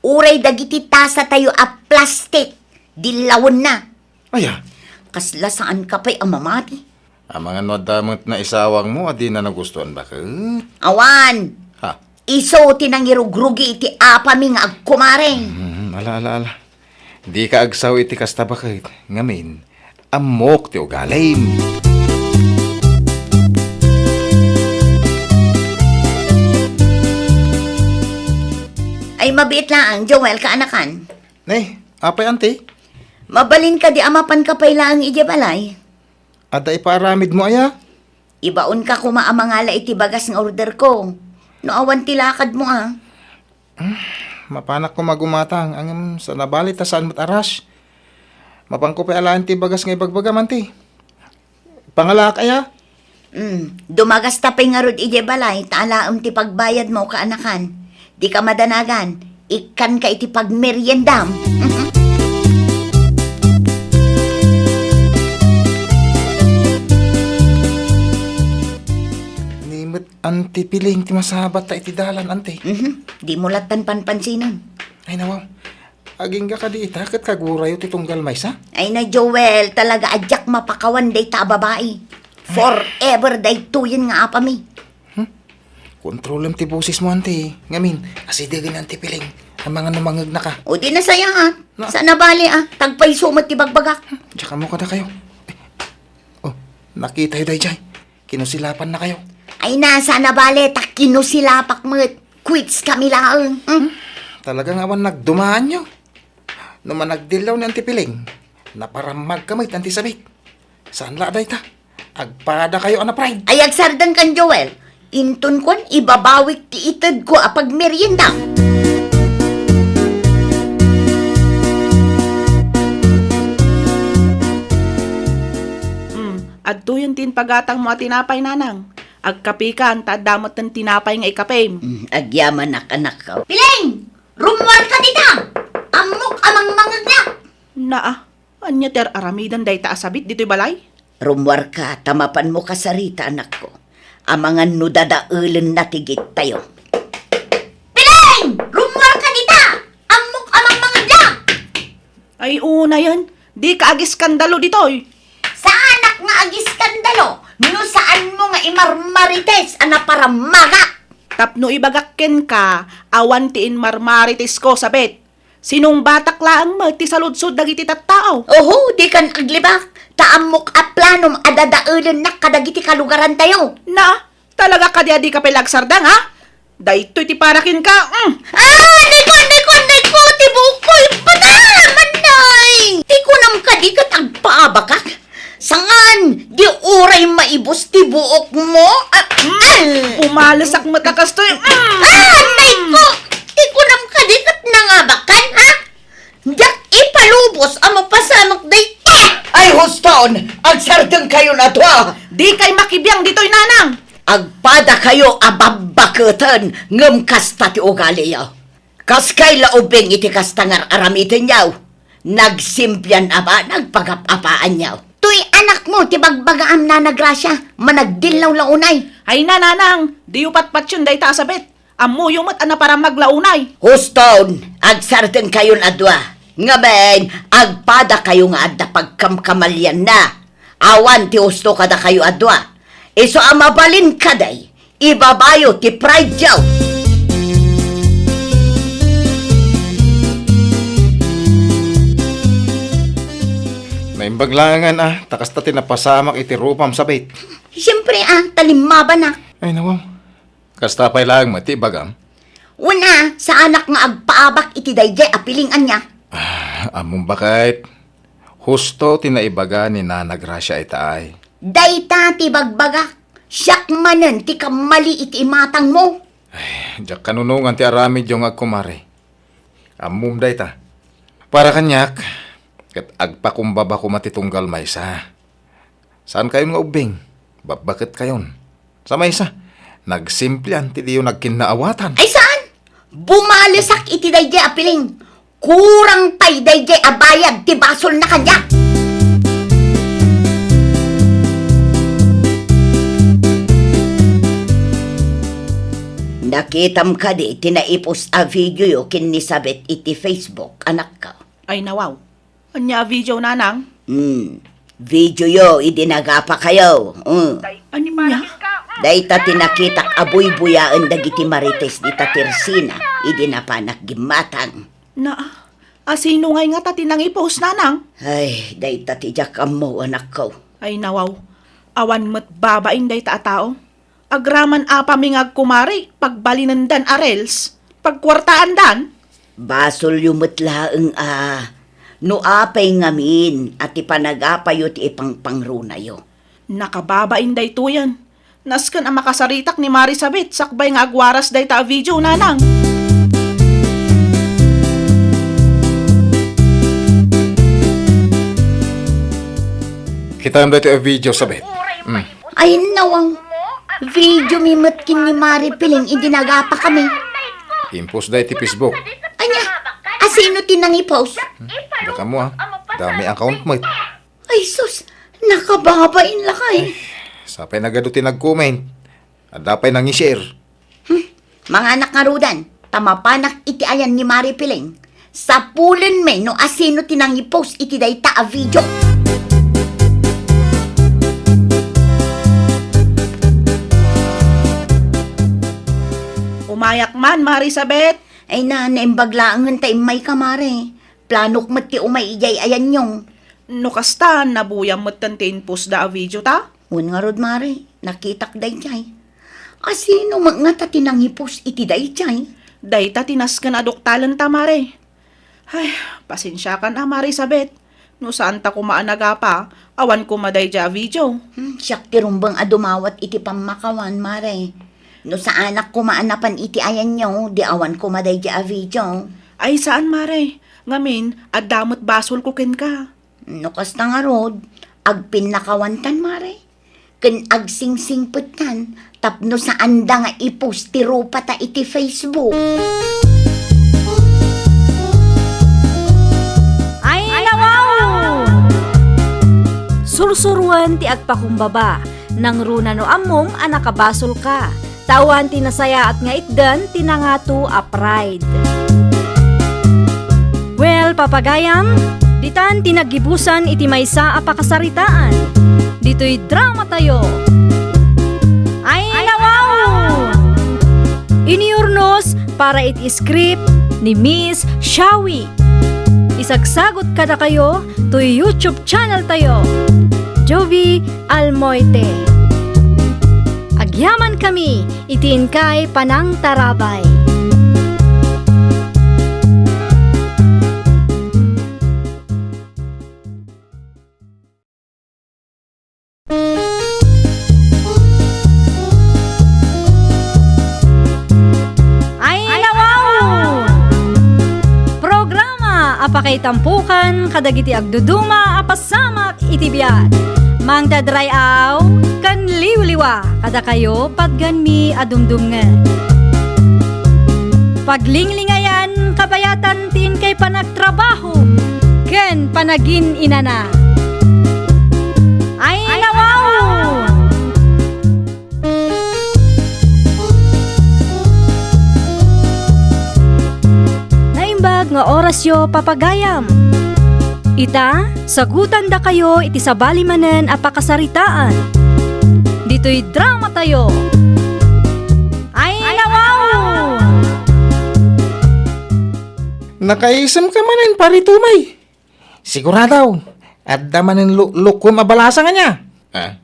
Uray dagiti tasatayo a plastik, dillawenna. Aya? Kasla saanka pay a mamati. Amangan no adda met naisawangmo a dina nagustuan, baket? Awan. Ha? Isu ti nangirugrugi iti apami nga agkumareng. Hmm, ala, ala, ala. Dika agsao iti kasta, baket. Ngamin, ammok ti ugalim. Ay, mabiit laeng, Joel, kaanakan. Ne, apay, anti? Mabalin kadi a mapanka pay laeng idiay balay? Adda ipaaramidmo aya? Ibaonka koma a mangala iti bagas nga orderko. No awan ti lakadmo a. Hmm, mapanak koma gumatang, ngem saan a bale ta saan met a rush. Mapanko pay alaen ti bagas nga ibagbagam, anti. Pangalaak aya? Hmm, dumagasta pay ngarud idiay balay, ta alaem ti pagbayadmo, kaanakan. Dika madanagan, ikkanka iti pagmeriendam. Ni met Anti Piling ti masabat ta iti dalan, anti. Mhm. Dimo lattan panpansinen. Ay, nawaw. Agingga kadi ita, ket kagurayo ti tunggal maysa? Ay na, Joel, talaga a diak mapakawan dayta a babai. Forever daytoyen nga apami. Hmm? Kontrolem ti bosesmo, anti. Ngamin, asidegen ni Anti Piling. Amangan no mangegnaka. O di nasayaan. Na- Saan a bale, a. Tagpayso met ti bagbagak. Diak ammo kadakayo. Oh, nakitayo daydiay. Kinusilapannakayo. Ay na, saan a bale, ta kinusilapak met. Quits kami laeng. Hmm? Talaga nga awan nagdumaanyo. No managdillaw ni Anti Piling, naparammagka met, Anti Sabit. Saan la dayta? Agpadakayo a na-pride. Ay, agsardengkan, Joel. Inton kuan, ibabawik ti itedko a pagmerienda. Hmm, adtoyen ti impagatangmo a tinapay, nanang. Agkapikan, ta adda met ti tinapay nga ikapim. Hmm, agyamanak, anakko. Piling! Rummuarka dita! Ammok a mangmangegna! Naa, ania ti ar-aramidan dayta a Sabit ditoy balay? Rummuarka, ta mapanmo kasarita, anakko. Amangan no dadaelenna ti gittayo. Piling! Rummuarka dita! Ammok a mangmangegna! Ay, unayen, dika agiskandalo ditoy. Saanak nga agiskandalo no saanmo nga imarmarites a naparammagak. Tapno ibagak kenka, awan ti inmarmaritesko, Sabit. Sinungbatak laeng met ti saludsod dagiti tattao. Oho, dikan aglibak, ta ammok a planom a dadaelennak kadagiti kalugarantayo. Na, talaga kadi a dika pay la agsardeng, ha? Daytoy ti para kenka, mm. Ah, naiko, naiko, naiko, ti buokko, ipata, manay! Ti kunam kadi ket agpaabakak? Saan, di uray maibus ti buokmo? Ah, mm. Pumalesak met a kastoy, mm. Ah, naiko! Ti kunam kadi ket nangabakan, ha? Diak ipalubos a mapasamak dayta! Ay, huston! Agsardengkayon a dua! Dikay makibiang ditoy, nanang! Agpadakayo a babbaketen, ngem kasta ti ugaliyo. Kaskay la ubing iti kasta nga ar-aramidenyo. Nagsimplian a banag pagap-apaanyo. To Ti anakmo ti bagbagaam, Nana Gracia, managdillaw la unay. Ay, nanang, diyo patpatien dayta a sabet. Ammoyo met a naparammag la unay. Huston, agsardengkayon a dua. Ngamin, agpadakayo nga adda pagkamkamalianna. Awan ti husto kadakayo a dua. Isu a mabalin kadi, ibabayo ti pride-yo. Naimbag laengen a, ta kasta ti napasamak iti rupam, sabet. Siempre a, ta limmabanak. Ay, nawaw. Kasta pay laeng met ti ibagam? Wen a, saanak nga agpaabak iti daydiay a piling ania. Ah, ammom baket. Husto ti naibaga ni Nana Gracia ita ay. Dayta ti bagbagak. Siak manen ti kammali iti imatangmo. Ay, diak kanunongan ti aramidyo nga agkumare. Ammom dayta. Para kaniak, ket agpakumbaba koma ti tunggal maysa. Saankayon nga ubbing, babbaketkayon. Sa maysa, nagsimplian ti diyo nagkinnaawatan. Ay saan? Bumalesak iti daydiay a piling. Kurang pay daydiay a bayad ti basolna kaniak. Nakitam kadi ti naipost a videoyo ken ni Sabet iti Facebook, anakko? Ay, nawaw. Ania a video, nanang? Hmm. Videoyo idi nagapakayo. Hmm. Ania? Dayta ti nakitak a buybuyaen dagiti marites dita Tirsina idi napanak gimmatang. Naa, asino ngay ngata ti nangipost, nanang? Ay, dayta ti diak ammo, anakko. Ay, nawaw. Awan met babain dayta a tao. Agraman apami nga agkumare, pagbalinendan a reels, pagkuartaandan. Basolyo met laeng a, no apay ngamin a ti panagapayo ti ipangpangrunayo. Nakababain daytoyen. Nasken a makasaritak ni Marisabet sakbay nga agwaras dayta a video, nanang. Kitaem daytoy a video, Sabet. Mm. Ay, nawang. Video mi met ken ni Mari Piling idi nagapakami. Impostda iti Facebook. Ania? Asino ti nangipost? Hmm? Dakamo, ah. Dami account met. Ay, sus! Nakababain lakay. Ay, sapay nagadu ti nag-comment. Adda pay nangi-share. Hmm. Manganak ngaruden, ta mapanak iti ayan ni Mari Piling. Sapulenmi no asino ti nangipost iti dayta a video. Umayak man, Marisabet. Ay na, naimbag laengen ta immayka, Mare. Planok met ti umay idiay ayanyo. No kasta, nabuyam metten ti impostda a video ta? Wen ngarud, Mare, nakitak daydiay. Asino met ngata ti nangipost iti daydiay? Dayta ti nasken a doktalenta, Mare. Ay, pasensiakan a, Marisabet. No saanta koma a nagapa, awan koma daydiay a video. Hmm, siak ti rumbeng a dumawat iti pammakawan, Mare. No saanak koma a napan iti ayanyo, di awan koma daydiay a video. Ay, saan, Mare. Ngamin, adda met basolko kenka. No kasta ngarud, agpinnakawantan, Mare. Ken agsingsingpettan tapno saanda nga i-post ti rupata iti Facebook. Ay, nawaw! Sursuroen ti agpakumbaba, nangruna no ammom a nakabasolka. Ta awan ti nasayaat nga itdan ti nangato a pride. Well, papagayam, ditan ti naggibusan iti maysa a pakasaritaan. Ditoy dramatayo. Ay, nawaw! Iniurnos para iti script ni Miss Shawi. Isagsagot kadakayo toy YouTube channel tayo, Jovi Almoite. Agyaman kami iti inkay panangtarabay. Ay, nawaw! Programa a pakaitampokan kadagiti agduduma a pasamak iti biag. Mangted ray-aw ken liwliwa kadakayo patganmi a dumdumngeg. Paglinglingayan kabayatan ti inkay panagtrabaho ken panagin-inana. nga orasyo, papagayam. Ita, sagutandakayo iti sabali manen a pakasaritaan. Ditoy dramatayo. Ay, nawaw! Nakaisem ka manen, Pare Tommy. Sigurado, adda manen lu-, lukuem a balasa nga niya. Ah?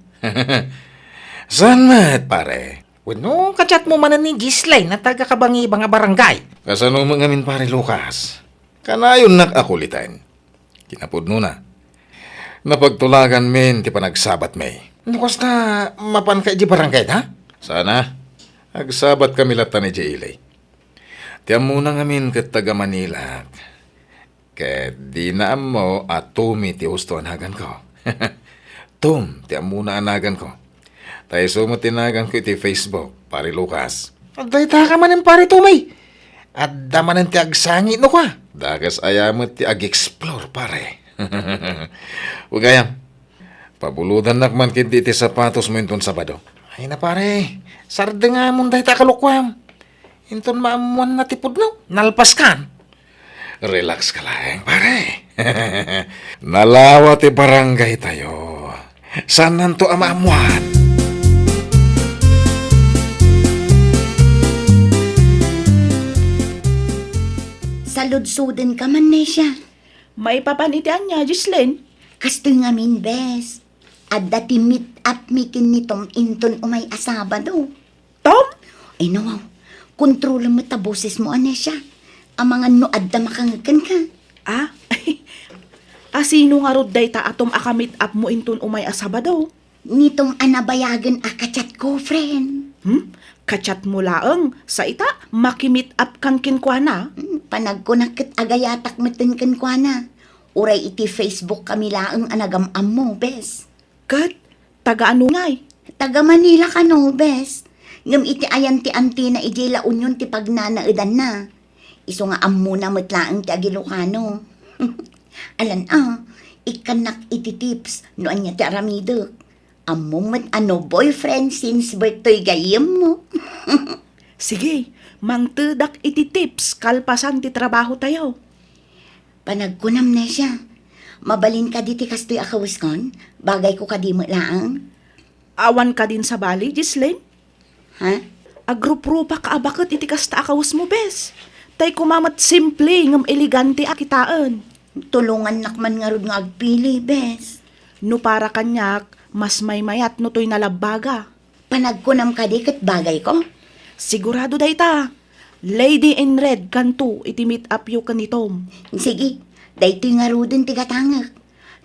Saan met, pare? Wenno, ka-chat mo manen ni Gislaine a taga-Kabangibang a barangay? Kasano met ngamin, Pare Lucas? Kanayonnak a kuliten. Kinapudnona, napagtulaganmin ti panagsabatmi. No kasta, mapanka idiay barangayda? Sana. Agsabatkami latta idiay ili. Ti ammona ngamin ket taga-Manila. Ket dina ammo a Tommy ti husto a naganko. Tom ti ammona a naganko. Ta isu met ti naganko iti Facebook, Pare Lucas. Dayta ka manen, Pare Tommy. Adda manen ti agsangit no kua. Dakes aya met ti ag-explore, pare. Ugayam, pabulodannak man ketdi iti sapatosmo inton Sabado. Ay na, pare, sardengamon dayta a kalukuam. Inton maammuanna ti pudno, nalpaskan. Relax ka laeng, pare. Nalawa ti barangaytayo. Saannanto a maammuan. Saludsodem ka man, Nesia. Maipapan iti ania, Gislaine? Kastoy ngamin, bes. Adda ti meet up mi ken ni Tom inton umay a Sabado. Tom? Ay, no. Kontrolem met ta bosesmo, Anesia. Amangan no adda makangeg kenka. Ah? A sino ngarud dayta a Tom a ka-meet up mo inton umay a Sabado? Ni Tom a nabayagen a ka-chat ko, friend. Hmm? Ka-chat mo laeng? Sa ita, maki-meet up kan kenkuana? Hmm, panagkunak ket agayatak metten kenkuana. Uray iti Facebook kami laeng a nagam-ammo, bes. Ket taga-ano ngay? Taga-Manila kano, bes. Ngem iti ayan ti antina idiay La Union ti pagnanaedanna. Isu nga ammona met laeng ti ag-Ilocano. Alan a, ikkannak iti tips no ania ti aramidek. Ammom met a no boyfriend since birth toy gayyemmo. Sige, mangtedak iti tips kalpasan ti trabahotayo. Panagkunam, Nesia. Mabalin kadi ti kastoy a kaweskon? Bagayko kadi met laeng? Awan kadin sabali, Gislaine? Ha? Agruprupak a baket iti kasta a kawesmo, bes. Tay koma met simple ngem elegante a kitaen. Tulongannak man ngarud nga agpili, bes. No para kaniak, mas maymayat no toy nalabbaga. Panagkunam kadi ket bagayko? Sigurado dayta. Lady in Red kanto iti meet-upyo ken ni Tom. Sige, daytoy ngaruden ti gatangek.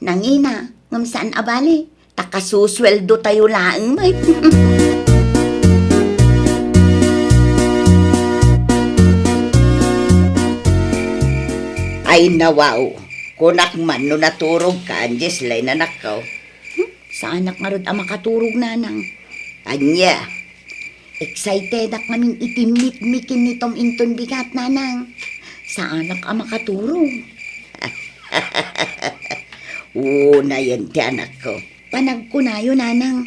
Nangina, ngem saan a bale, ta kasusueldotayo laeng met. Ay, nawaw. Kunak man no naturogka, Angeline, anakko. Hmm? Saanak ngarud a makaturog, nanang. Ania? Excitedak ngamin iti meet mi ken ni Tom inton bigat, nanang. Saanak a makaturog. Unayen ti anakko. Panagkunayo, nanang.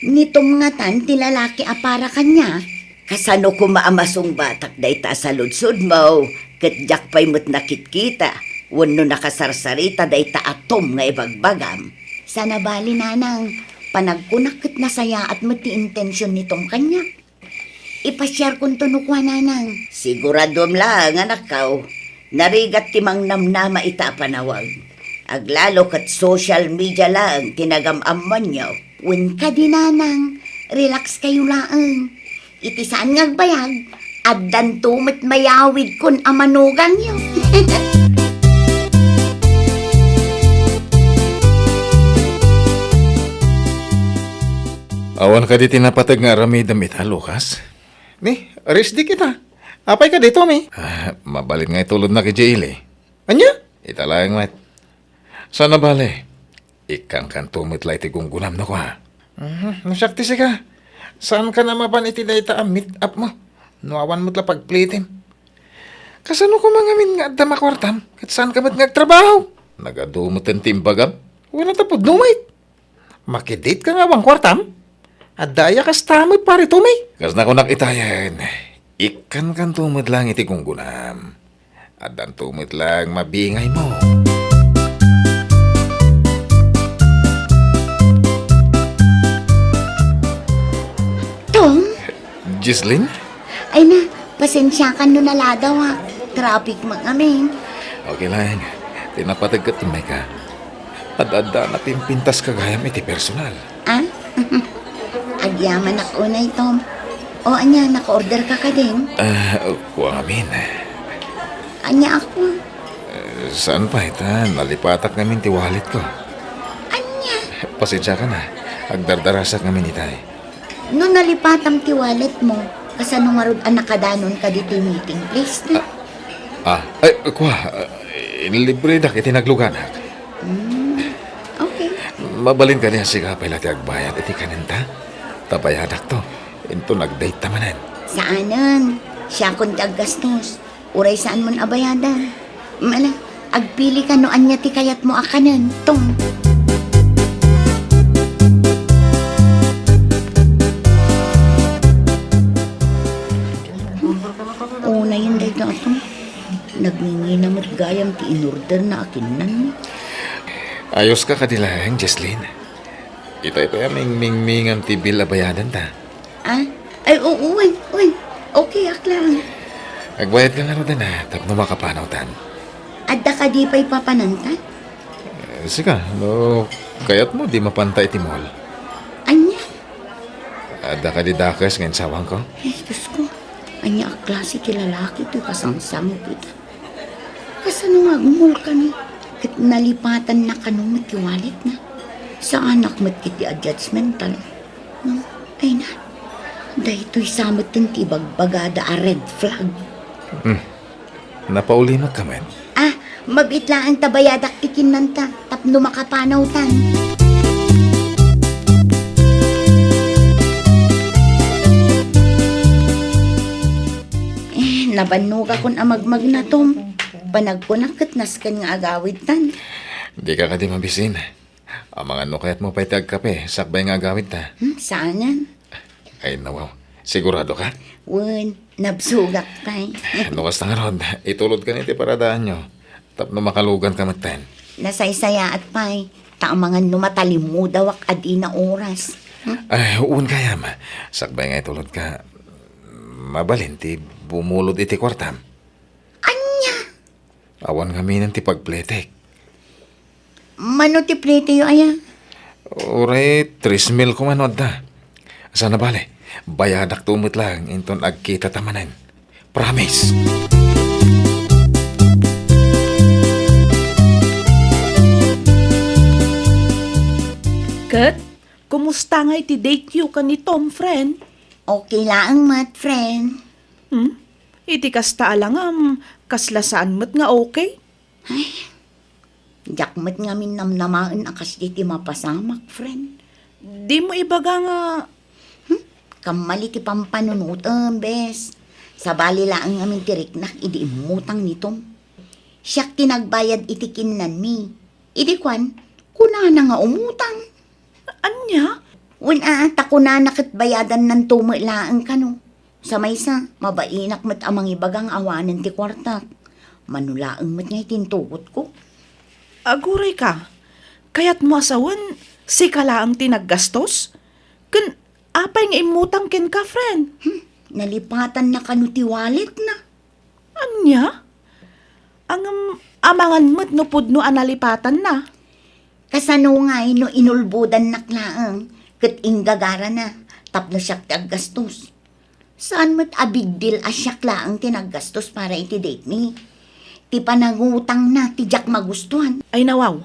Ni Tom ngatan ti lalaki a para kaniak? Kasano koma a masungbatak dayta a saludsodmo, ket diak pay met nakitkita wenno nakasarsarita dayta a Tom nga ibagbagam? Saan a bale, nanang, panagkunak ket nasayaat met ti intension ni Tom kaniak. Ipasiarkonto no kua, nanang. Siguradom laeng, anakko. Narigat ti mangnamnama ita a panawag. Aglalo ket social media laeng ti nagam-ammoanyo. Wen kadi, nanang, relax kayo laeng. Iti saan nga agbayag, addanto met mayawidkon a manugangyo. Awan kadi ti napateg nga aramidem ita, Lucas? Ni, risdi kita. Apay kadi, Tommy? Ah, mabalin nga itulodnak idiay ili. Ania? Ita laeng met. Saan a bale, ikkankanto met la iti gunggonam no kua. Mhm, no siak ti sika, saankan a mapan iti dayta a meet up mo. No awan met la pagplitem. Kasano koma ngamin nga adda makuartam, ket saanka met nga agtrabaho? Nagadu meten ti imbagam. Wala ta pudno met. Makidate ka nga awan kuartam? Adda aya kasta met, Pare Tommy? Kas nakunak itayen, ikkankanto met laeng iti gunggonam. Addanto met laeng mabingaymo. Tom? Jesslyn? Ay na, pasensiakan no naladaw, ha. Traffic man ngamin. Okay laeng. Ti napateg ket immayka. Ad-adda napimpintaska gayam iti personal. Ah? Agyamanak unay, Tom. O ania, naka-order ka kadin? Ah, kua ngamin. Ania ako? Eh, saan pay, ta nalipatak ngamin ti walletko. Ania? Pasensiakan, ha. Agdardarasak ngamin itay. No nalipatam ti walletmo, kasano ngarud a nakadanonka ditoy meeting place na? Ah, ah, ay, kua, ah, inlibredak iti nagluganak. Hmm, okay. Mabalin kadi a sika pay la ti agbayad iti kanenta? Ta bayadakto, inton nag-date ta manen. Saanen, siakon ti aggastos. Uray saanmon a bayadan. Mala, agpili ka no ania ti kayatmo a kanen, Tom. Unayen dayta, Tom. Nagngingina met gayam ti inorderna a kinnanmi. Ayoska kadi laeng, Jesslyn. Itay pay a mingmingmingam ti bill a bayadanta. Ah? Ay, oo, uy, uy. Okay, aklang. Agbayadka ngaruden, a, tapno makapanawtan. Adda kadi pay papananta? Eh, sika, no kayatmo, di mapanta iti mall. Ania? Adda kadi dakes nga insawangko? Ay, Diyos ko. Ania a klase ti lalaki toy kasangsango kita? Kasano nga agmall kano? Ket nalipatanna kano met ti walletna? Saanak met iti a judgmental. No? Ay na. Daytoy sa metten ti ibagbagada a red flag. Hmm. Napaulimek ka met? Ah, mabit laeng ta bayadak ti kinnanta tapno makapanawtan. Eh, nabannogakon a magmagna, Tom. Panagkunak ket nasken nga agawidtan. Dika kadi mabisin. Amangan no kayatmo pay ti agkape, sakbay nga agawidta. Hmm, saanen? Ay, nawaw. Sigurado ka? Wen, nabsogak pay. No kasta ngarud, itulod ka ni ti paradaanyo. Tapno makalugan ka metten. Nasaysayaat pay, ta amangan no matalimudawak a dina oras. Hmm? Ay, wen gayam. Sakbay nga itulod ka, mabalin ti bumulod iti kuartam. Ania? Awan ngamin ti pagpletek. Mano ti pleteyo aya? Uray tres mil koma no adda. Saan a bale, bayadakto met laeng inton agkitata manen. Promise! Ket, kumusta ngay ti date yo ken ni Tom, friend? Okay laeng met, friend. Hmm? Iti kasta a langam, kasla saan met nga okay? Ay, diak met ngamin namnamaen a kasdi ti mapasamak, friend. Dimo ibaga nga... Hmm? Kammali ti pampanunotem, bes. Sabali laeng ngamin ti riknak idi immutang ni Tom. Siak ti nagbayad iti kinnanmi. Idi kuan, kunana nga umutang. Ania? Wen a, ta kunana ket bayadannanto met laeng kano. Sa maysa, mabainak met a mangibaga nga awanen ti kuartak. Mano laeng met nga iti intugotko. Aguray ka, kayatmo a sawen, sika laeng ti naggastos? Ken apay nga immutang kenka, friend? Hmm, nalipatanna kano ti walletna. Ania? Ngem amangan met no pudno a nalipatanna. Kasano ngay no inulbodannak laeng ket inggagarana tapno siak ti aggastos? Saan met a big deal a siak laeng ti naggastos para iti date mi. Ti panangutangna ti diak magustuhan. Ay nawaw,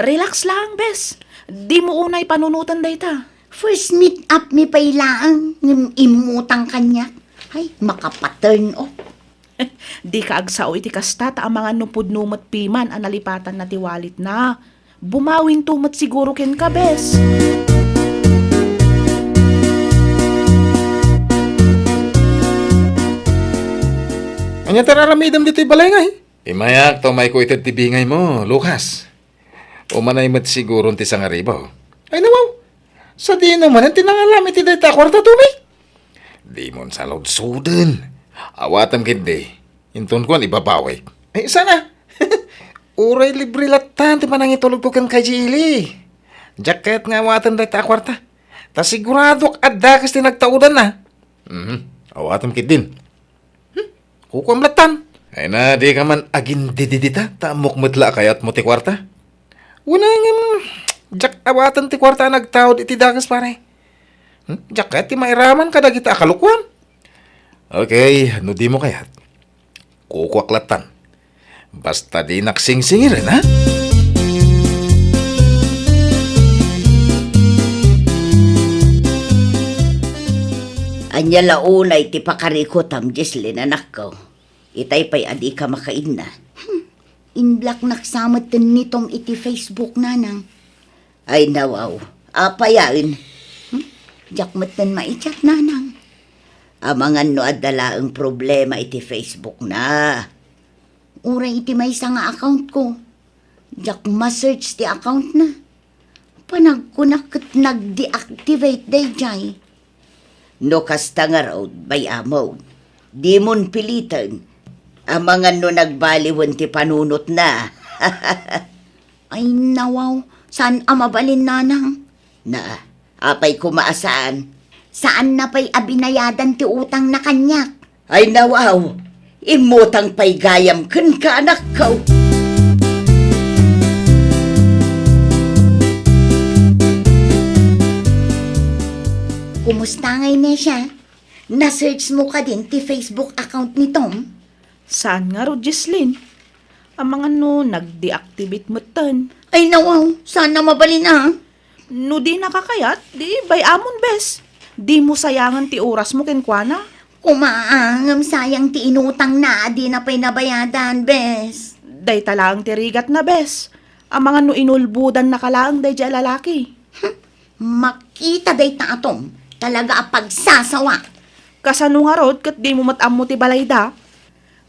relax laeng, bes. Dimo unay panunoten dayta. First meet up mi pay laeng ngem immutang kaniak. Ay, makapa-turn off. Dika agsao iti kasta, ta amangan no pudno met piman a nalipatanna ti walletna. Bumawinto met siguro kenka, bes. Ania ti ar-aramidem ditoy balay ngay? Immayak ta umayko ited ti bingaymo, Lucas. Umanay met siguron ti sangaribu. Ay, nawaw! Sadino manen ti nangalam iti dayta a kuarta, Tommy? Dimon saludsuden. Awatem ketdi. Inton kuan, ibabawik. Ay, sana. Uray libre latta ti panangitulogko ken kay Jilly. Diak kayat nga awaten dayta a kuarta. Ta siguradok adda kas ti nagtaudanna. Mhm. Awatem ketdin. Hmm? Kukuam lattan. Ay na, di ka man agindididita, ta ammok met la a kayatmo ti kuarta. Wen a ngem, diak awaten ti kuarta a nagtaud iti dakes, pare. Hmm? Diak kayat ti mairaman kadagita a kalukuam. Okay, no dimo kayat, kukuak lattan. Basta dinak singsingiren, ha? Ania la unay ti pakarikutam, Jesselyn, anakko? Itay pay a dika makainna. Hmm. Inblocknak sa metten ni Tom iti Facebook, nanang. Ay, nawaw. Apayen? Hmm? Diak metten maichat, nanang. Amangan no adda laeng problema iti Facebook na. Uray iti maysa nga account ko. Diak ma-search ti account na. Panagkunak ket nag-deactivate daydiay. No kasta ngarud, bay-amon, dimon piliten. Amangan no nagbaliwen ti panunotna. Ay, nawaw, saan a mabalin, nanang? Na, apay koma a saan? Saanna pay a binayadan ti utangna kaniak. Ay, nawaw, immutang pay gayam kenka, anakko. Kumusta ngay, Necia? Na-search mo kadin ti Facebook account ni Tom? Saan ngarud, Jesselyn? Amangan no nag-deactivate metten. Ay, nawaw, saan a mabalin, a? No dinaka kayat, di bay-amon, bes. Dimo sayangen ti orasmo kenkuana. Koma, a, ngem sayang ti inutangna a dina pay nabayadan, bes. Dayta laeng ti rigatna, bes. Amangan no inulbodannaka laeng daydiay a lalaki. Hmm, makita dayta a Tom, talaga a pagsasawa. Kasano ngarud ket dimo met ammo ti balayda?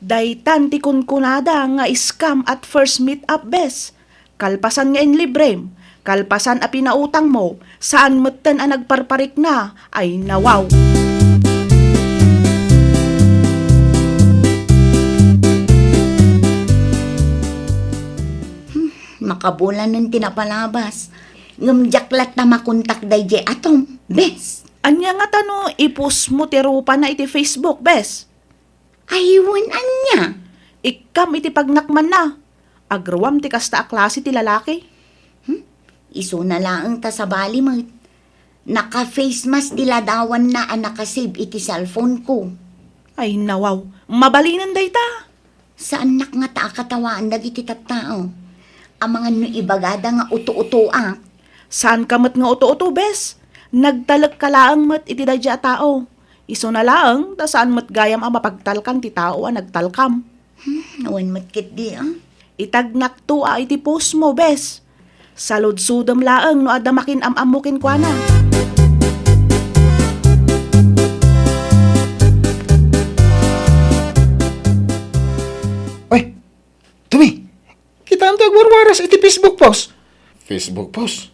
Daytan ti kunkunada nga scam at first meet-up, bes. Kalpasan nga inlibrem, kalpasan a pinautangmo, saan metten a nagparparikna. Ay, nawaw. Hmm, makabulanen ti napalabas. Ngem diak latta makontak daydiay a Tom, bes. Ania ngata no i-post mo ti rupana iti Facebook, bes? Ay, wen ania? Ikkam iti pagnakmanna. Agruam ti kasta a klase ti lalaki. Hmm? Isuna laeng ta sabali met. Naka-face mask ti ladawanna a naka-save iti cellphone ko. Ay, nawaw. Mabalinen dayta. Saannak ngata a katawaan dagiti tattao. Amangan no ibagada nga uto-utoak. Saanka met nga uto-uto, bes. Nagtalekka laeng met iti daydiay a tao. Isuna laeng ta saan met gayam a mapagtalkan ti tao a nagtalkam. Hmm, awan met ketdi, a. Itagnakto a iti post mo, bes. Saludsodem laeng no adda makin-am-ammo kenkuana. Oy, Tommy, kitaem ti agwarwaras iti Facebook post. Facebook post?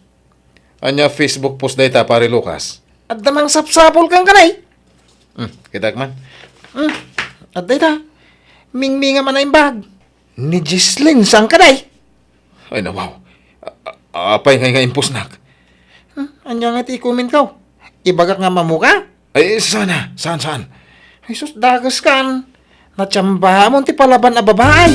Ania Facebook post dayta, Pare Lucas? Adda mangsapsapul kenka, nay. Hmm, kitak man. Hmm, adda ita. Mingmingam a naimbag. Ni Jesselyn, saan ka, day? Ay, nawaw. A-, a-, apay ngay nga impostnak? Hmm, ania nga ti i-comment ko? Ibagak nga ammo ka? Ay, saan a? Saan, saan? Ay, sus, dakes kan. Natiambaamon ti palaban a babae.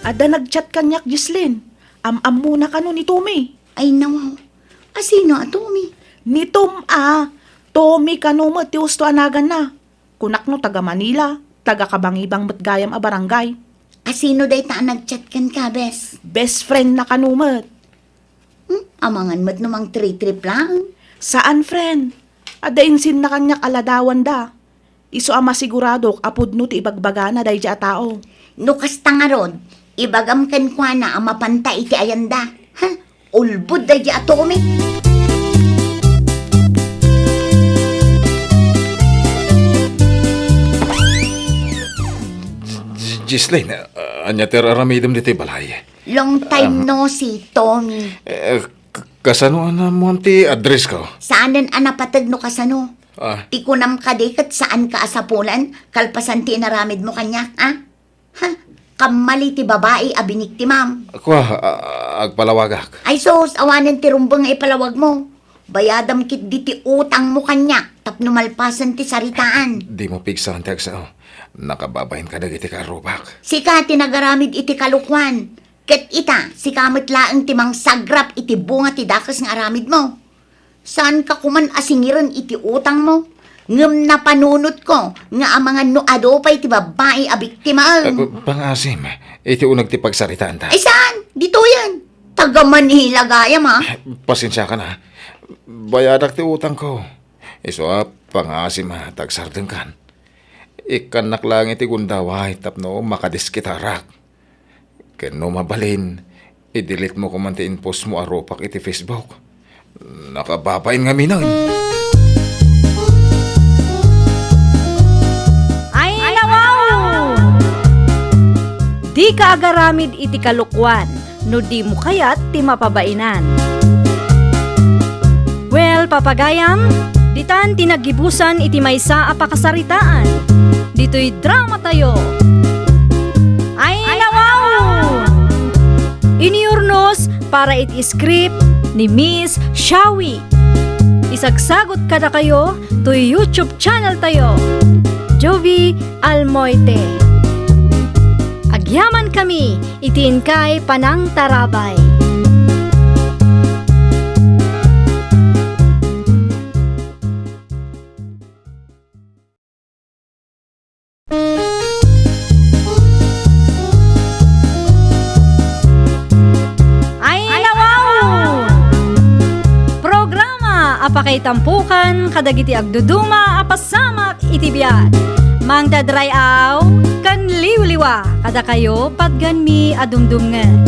Adda nag-chat kaniak, Jesselyn. Am-ammona kano ni Tommy. Ay, nawaw. Asino a Tommy? Ni Tom a. Tommy kano met ti usto a naganna. Kunak no taga Manila, taga kabangibang met gayam a barangay. Asino dayta a nag-chat kenka, bes? Best friend na kano met. Hmm? Amangan met no mangtritrip laeng. Saan, friend? Adda insinna kaniak a ladawanda. Isu a masiguradok a pudno ti ibagbagana daydiay a tao. No kasta ngarud, ibagam kenkuana a mapanta iti ayanda. Ha? Ulbod daydiay a Tommy. J-, Jesselyn, ah, ania ti ar-aramidem ditoy balay? Long time no see, Tommy. Eh, k-, Kasano a naammoam ti addressko? Saanen a napateg no kasano. Ah. Ti kunam kadi ket saanka a sapulan kalpasan ti inaramidmo kaniak, a? Ha? Kammali ti babai a biniktimam. Kua, a-, agpalawagak. Ay sus, awanen ti rumbeng nga ipalawagmo. Bayadam ketdi ti utangmo kaniak tapno malpasen ti saritaan. Dimo pigsaan ti agsao. Nakababain kadagiti kaarrubak. Sika ti nagaramid iti kalokuan. Ket ita, sika met laeng ti mangsagrap iti bunga ti dakes nga aramidmo. Saanka koman a singiren iti utangmo, ngem napanunotko nga amangan no adu pay ti babbai a biktimaem. Eh, pangaasim, iti uneg ti pagsaritaanta. Ay saan? Ditoyen. Taga Manila gayam, a. Eh, pasensiakan, a. Bayadak ti utangko. Isu a, pangaasim a, ta agsardengkan. Ikkannak laeng iti gundaway tapno makadiskitarak. Ken no mabalin, i-delete mo koman ti inpost mo a rupak iti Facebook. Nakababain ngamin. Ay, nawaw! Dika agaramid iti kalokuan no dimo kayat ti mapabainan. Well, papagayam, ditan ti naggibusan iti maysa a pakasaritaan. Ditoy dramatayo. Ay, nawaw! Iniurnos para iti script ni Miss Shawi. Isagsagot kadakayo toy YouTube channel tayo, Jovie Almoite. Agyamankami iti inkay panangtarabay. Ay, nawaw! Programa a pakaitampokan kadagiti agduduma a pasamak iti biag. Mangdadray-aw ken liwliwa kadakayo patganmi a dumdumngeg.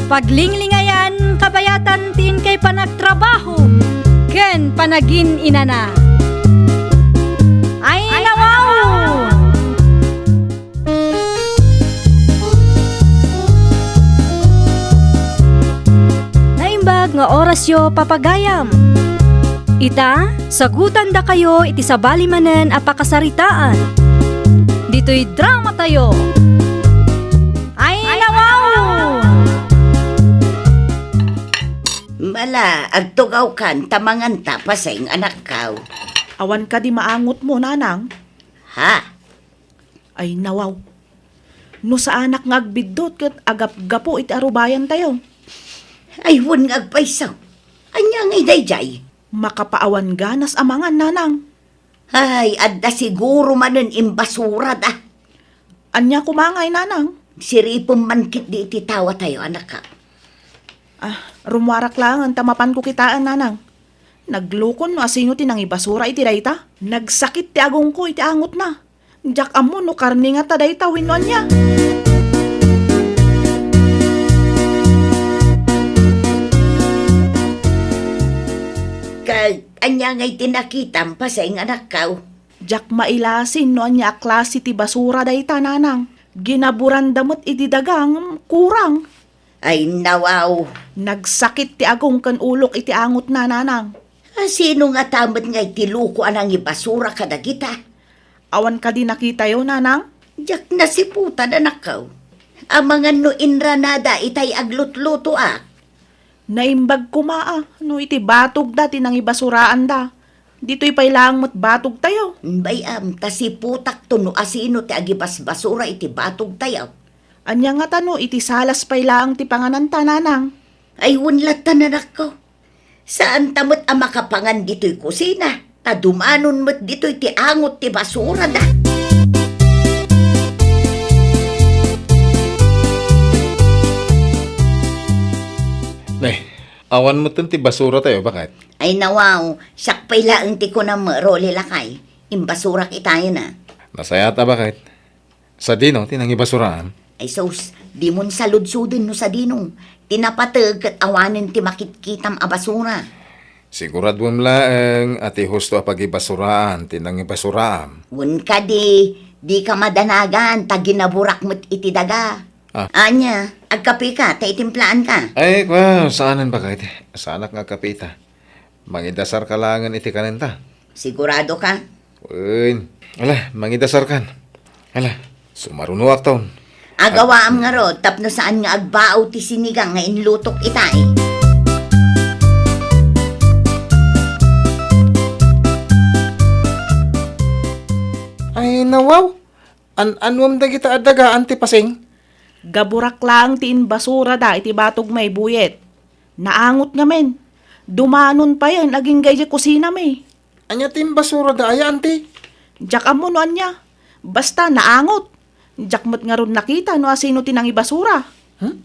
Paglinglingayan kabayatan ti inkay panagtrabaho ken panagin-inana. Ay, nawaw! Naimbag nga orasyo, papagayam. Ita, sagutandakayo iti sabali manen a pakasaritaan. Ditoy dramatayo. Ay, nawaw! Mala, agtugawkan ta manganta, paseng, anakkaw. Awan kadi maangotmo, nanang? Ha? Ay, nawaw. No saanak nga agbiddut ket agapgapu iti arubayantayo. Ay, wen nga agpayso. Ania ngay daydiay? Makapaawan ganas a mangan, nanang. Ay, adda siguro manen imbasurada. Ania koma ngay, nanang? Siripem man ketdi iti tawatayo, anakkaw. Ah, rummuarak laengen ta mapanko kitaen, nanang. Naglukon no asino ti nangibasura iti dayta. Nagsakit ti agongko iti angotna. Diak ammo no karne ngata dayta wenno ania. Ket ania ngay ti nakitam, paseng, anakkaw? Diak mailasin no ania a klase ti basura dayta, nanang. Ginaburanda met idi daga ngem kurang. Ay, nawaw. Nagsakit ti agong ken ulok iti angotna, nanang. Asino ngata met ngay ti loko a nangibasura kadagita? Awan kadi nakitayo, nanang? Diak nasiputan, anakkaw. Amangan no inranada itay aglutlutoak. Naimbag koma a no iti batogda ti nangibasuraan da. Ditoy pay laeng met batogtayo. Bay-am, ta siputakto no asino ti agibasbasura iti batogtayo. Ania ngata no iti salas pay laeng ti pangananta, nanang? Ay, wen latta, anakko. Saanta met a makapangan ditoy kusina, ta dumanon met ditoy ti angot ti basurada. Ne, awan metten ti basuratayo, baket? Ay, nawaw, siak pay laeng ti kunam, Rolly lakay. Imbasurak itayen a. Nasayaat a, baket. Sadino ti nangibasuraam? Ay sus, dimon saludsoden no sadino. Ti napateg ket awanen ti makitkitam a basura. Siguraduem laeng a ti husto a pagibasuraan ti nangibasuraam. Wen kadi, dika madanagan ta ginaburak met iti daga. Ah. Ania, agkapika, ta itimplaanka. Ay, kua, saanen baga iti. Saanak nga agkapita. Mangidasarka laengen iti kanenta. Siguradoka? Wen. Ala, mangidasarkan. Ala, sumarunoakton. Agawaam ngarud, tapno saan nga agbao ti sinigang nga inlutok itay. Ay, nawaw. An-anuem dagita a dagaan ti pasing? Gaburak laeng ti imbasurada iti batog may buyet. Naangot ngamin. Dumanon payen agingga idiay kusinami. Ania ti imbasurada aya, anti? Diak ammo no ania. Basta naangot. Diak met ngarud nakita no asino ti nangibasura. Hmm?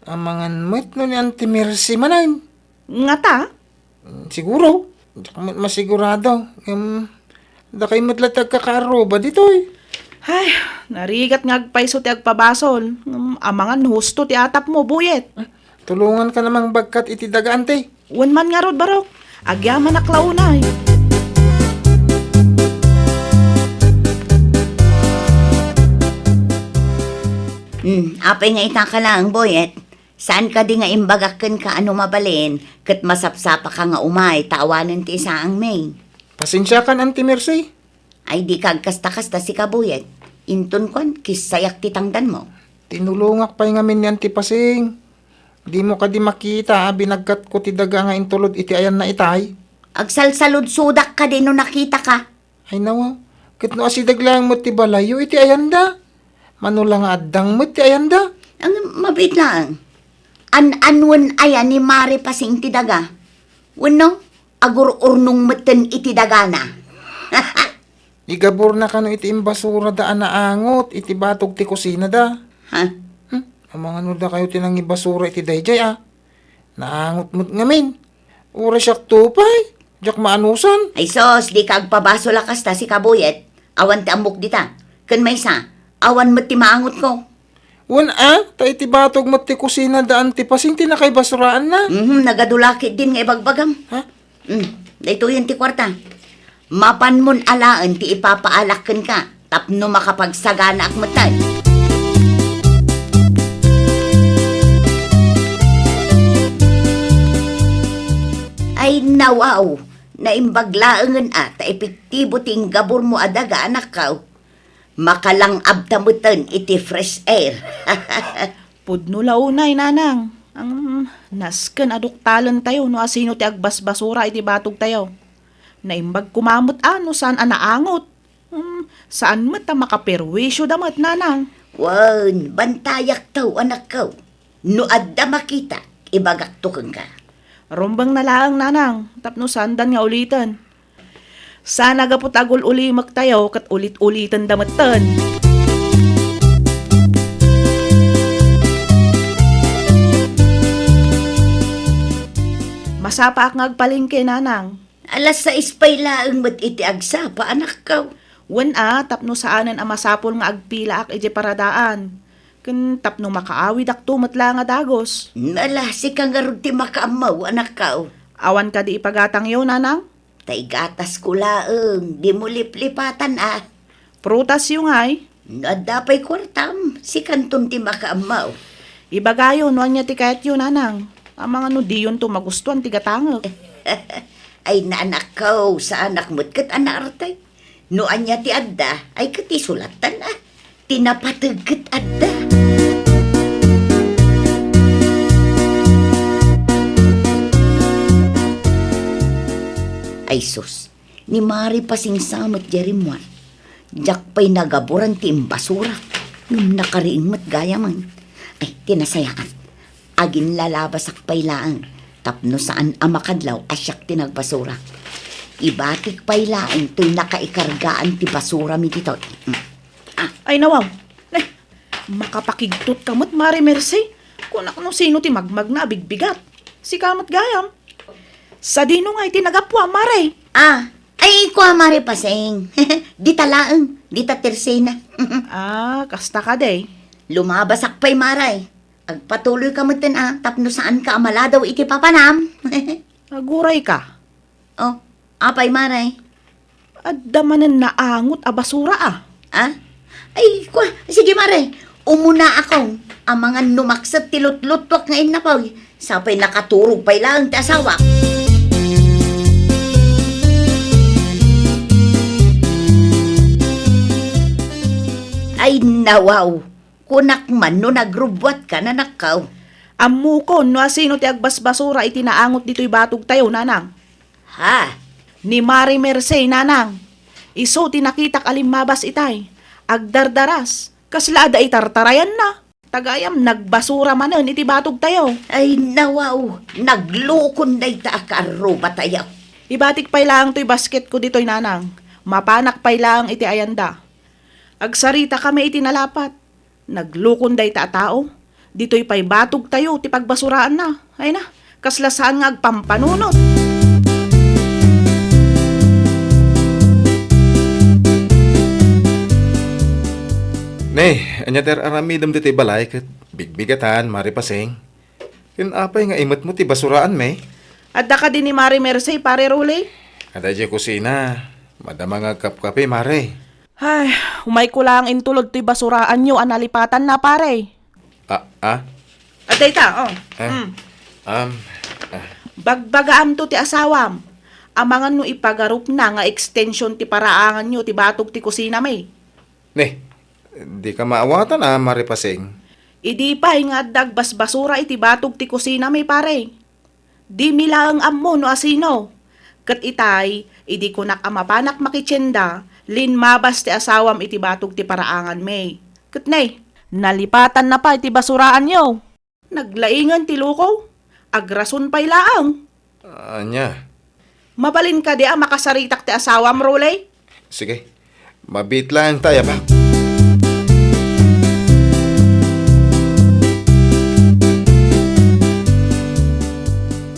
Amangan met no ni Anti Mercy manen. Ngata? Siguro. Diak met masigurado. Ngem, dakay met la ti agkakaarruba ditoy. Ay, narigat nga agpayso ti agpabasol. Ngem, amangan no husto ti atapmo, buyet. Eh, tulonganka namang bagkat iti daga, anti. Wen man ngarud, barok. Agyamanak la unay. Hmm, apay nga itaka laeng, buyet? Saan kadi nga imbagak kenka a no mabalin, ket masapsapaka nga umay ta awanen ti isaangmi? Pasensiakan, Anti Mercy. Ay, dika agkasta-kasta, sika, buyet. Inton kuan, kissayak ti tangdanmo. Tinulongak pay ngamin ni Anti Pasing. Dimo kadi makita a binagkatko ti daga nga intulod iti ayanna itay? Agsalsaludsodak kadi no nakitaka? Ay, nawa, ket no asideg laeng met ti balayyo iti ayanda. Mano la nga addang met ti ayanda. Ang mabiit laeng. An-anuen aya ni Mari Pasing ti daga? Wenno, agur-urnong metten iti dagana? Igaburna kano iti imbasurada a naangot iti batog ti kusinada. Ha? Hmm? Amangan no dakayo ti nangibasura iti daydiay, a? Naangot met ngamin. Uray siak to pay, diak maanusan. Ay sus, dika agpabasol a kasta, sika, buyet. Awan ti ammok dita. Ken maysa, awan met ti maangotko. Wen a, ta iti batog met ti kusina da Anti Pasing ti nakaibasuraanna. Mhm, nagadu la ketdin nga ibagbagam. Ha? Hmm, daytoyen ti kuarta. Mapanmon alaen ti ipapaalak kenka tapno makapagsaganaak metten. Ay, nawaw! Naimbag laengen a ta epektibo ti inggaburmo a daga, anakko. Makalang-abta metten iti fresh air. Pudno la unay, nanang. Ang nasken a duktalentayo no asino ti agbasbasura iti batogtayo. Naimbag koma met a no saan a naangot. Hmm, saan met a makaperwisyo da met, nanang. Wen, bantayakto, anakko. No adda makita, ibagakto kenka. Rumbeng na laeng, nanang, tapno saandan nga uliten. Sana gapu ta agul-ulimektayo ket ulit-uliten da metten. Masapaak nga agpalengke, nanang. Alas sais pay laeng met iti agsapa, anakko. Wen a, tapno saanen a masapul nga agpilaak idiay paradaan. Ken tapno makaawidakto met la nga dagus. Nala, sika ngarud ti makaammo, anakko. Awan kadi ipagatangyo, nanang? Ta igatasko laeng, dimo liplipatan a. Prutasyo ngay? No adda pay kuartam, sikanton ti makaammo. Ibagayo no ania ti kayatyo, nanang. Amangan no diyonto magustuan ti gatangek. Ay, anakko, saanak met ket a naarte. No ania ti adda, ay ket isu lattan a. Ti napateg ket adda. Ay sus, ni Mari Pasing sa met diay rimmuar. Diak pay nagaburan ti imbasura. Ngem nakariing met gayamen. Ay, ti nasayaat. Aginlalabasak pay laeng tapno saan a makadlaw a siak ti nagbasura. Ibatik pay laeng toy nakaikargaan ti basurami ditoy. Mm. Ah. Ay, nawaw. Ay, makapakigtot ka met, Mari Mercy. Kunak no sino ti magmagna a bigbigat. Sika met gayam. Sadino nga iti nagapuam, Mari? Ah, ay, kua, Mari Pasing. Dita laeng, dita tersena. Ah, kasta kadi. Lumabasak pay, Mari. Agpatuloyka metten a tapno saanka a maladaw iti papanam. Agurayka. Oh, apay, Mare? Adda manen naangot a basura a. Ah? Ay, kua, sige, Mare. Umuna akong, amangan no makset ti lutluttuak nga innapoy, sapay nakaturog pay laeng ti asawak. Ay, nawaw! Kunak man no nagrubbuatka, nanakkaw. Ammokon no asino ti agbasbasura iti naangot ditoy batogtayo, nanang. Ha? Ni Mari Merced, nanang. Isu ti nakitak a limmabas itay. Agdardaras. Kasla adda itartarayanna. Tagayam, nagbasura manen iti batogtayo. Ay, nawaw, naglukon dayta a kaarrubatayo. Ibatik pay laeng toy basketko ditoy, nanang. Mapanak pay laeng iti ayanda. Agsaritakami iti nalapat. Naglukon dayta a tao. Ditoy pay batogtayo ti pagbasuraanna. Ay na, kasla saan nga agpampanunot. Ne, ania ti ar-aramidem ditoy balay ket bigbigatan, Mari Pasing? Ken apay nga imetmo ti basuraanmi? Adda kadi ni Mari Merced, Pare Rolly? Adda idiay kusina. Madama nga agkapkape, Mare. Ay, umayko laeng intulod toy basuraanyo a nalipatanna, pare. Ah, ah? Adda ita, oh. Ah, Mm. um, ah. Bagbagaamto ti asawam. Amangan no ipagarupna nga extension ti paraanganyo ti batog ti kusinami. Ne, dika maawatan a, Mari Pasing. Idi pay nga adda agbasbasura iti batog ti kusinami, pare. Dimi laeng ammo no asino. Ket itay, idi kunak a mapanak makitienda, limmabas ti asawam iti batog ti paraanganmi. Ket ne, nalipatanna pay ti basuraanyo. Naglaingen ti luko. Agrason pay laeng. Ania? Mabalin kadi a makasaritak ti asawam, Rolly? Sige. Mabiit laeng ta, yaba.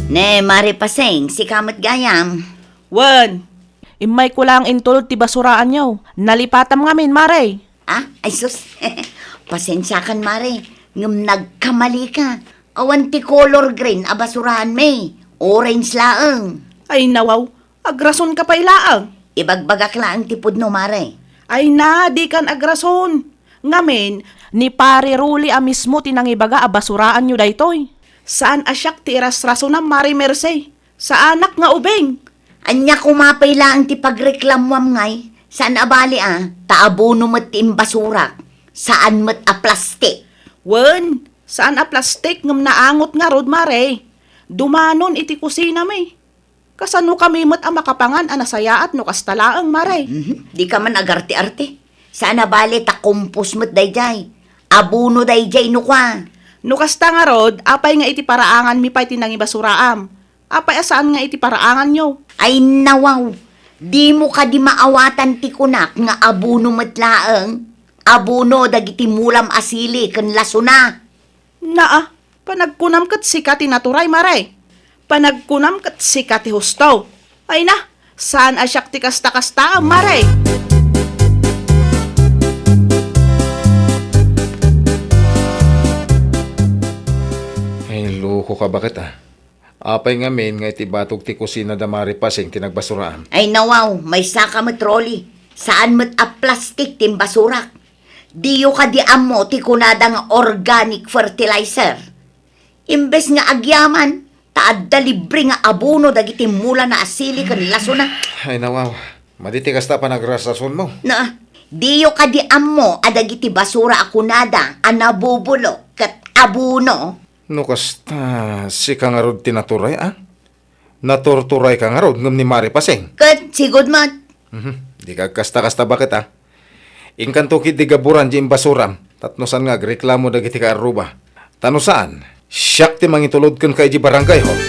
Ne, Mari Pasing, sika met gayam. Wen, immayko laeng intulod ti basuraanyo. Nalipatam ngamin, Mare. Ah, ay sus. Pasensiakan, Mare. Ngem nagkamalika. Awan ti color green a basuraanmi. Orange laeng. Ay nawaw, agrasonka pay laeng. Ibagbagak laeng ti pudno, Mare. Ay na, dikan agrason. Ngamin, ni Pare Rolly a mismo ti nangibaga a basuraanyo daytoy. Saan a siak ti irasrasonam, Mare Merced. Saanak nga ubing. Ania koma pay laeng ti pagreklamoam ngay? Saan a bali a, ta abono met ti imbasurak. Saan met a plastik. Wen, saan a plastik ngem naangot ngarud, Mare. Dumanon iti kusinami. Kasanokami met a makapangan a nasayaat no kasta laeng, Mare? Mhm. Dika man agarte-arte. Saan a bali ta kompos met daydiay. Abono daydiay no kua. No kasta ngarud, apay nga iti paraanganmi pay ti nangibasuraam? Apay a saan nga iti paraanganyo? Ay nawaw, dimo kadi maawatan ti kunak nga abono met laeng? Abono dagiti mulam a sili ken lasona. Naa, panagkunam ket sika ti naturay, Mare. Panagkunam ket sika ti husto. Ay na, saan a siak ti kasta-kasta, Mare. Ay, loko ka, bakit, ah? Apay ngamin nga iti batog ti kusina da Mari Pasing ti nagbasuraam? Ay nawaw, maysaka met, Rolly. Saan met a plastik ti imbasurak. Diyo kadi ammo ti kunada nga organic fertilizer? Imbes nga agyaman, ta adda libre nga abono dagiti mulana a sili ken lasona. Ay nawaw, madi ti kasta a panagrasrasonmo. Na, diyo kadi ammo a dagiti basura a kunada a nabubulok ket abono? No kasta, sika ngarud ti naturay, a? Naturturay ka ngarud ngem ni Mari Pasing? Ket sigud met. Mhm. Dika agkasta-kasta, bakit, a? Inkanto ketdi gaburan di imbasuram, tapno saan nga agreklamo dagiti kaarruba. Ta no saan, siak ti mangitulod kenka idiay barangay hall.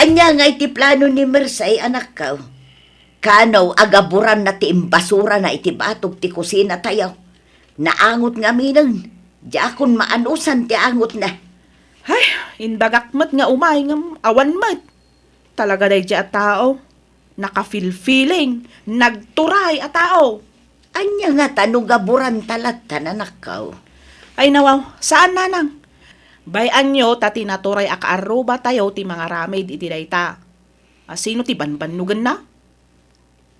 Ania nga iti plano ni Mersay, anakko? Kano a gaburanna ti imbasurana iti batog ti kusinatayo? Naangot ngaminen, diakon maanusan ti angotna. Ay, imbagak met nga umay ngem awan met. Talaga daydiay a tao. Nakafilfiling, nagturay a tao. Ania ngata no gaburanta latta, anakko? Ay nawaw, saan, nanang. Bay-anyo ta ti naturay a kaarrubatayo ti mangaramid iti dayta. A, sino ti banbannogenna?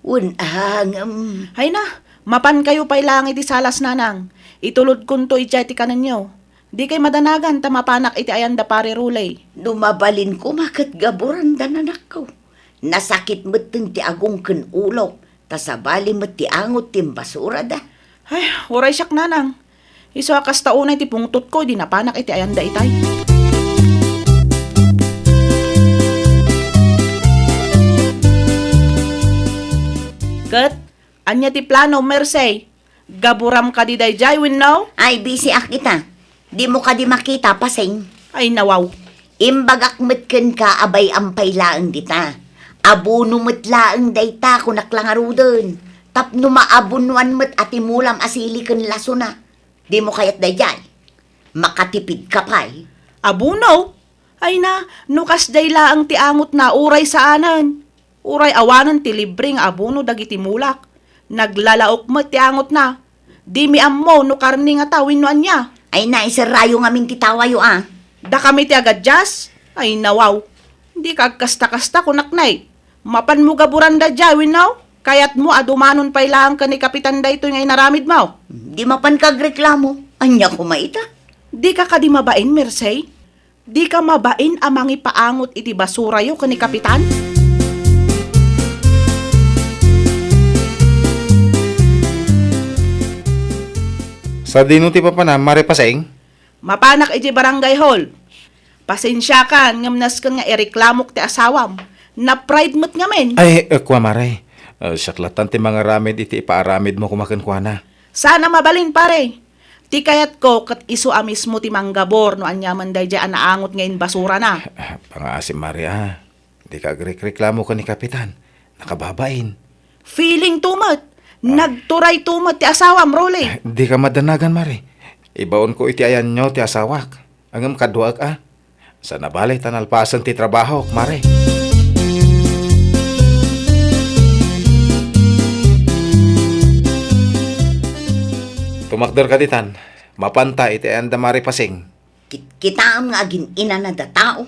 Wen, ah, ngem. Ay na, mapankayo pay laeng iti salas, nanang. Itulodkonto idiay ti kanenyo. Dikay madanagan ta mapanak iti ayan da Pare Rolly. No mabalin koma ket gaburan da, nanakko. Nasakit metten ti agong ken ulok, ta sabali met ti angot ti imbasurada. Ay, uray siak, nanang. Isu a kasta unay ti pungtotko, idi napanak iti ayan da itay. Ket, ania ti plano, Mercey? Gaburam kadi daydiay wenno? Ay, busy ak ita. Dimo kadi makita, Pasing? Ay, nawaw. Imbagak met kenka a bay-am pay laeng dita. Abono met laeng dayta, kunak la ngaruden. Tapno maabonoan met a timulam a sili ken lasona. Dimo kayat daydiay? Makatipidka pay. Abono? Ay na, no kasdiay laeng ti angotna, uray saanen. Uray awanen ti libre nga abono dagiti mulak. Naglalaok met ti angotna. Dimi ammo no karne ngata wenno ania. Ay na, iserrayo ngamin ti tawayo a. Dakami ti agadias? Ay nawaw. Dika agkasta-kasta, kunak nay. Mapanmo gaburan daydiay wenno? Kayatmo a dumanon pay laeng ken ni Kapitan daytoy nga inaramidmo? Di mapanka agreklamo. Ania koma ita? Dika kadi mabain, Mercey? Dika mabain a mangipaangot iti basurayo ken ni Kapitan? Sadino ti papanam, Mare Pasing? Mapanak idiay barangay hall. Pasensiakan ngem nasken nga ireklamok ti asawam. Na-pride met ngamin. Ay, eh, kua, Mare. Eh, siak lattan ti mangaramid iti ipaaramidmo koma kenkuana. Saan a mabalin, pare. Ti kayatko ket isu a mismo ti manggabur no aniaman daydiay a naangot nga imbasurana. Pangaasim, Mare, a. Dika agrekreklamo ken ni Kapitan. Nakababain. Feeling to met. Ah. Nagturay to met ti asawam, Rolly. Dika madanagan, Mare. Ibaonko iti ayanyo ti asawak. Ngem kaduaek a. Saan a bale ta nalpasen ti trabahok, Mare. Tumakder ka ditan. Mapanta iti ayan da Mare Pasing. Kit-, kitaem nga agin-inana da tao.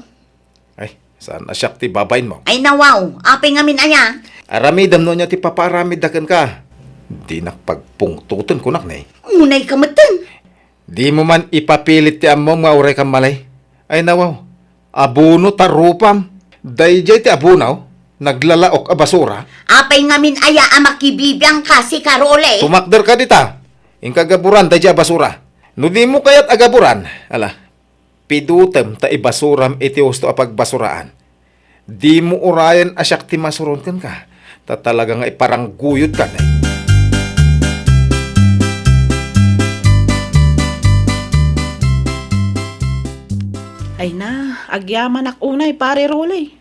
Ay, saan a siak ti babainmo? Ay, nawaw, apay ngamin aya? Aramidem no ania ti papaaramidda kenka. Dinak pagpungtoten, kunak ne. Unay ka metten. Dimo man ipapilit ti ammom nga uray ka malay. Ay, nawaw, abono ta rupam. Daydiay ti abono, naglalaok a basura. Apay ngamin aya a makibibiangka, sika, Rolly? Tumakder ka dita. Inka gaburan daydiay a basura. No dimo kayat a gaburan, ala, pidutem ta ibasuram iti husto a pagbasuraan. Dimo urayen a siak ti masuron kenka, ta talaga nga iparangguyodka ne. Ay na, agyamanak unay, Pare Rolly.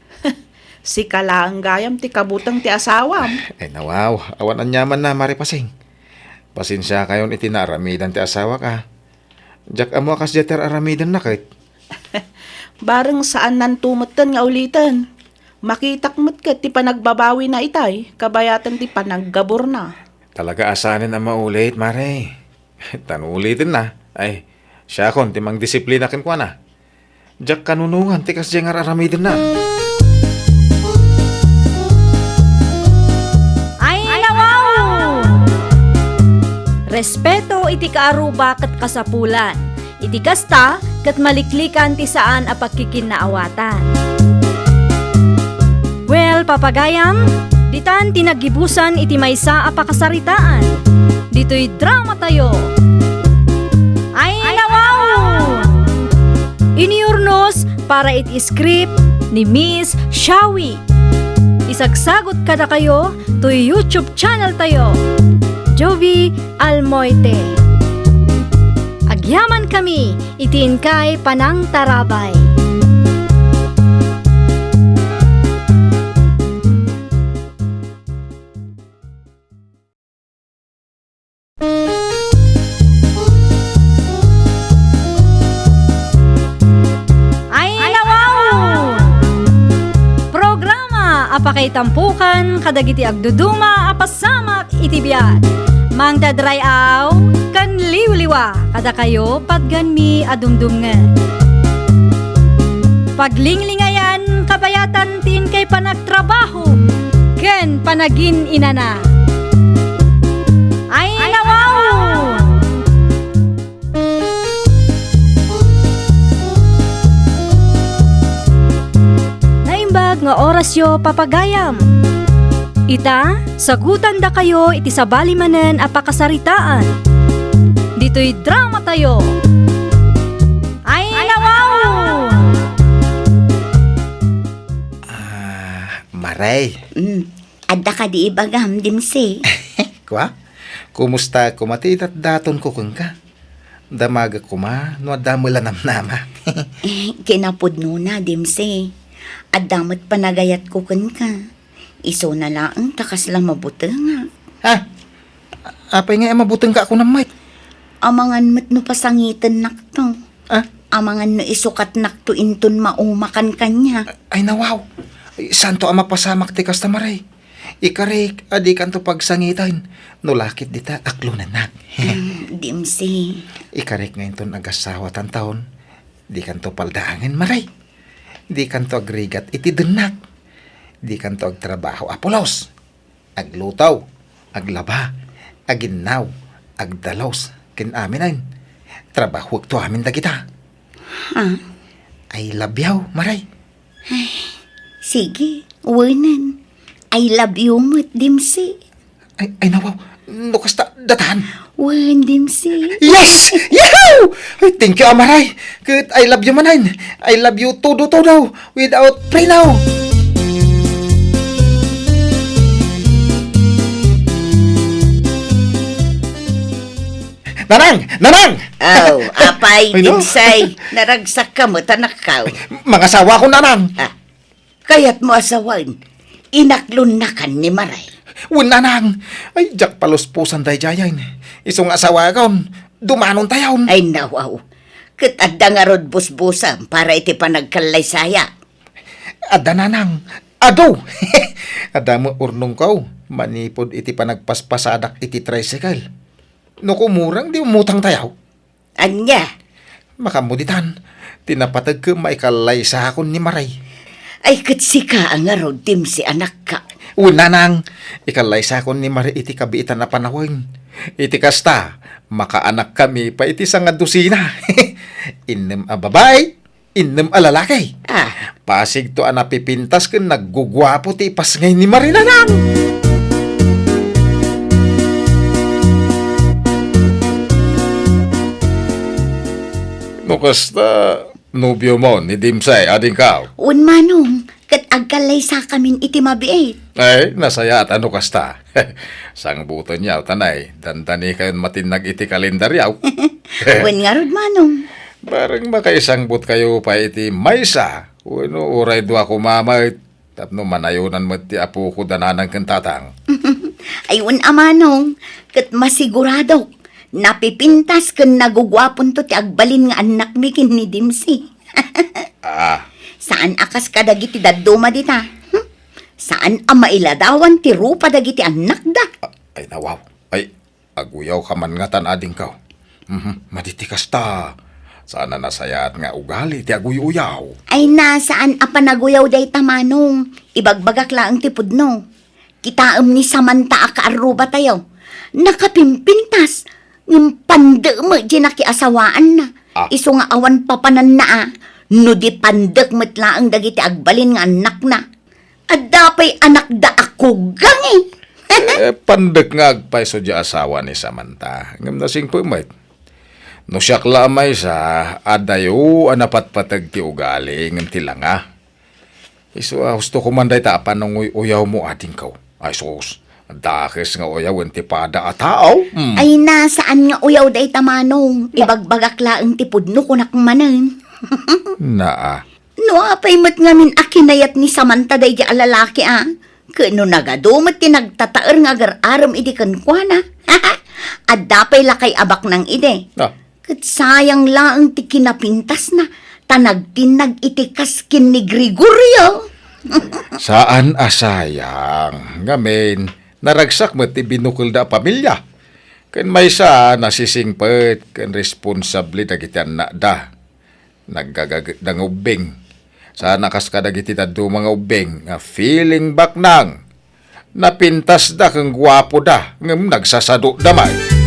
Sika laeng gayam ti kabuteng ti asawam. Ay, nawaw, awan aniamanna, Mare Pasing. Pasensiakayon iti naaramidan ti asawak a. Diak ammo a kasdiay ti ar-aramidenna ket. Bareng saannanto metten nga uliten. Makitak met ket ti panagbabawina itay, kabayatan ti panaggaburna. Talaga a saanen a maulit, Mare. Ta no ulitenna, ay, siakon ti mangdisiplina kenkuana. Diak kanunongan ti kasdiay nga ar-aramidenna. Ay, nawaw! Respeto iti kaaruba ket kasapulan. Iti kasta, ket maliklikan ti saan a pagkikinnaawatan. Well, papagayam, ditan ti naggibusan iti maysa a pakasaritaan. Ditoy dramatayo. Ay, nawaw! Inyurnos para iti script ni Miss Shawi. Isagsagot kadakayo toy YouTube channel tayo, Jovi Almoite. Agyaman kami iti inkay panangtarabay. Ay, nawaw! Programa a pakaitampukan kadagiti agduduma a pasamak iti biag. Mangdadray-aw ken liwliwa kadakayo patganmi a dumdumngen. Paglinglingayan kabayatan ti inkay panagtrabaho ken Panagin-inana. Ay, nawaw! Naimbag nga orasyo, papagayam. Ita, sagutandakayo iti sabali manen a pakasaritaan. Ditoy dramatayo. Ay, nawaw! Ah, Maray. Mm. Adda kadi ibagam, Dimsi? Kua? Kumusta koma ti idatdatonko kenka? Damagek koma no adda met la namnama. Eh, kinapudnona, Dimsi. Adda met panagayatko kenka. Isuna laeng ta kasla mabutengak. Ha? Apay nga mabutengka a kunam met? Amangan met no pasangitennakto. Ah? Amangan no isukatnakto inton maumakan kaniak. Ay, nawaw. Ay, saanto a mapasamak ti kasta, Maray. Ikarek a dikanto pagsangiten no la ket dita aklonennak. Mm, Dimsi. Ikarek nga inton agassawa tantaon, dikanto paldaangen, Maray. Dikanto agrigat iti dennak. Dikanto agtrabaho a pulos. Agluto, aglaba, aginnaw, agdalus, ken aminen. Trabahokto amin dagita. Ha? I love you, Maray. Ay, sige, wenen. I love you met, Dimsi. Ay, ay, nawaw. No kasta, datan. Wen, Dimsi. Yes! Yahoo! Ay, thank you, Amaray. Ket I love you manen. I love you todo-todo. Without free now. Nanang! Nanang! Aw, apay, Ay, no? Dinsay, naragsakka met, anakkaw. Mangasawa ko, Nanang. Ah, kayatmo a sawen, inaklonnakan ni Maray. Wen, Nanang. Ay, diak palusposan daydiayen. Isu nga asawakon, dumanontayon. Ay, nawaw. Ket adda ngarud busbusam para iti panagkallaysaya. Adda, Nanang. Adu! Adda met urnongko manipud iti panagpaspasadak iti tricycle. No kumureng, di umutangtayo. Ania? Makaammo ditan, ti napategko maikallaysakon ni Maray. Ay, ket sika a ngarud, Dimsi, anakka. Wen, Nanang, ikallaysakon ni Maray iti kabiitan a panawen. Iti kasta, makaanakkami pay iti sangadusina. Innem a babai, innem a lalaki. Ah. Pasigto a napipintas ken nagguguapo ti ipasngay ni Maray, Nanang. No kasta, nobiomo ni Dimsay, adingkaw? Wen, Manong, ket agkallaysakamin iti mabiit. Ay, nasayaat a no kasta. Sangbutenyo, tanay, dandanikayon matinnag iti kalendaryo. Wen ngarud, Manong. Bareng makaisangbutkayo pay iti maysa, wenno uray dua koma met, tapno manayonan met ti apoko da nanang ken tatang. Ay, wen a, Manong, ket masiguradok, napipintas ken naguguaponto ti agbalin nga annakmi ken ni Dimsi. Ah. Saan a kas kadagiti dadduma dita. Hmm? Saan a mailadawan ti rupa dagiti annakda. Ah, ay, nawaw. Ay, aguyawka man ngatan, adingko. Mhm, madi ti kasta. Saan a nasayaat nga ugali ti aguy-uyaw. Ay na, saan a panaguyaw dayta, Manong. Ibagbagak laeng ti pudno. Kitaem ni Samantha a kaarrubatayo. Nakapimpintas, ngem pandek met diay nakiasawaanna. Ah. Isu nga awan papananna a, no di pandek met laeng dagiti agbalin nga annakna. Adda pay anakda a kugang, eh. Eh, pandek nga agpayso diay asawa ni Samantha. Ngem nasingpet met. No siak la a maysa, adayo a napatpateg ti ugali ngem ti langa. Isu a husto ko man dayta a pananguy-uyawmo, adingko. Ay sus, dakes nga uyawen ti pada a tao. Hmm. Ay na, saan nga uyaw dayta, Manong. Ibagbagak laeng ti pudno, kunak manen. Naa. No apay met ngamin a kinayat ni Samantha daydi a lalaki a, ket no nagadu met ti nagtataer nga agar-arem idi kenkuana, adda pay lakay a baknang idi. Ah. Ket sayang laeng ti kinapintasna, ta nagtinnag iti kas ken ni Gregorio. Saan a sayang, ngamin, naragsak met ti binukelda a pamilia. Ken maysa, nasisingpet ken responsable dagiti annakda. Naggagagetda nga ubbing. Saan a kas kadagiti dadduma nga ubbing nga feeling baknang. Napintasda ken guapoda, ngem nagsasadoda met.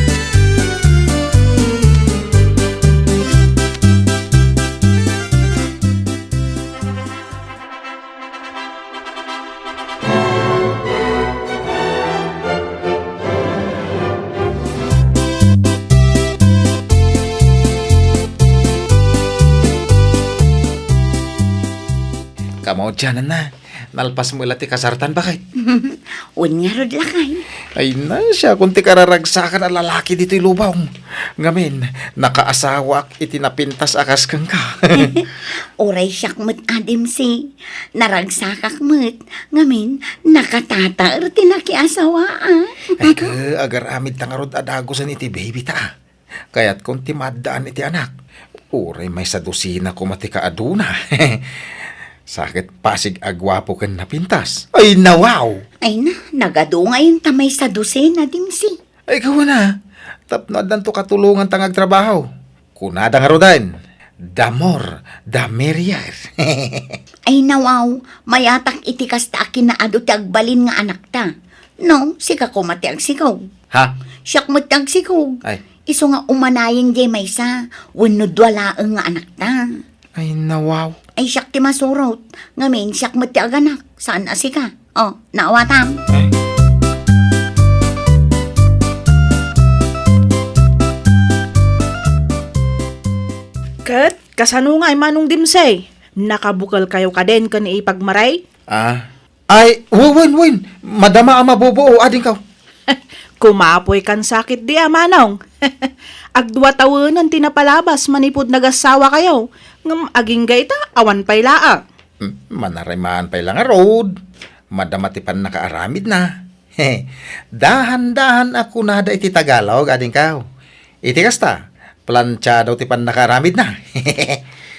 Kamo, Janana, nalpas mo la ti kasartan, baket? Wen ngarud, lakay. Ay na, siakon ti kararagsakan a lalaki ditoy lubong. Ngamin, nakaasawaak iti napintas a kas kenka. Uray siak met, Adimsi. Naragsakak met, ngamin, nakatataer ti nakiasawaak. Ay, ka, agaramid ta ngarud a dagusen iti baby ta. Kayatkon ti maaddaan iti anak. Uray maysa dosina koma ti kaaduna. Sa ket pasig a guapo ken napintas. Ay, nawaw! Ay na, nagadu ngayon ta maysa dosina, Dimsi. Ay, kawana, tapno addanto katulongan ta nga agtrabaho. Kunada ngaruden, the more, the merrier. Ay, nawaw, mayatak iti kasta a kinaadu ti agbalin nga anakta. No, sika koma ti agsikog. Ha? Siak met ti agsikog. Ay. Isu nga umanayen diay maysa, wenno dua laeng nga anakta. Ay, nawaw. Ay, siak ti masurot. Ngamin, siak met ti aganak. Saan a sika? O, naawatam. Ay. Ket, kasano ngay, Manong Dimsey? Nakabukelkayo kaden ken ni Ipag Maray? Ah, Ay, wen, wen, wen. Madama a mabubuo, adingko. Kumapoy kan sakit di a, Manong. Agdua tawenen ti napalabas manipud nagasawakayo. Ngem agingga ita, awan pay laeng. Hmm, manarimaan pay la ngarud. Madama ti pannakaaramidna. Dahan-dahan a kunada iti Tagalog, adingko. Iti kasta, plantiado ti pannakaaramidna.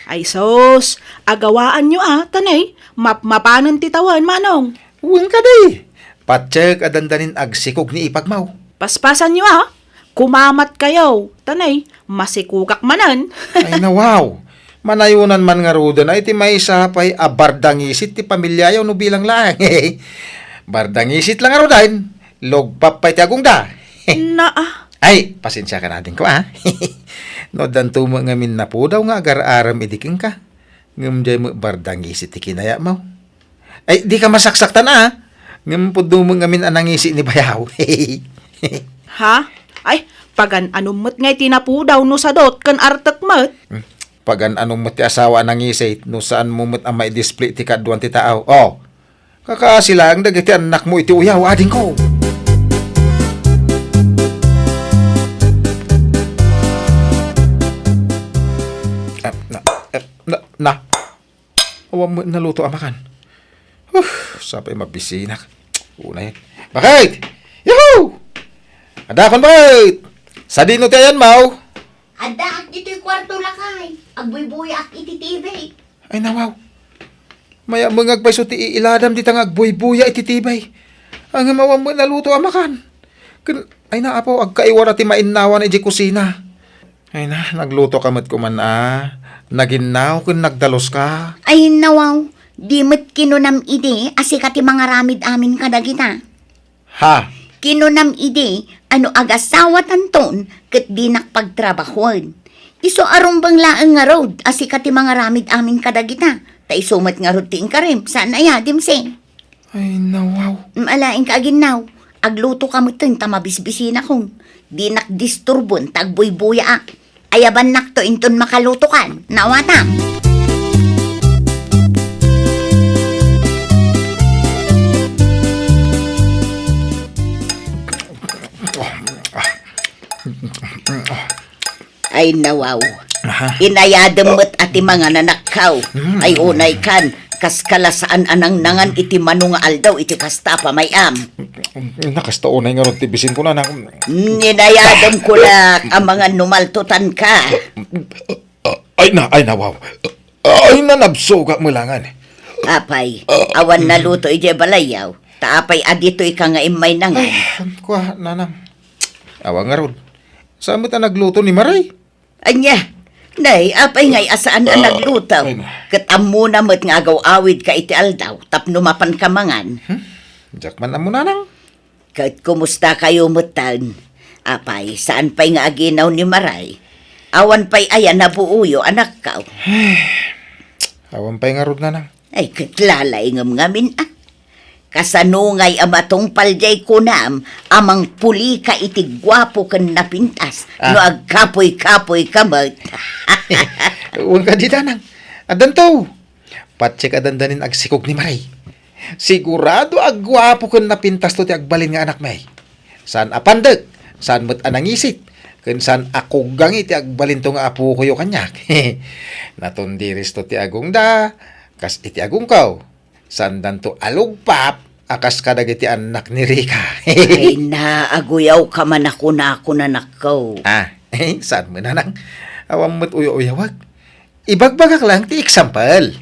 Ay sus, agawaanyo a, tanay, mapmapanen ti tawen, Manong. Wen kadi, patiek a dandanin agsikog ni ipagmaw. Paspasanyo a, kumamatkayo, tanay, masikogak manen. Ay nawaw, manayonan man ngaruden a iti maysa pay a bardangisit ti pamiliayo no bilang laeng. Bardangisit la ngaruden, lugpap pay ti agongda. Naa. Ay, pasensiakan adingko, a. No addanto met ngamin napudaw nga agar-arem idi kenka. Ngem diay met bardangisit ti kinayatmo. Ay, dika masaksaktan, a. Ngem pudno met ngamin a nangisi ni bayaw. Ha? Ay, pagan-anom met ngay ti napudaw no sadot ken artek met. Hmm. Pagan-anom met ti asawa a nangisi no saanmo met a maidisplay ti kaaduan ti tao. O, kakaasi laeng dagiti annakmo iti uyaw, adingko. Ah, na, eh, na, na. Awan met naluto a makan. Huh, sapay mabisinak. Unay. Baket! Yahoo! Adakon, baket! Sadino ti ayanmo? Addaak ditoy kuarto, lakay. Agbuybuyaak iti T V. Ay, nawaw. Mayamengag pay isu ti iiladam dita nga agbuybuya iti T V. Ngem awan met naluto a makan. Ken, ay na, apo, agkaiwara ti mainnawan idiay kusina. Ay na, nagluto ka met koman a. Naginnaw ken nagdalus ka. Ay, nawaw. Di met kinunam idi a sika ti mangaramid amin kadagita. Ha? Kinunam idi a no agasawatanton ket dinak pagtrabahoen. Isu a rumbeng laeng ngarud a sika ti mangaramid amin kadagita. Ta isu met ngarud ti inkarem, saan aya, Dimsing? Ay, nawaw. Mm, alaenka aginnaw. Agluto ka metten ta mabisbisinakon. Dinak disturboen ta agbuybuyaak. Ayabannakto inton makalutokan. Nawatam. Ay, nawaw. Aha. Inayadem met a ti mangan, anakko. Mm. Ay, unay kan, kas kala saan a nangnangan iti mano nga aldaw iti kasta a pamay-am. Na, kasta unay ngarud ti bisin ko, nanang. Mm, inayadem ko la a mangan no maltutan ka. Ay na, ay na, wow. Ay na, nabsugak mo langan. Apay, awan naluto idiay balayyaw. Ta apay a ditoy ka nga immay nangan. Ay, kua, nanang. Awan ngarud. Saan met a nagluto ni Maray? Ania, nay, apay ngay a saan a nagluto? Ay, na. Ket ammona met nga agaw-awid ka iti aldaw tapno mapan ka mangan. Hmm? Diak man ammo, nanang. Ket kumusta kayo metten? Apay, saan pay nga aginaw ni Maray? Awan pay aya nabuoyo, anakko? Awan pay ngarud, nanang. Ay, ket lalaingem ngamin, a. Kasano ngay a matungpal jay kunam a mangpuli ka iti guapo ken napintas, ah, no agkapoy-kapoy ka met? Wen kadi, nanang. Addanto. Patse ka dandanin agsikog ni Maray. Sigurado a guapo ken napintasto ti agbalin nga anakmi. Saan a pandek, saan met a nangisit, ken saan a kuggangi ti agbalinto nga apokoyo kaniak. Natundiresto ti agongda, kas iti agongko. Saandanto a lugpap a kas kadagiti annak ni Rica. Ay na, aguyawka man a kunakon, anakko. Ah, saan met, nanang? Awan met uyaw-uyawek. Ibagbagak laeng ti example.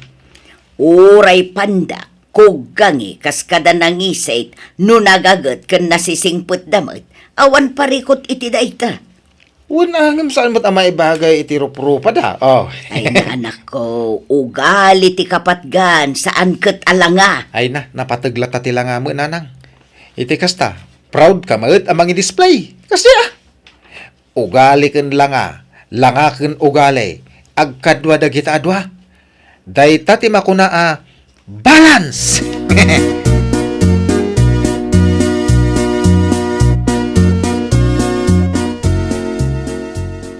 Uray pandek, kuggangi, kas kada nangisit, no nagaget ken nasisingpetda met, awan parikut iti dayta. Wen, ngem saan met a maibagay iti ruprupada. Oh. Ay, anakko, ugali ti kapatgan, saan ket a langa. Ay na, napateg latta ti langa met, nanang. Iti kasta, proud ka met a mangi-display. Kasi, ah, ugali ken langa, langa ken ugali, agkadua dagita a dua. Dayta ti makuna a balance.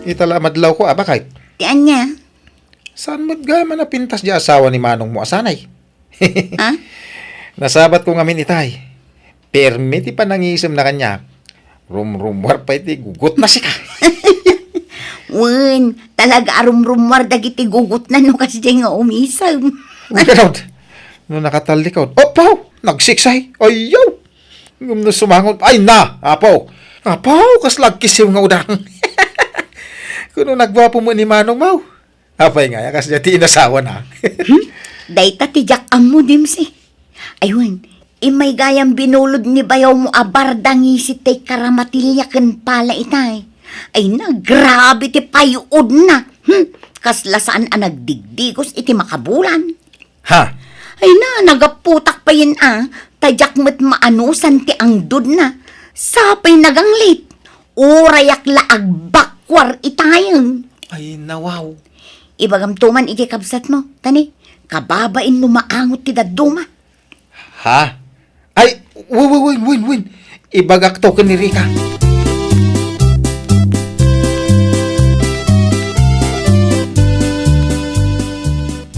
Ita la a madlawko, a, baket? Ti ania? Saan met gayam a napintas ti asawa ni manongmo a sanay? Ha? Nasabatko ngamin itay. Permi ti panangisemna kaniak. Rumrumuar pay ti gugotna sika. Wen, talaga a rumrumuar dagiti gugotna no kasdiay nga umisem. Wen, kano, no nakatallikod. Apo, nagsiksay. Ayaw. Ngem no sumangot, ay na, apo. Apo, kasla agkisiw nga udang. Kuno nagguapo met ni manongmo. Apay nga, a, kasdiay ti inasawana? Hmm? Dayta ti diak ammo, Dimsy. Ay wen, immay gayam binulod ni bayawmo a barda ngisit tay karamatilya ken pala itay. Ay na, grabe ti payuodna. Hmm? Kasla saan a nagdigdigos iti makabulan. Ha? Ay na, nagaputak payen a, ta diak met maanusan ti angdodna. Sapay naganglit. Urayak la agbakkuar itayen. Ay, nawaw. Ibagamto man iti kabsatmo, tani, kababain no maangot ti dadduma. Ha? Ay, wen, wen, wen, wen, wen. Ibagakto ken ni Rica.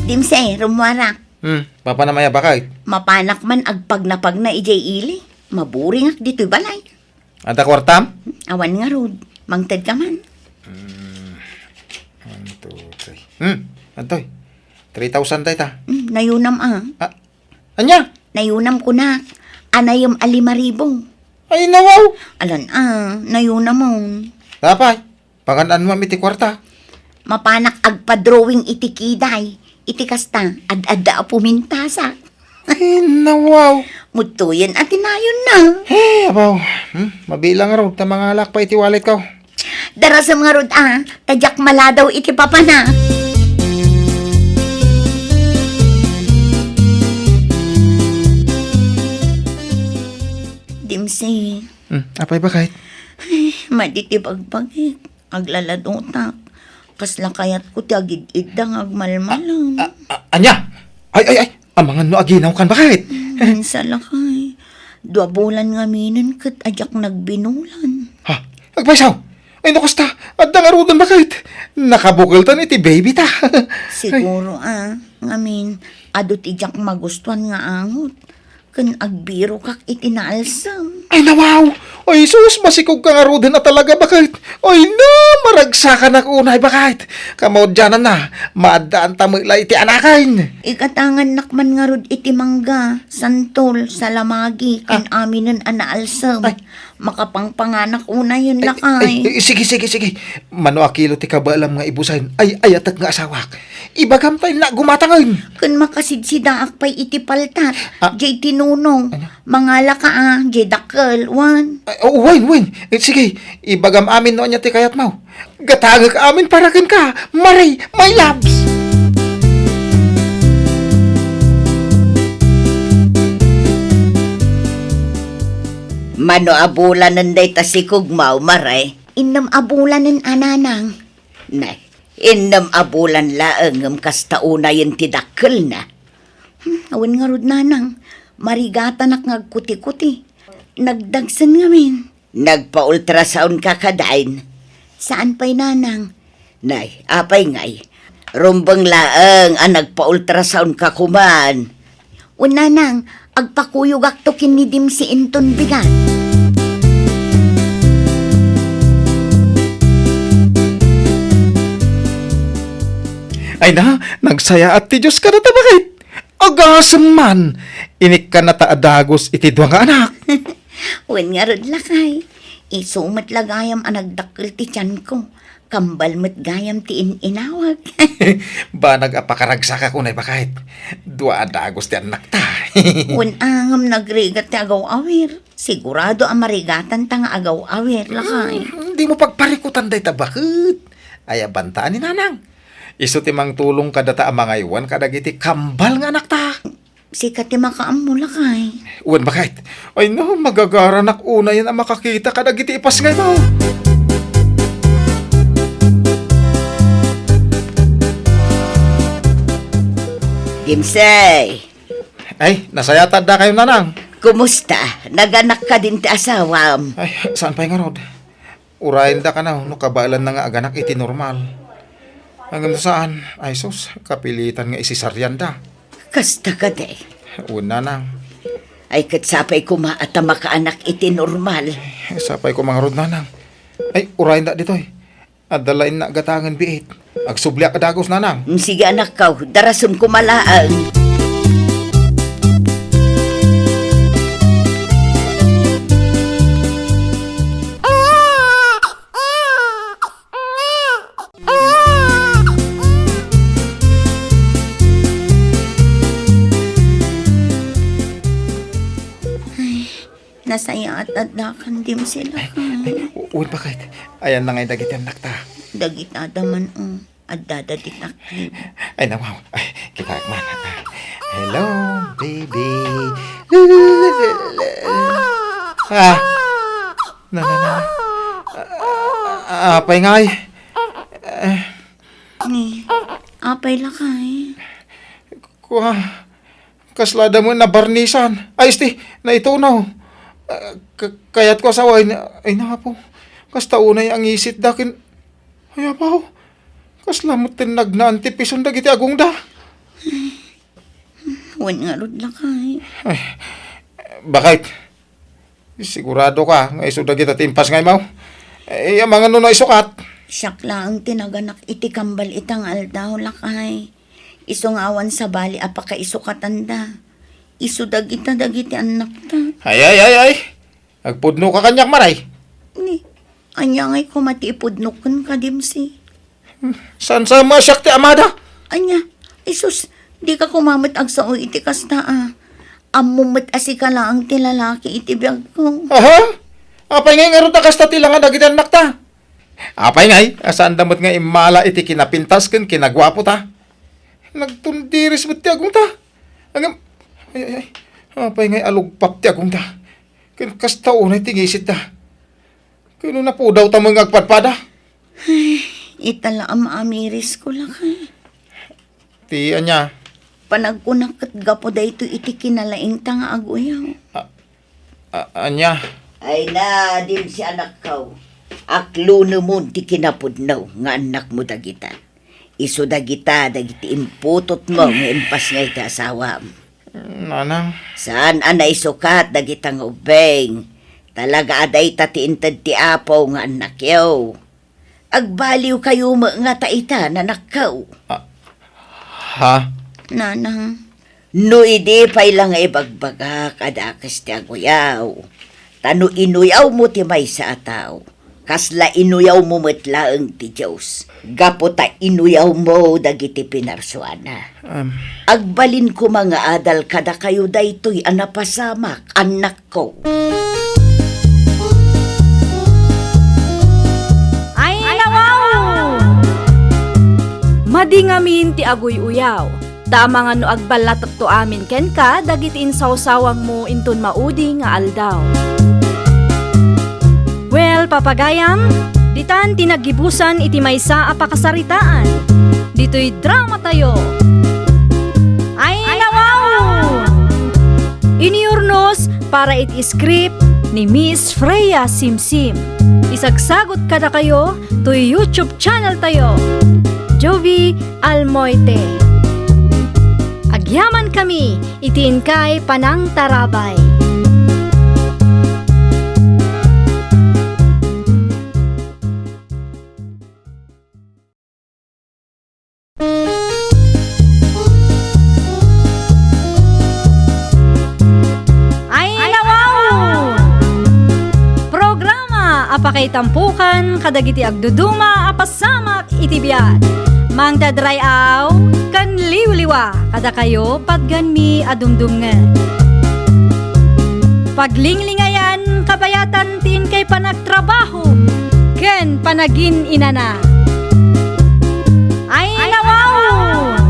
Dimsy, rummuarak. Hmm, mapanam aya, baket? Mapanak man agpagnapagna idiay ili. Maburingak ditoy balay. Adda kuartam? Awan ngarud. Mangted ka man. Hmm. One, two, three. Hmm. Adtoy. Three thousand dayta. Hmm, nayunam a. Ah, ania? Nayunam kunak. Anayem a lima ribu. Ay, nawaw. Alan a, nayunamon. Apay? Pangan-anmo iti kuarta? Mapanak agpa-drawing iti kiday. Iti kasta, ad-adda a pumintasak. Ay, nawaw. Mutoyen a tinayonna. Eh, abaw. Hmm? Mabilang ngarud ta mangalak pay iti walletko. Darasem ngarud a, ta diak maladaw iti papana. Dimsy. Hmm, apay, baket? Ay, madi ti bagbagik. Aglaladotak. Kasla kayatko ti agid-idda nga agmalmalam. A, a, ania? Ay, ay, ay! Amangan no aginawkan, baket? Hmm, salakay. Dua bulan ngaminen ket a diak nagbinulan. Ha? Agpayso? Ay, no kasta, adda ngaruden, baket? Nakabukeltan iti baby ta. Siguro, a, ngamin, adu ti diak magustuan nga angot. Ken agbirokak iti naalsem. Ay, nawaw! Ay, sus, masikog ka ngaruden a talaga, baket? Ay, na, maragsakanak unay, baket? Kamaudiananna, maaddaan ta met la iti anaken. Igatangannak man ngarud iti mangga, santol, salamagi, ken aminen a naalsem. Ay. Makapangpanganak unayen, lakay. Ay, ay, sige, sige, sige. Mano a kilo ti kabaelam nga ibusen? Ay, ayatek nga asawak. Ibagam ta innak gumatangen. Ken makasidsidaak pay iti paltat. Ah. Jay tinunong. Ano? Mangalaka a, jay dakkel, wen. Ay, oh, wen, wen. Eh, sige, ibagam amin no ania ti kayatmo. Gatangek amin para kenka, Marie, my loves! Mano a bulanen dayta sikogmo, Mare? Innem a bulanen a, Nanang. Nay, innem a bulan laeng ngem kasta unayen ti dakkelna. Hmm, awan ngarud, Nanang. Marigatanak nga agkutikuti. Nagdagsen ngamin. Nagpa-ultrasound ka kadi? Saan pay, Nanang. Nay, apay ngay? Rumbeng laeng a nagpa-ultrasound ka koma. Wen, Nanang, agpakuyogakto ken ni Dimsi inton bigat. Ay na, nagsayaat ti Dios kadata, baket. Agasem man, inikkannata a dagus iti dua nga anak. Wen ngarud, lakay, isu met la gayam a nagdakkel ti tianko. Kambal met gayam ti in-inawag. Banag a pakaragsakak unay, baket. Dua a dagus ti annakta. Wen, ngem nagrigat ti agaw-awir. Sigurado a marigatanta nga agaw-awir, lakay. Mm, dimo pagparikutan dayta, baket. Ay, abantaan ni Nanang. Isu ti mangtulong kadata a mangaywan kadagiti kambal nga anakta. Sika ti makaammo, lakay. Wen, baket. Ay no, magagaranak unayen a makakita kadagiti ipasngaymo. Dimsay. Ay, nasayaat dakayo, Nanang. Kumusta? Naganak kadin ti asawam? Ay, saan pay ngarud? Urayenda kano no kabaelanna nga aganak iti normal. Ngem no saan, ay sus, kapilitan nga isisarianda. Kasta kadi? Wen, Nanang. Ay, ket sapay koma a ta makaanak iti normal. Sapay koma ngarud, Nanang. Ay, urayenda ditoy. Adda laeng nagatangen biit. Agsubliak a dagus, Nanang. Mm, sige, anakko. Darasem koma laeng. Ay, nasayaat addakan, Dimsay, lakay. Ay, ay, wen, baket. Ayanna ngay dagiti annakta? Dagita da man, o. Addada ti taknib. Ay, nawaw. Ay, kitaek man. Hello, baby. Ah! Na, na, na. Ah, apay ngay? Eh. Ni, apay lakay? Kua, kasla da met nabarnisan. Ay, esti, naitunaw. Ah, ka-, kayatko a sawen, ay, napo. Kasta unay a ngisitda ken, ay, apo. Kasla met ti nagnaan ti pison dagiti agongda. Wen ngarud lakay. Ay, baket. Sigurado ka nga isu dagita ti impasngaymo? Eh, amangan no naisukat? Siak laeng ti naganak iti kambal ita nga aldaw, lakay. Isu nga awan sabali a pakaisukatanda. Isu dagita dagiti annakta. Ay, ay, ay, ay! Agpudno ka kaniak, Maray? Ni, ania ngay koma ti ipudnok kenka, Dimsay? Saan sa mo a siak ti amada? Ania? Ay sus, dika koma met agsao iti kasta a. Ammom met a sika laeng ti lalaki iti biagko. Aha? Apay ngay ngarud a kasta ti langa dagiti annakta? Apay ngay, a saanda met nga immala iti kinapintas ken kinaguapota? Nagtundiris met ti agongta. Ngem, ay, ay, ay. Apay ngay a lugpap ti agongda? Ken kasta unay ti ngisitda. Ken no napudawta met nga agpadpada? Ay, ita la a maamirisko, lakay. Ti ania? Panagkunak ket gapu daytoy iti kinalaingta nga aguyaw. A-, a-, ania? Ay na, Dimsay anakko. Aklunemon ti kinapudno nga annakmo dagita. Isu dagita dagiti imputotmo nga impasngay ti asawam. Nanang. Saan a naisukat dagita nga ubbing. Talaga a dayta ti inted ti Apo nga annakyo. Agbaliwkayo met ngata ita, nanakko. Ah, ha? Nanang. No idi pay la nga ibagbagak a dakes ti aguyaw, ta no inuyawmo ti maysa a tao, kasla inuyawmo met laeng ti Dios, gapu ta inuyawmo dagiti pinarsuana. Em. Agbalin koma nga adal kadakayo daytoy a napasamak, annak ko. Ay, nawaw! Madi ngamin ti aguy-uyaw. Ta amangan no agballatakto amin kenka dagiti insawsawangmo inton maudi nga aldaw. Well, papagayam, ditan ti naggibusan iti maysa a pakasaritaan. Ditoy dramatayo. Ay, nawaw! Inurnos para iti script ni Miss Freya Simsim. Isagsagot kadakayo toy YouTube channel tayo, Jovi Almoite. Agyaman kami iti inkay panangtarabay. Ay, nawaw! Programa a pakaitampokan kadagiti agduduma a pasamak iti biag. Mangdadray-aw ken liwliwa kadakayo patganmi a dumdumngeg. Paglinglingayan kabayatan ti inkay panagtrabaho ken panagin-inana. Ay, nawaw!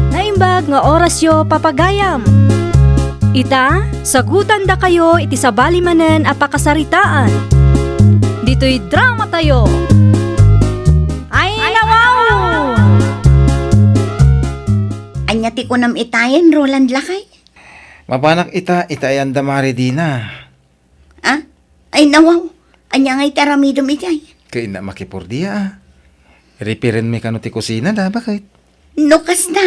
Naimbag nga orasyo, papagayam. Ita, sagutandakayo iti sabali manen a pakasaritaan. Ditoy dramatayo. Ay, nawaw! Ania ti kunam itayen, Roland, lakay? Mapanak ita, ita ay anda Mari Dina. Ah? Ay, nawaw. Ania ngay ti aramidem idiay? Ket innak makipordia, a. Ripirenmi kano ti kusinada, baket? No kasta,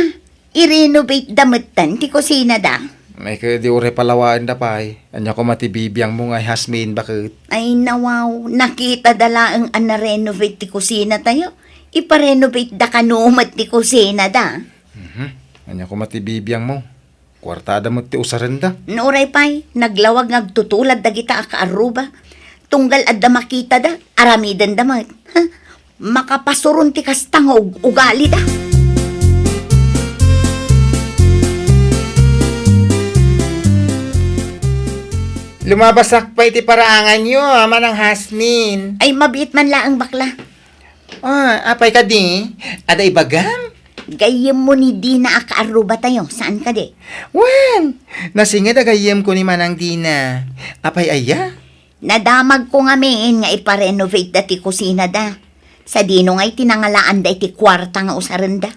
i-renovate da metten ti kusinada. Ay, ket di uray palawaenda pay. Ania koma ti bibiangmo ngay, Hasmin, baket? Ay, nawaw. Nakitada laeng a na-renovate ti kusinatayo. Ipa-renovate da kano met ti kusinada. Mhm. Ania koma ti bibiangmo? Kuartada met ti usarenda. No uray pay, naglawag nga agtutulad dagita a kaarruba. Tunggal adda makitada, aramidenda met. Ha? Makapasuron ti kasta nga ug-, ugalida. Lumabasak pay ti paraanganyo, a, Manang Hasmin. Ay, mabiit man laeng, bakla. Ah, apay kadi? Adda ibagam? Gayyemmo ni Dina a kaarrubatayo, saan kadi? Wen, nasinged a gayyemko ni Manang Dina. Apay aya? Nadamagko ngamin nga ipa-renovate da ti kusinada. Sadino ngay ti nangalaanda iti kuarta nga usarenda?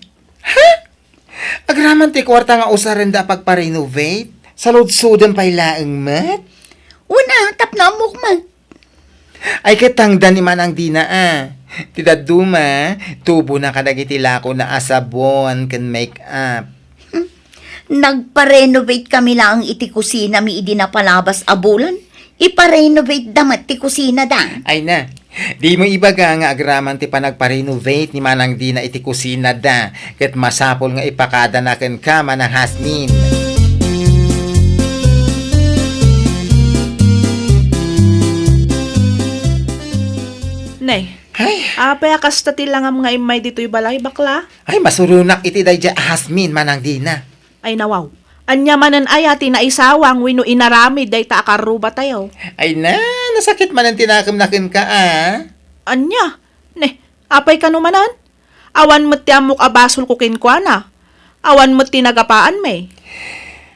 Ha? Agraman ti kuarta nga usarenda a pagpa-renovate? Saludsoden pay laeng met? Una, tapno ammok met. Ay, ket tangdan ni Manang Dina, a. Ti dadduma, tubona kadagiti lakona a sabon ken make-up. Hmm. Nagpa-renovate kami laeng iti kusinami idi napalabas a bulan. Ipa-renovate da met ti kusinada. Ay na, dimo ibaga nga agraman ti panagpa-renovate ni Manang Dina iti kusinada, ket masapul nga ipakadana kenka, Manang Hasmin. Ne, ay, apay a kasta ti langam nga immay ditoy balay, bakla? Ay, masuronak iti daydiay a Hasmin, Manang Dina. Ay, nawaw. Ania manen aya ti naisawang wenno inaramid dayta a karrubatayo? Ay na, nasakit manen ti nakemna kenka, a. Ania? Ne, apay kano manen? Awan met ti ammok a basolko kenkuana. Awan met ti nagapaanmi.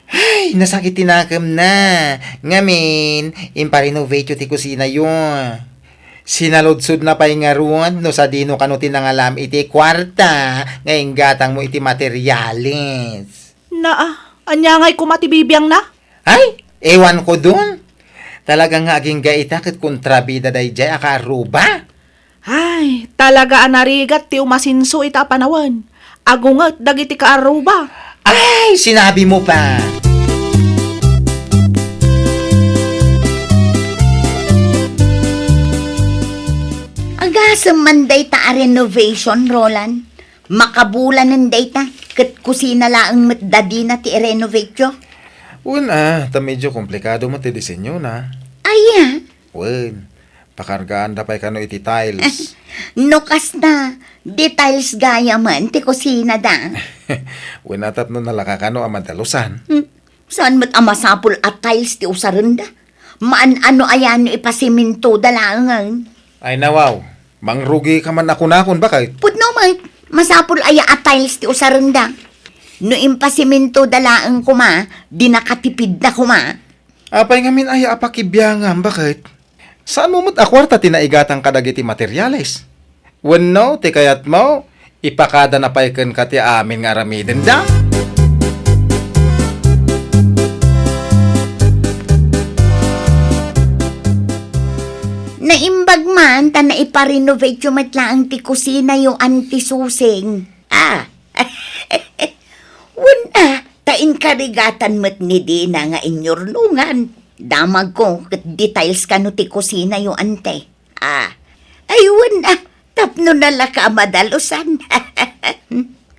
Ay, nasakit ti nakemna. Ngamin, impa-renovateyo ti kusinayo. Sinaludsodna pay ngarud no sadino kano ti nangalam iti kuarta nga inggatangmo iti materiales. Naa, ania ngay koma ti bibiangna? Ay, ewan ko dun. Talaga nga agingga ita ket kontrabida daydiay a kaarruba. Ay, talaga a narigat ti umasinso ita a panawen. Agunget dagiti kaarruba. Ay, sinabi mo pa! Agasem man dayta a renovation, Roland. Makabulanen dayta, ket kusina laeng met da Dina ti i-renovateyo. Wen, a, ta medyo komplikado met ti disenyona. Aya? Wen, pakargaanda pay kano iti tiles. No kasta, di tiles gayamen ti kusinada. Wen, a, tapno nalaka kano a madalusan. Hmm, saan met a masapul a tiles ti usarenda? Maan-ano aya no ipasimintoda laengen? Ay, nawaw. Mangrugika man a kunakon, baket? Pudno met, masapul aya a tiles ti usarenda? No impasimintoda laeng koma, di nakatipidna koma. Apay ngamin aya a pakibiangam, baket? Saanmo met a kuarta ti naigatang kadagiti materiales? Wenno, ti kayatmo, ipakadana pay kenka ti amin nga aramidenda? Naimbag man ta naiparenovateyo met laeng ti kusinayo, Auntie Susing. Ah. Wen a, ta inkarigatan met ni Dina nga inyurnongan. Damagko ket details kano ti kusinayo, Ante. Ah. Ay, wen a, tapno nalaka a madalusan.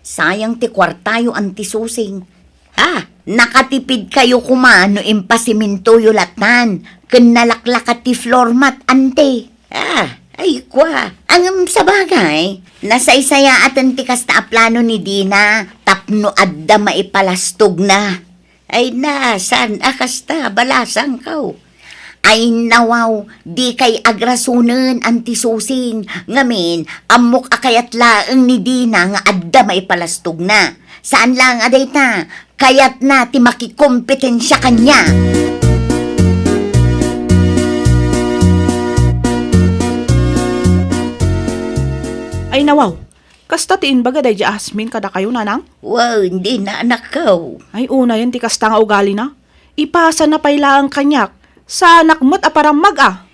Sayang ti kuartayo, Auntie Susing. Ah, nakatipidkayo koma no impasimintoyo lattan, ken nalaklaka ti floor mat, Ante. Ah, ay kua. Ngem sabagay, nasaysayaaten ti kasta a plano ni Dina tapno adda maipalastogna. Ay na, saan a kasta, balasangko. Ay nawaw, dikay agrasonen, Auntie Susing. Ngamin, ammok a kayat laeng ni Dina nga adda maipalastogna. Saan laeng a dayta, kayatna ti makikompetensia kaniak. Ay, nawaw. Kasta ti imbaga daydi a Jasmine kadakayo, nanang? Wen, dina, anakko. Ay, unayen ti kasta nga ugalina. Ipasana pay laeng kaniak. Saanak met a parammag a.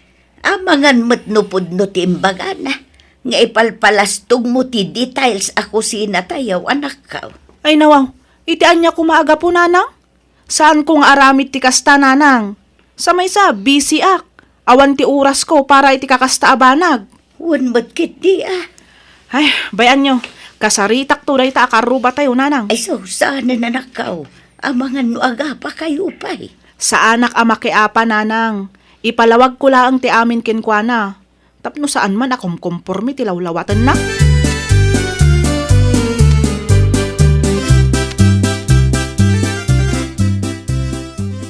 Amangan met no pudno ti imbagana nga ipalpalastogmo ti details a kusinatayo, anakko. Ay, nawaw, iti ania koma a gapu, nanang? Saanko nga aramid ti kasta, nanang. Sa maysa, busy-ak. Awan ti orasko para iti kakasta a banag. Wen met ketdi a. Ay, bay-anyo, kasaritakto dayta a karrubatayo, nanang. Ay, sus, saanen, anakko. Amangan no agapakayo pay. Saanak a makiapa, nanang. Ipalawagko laeng ti amin kenkuana. Tapno saan man a kumkomporme ti lawlawatenna.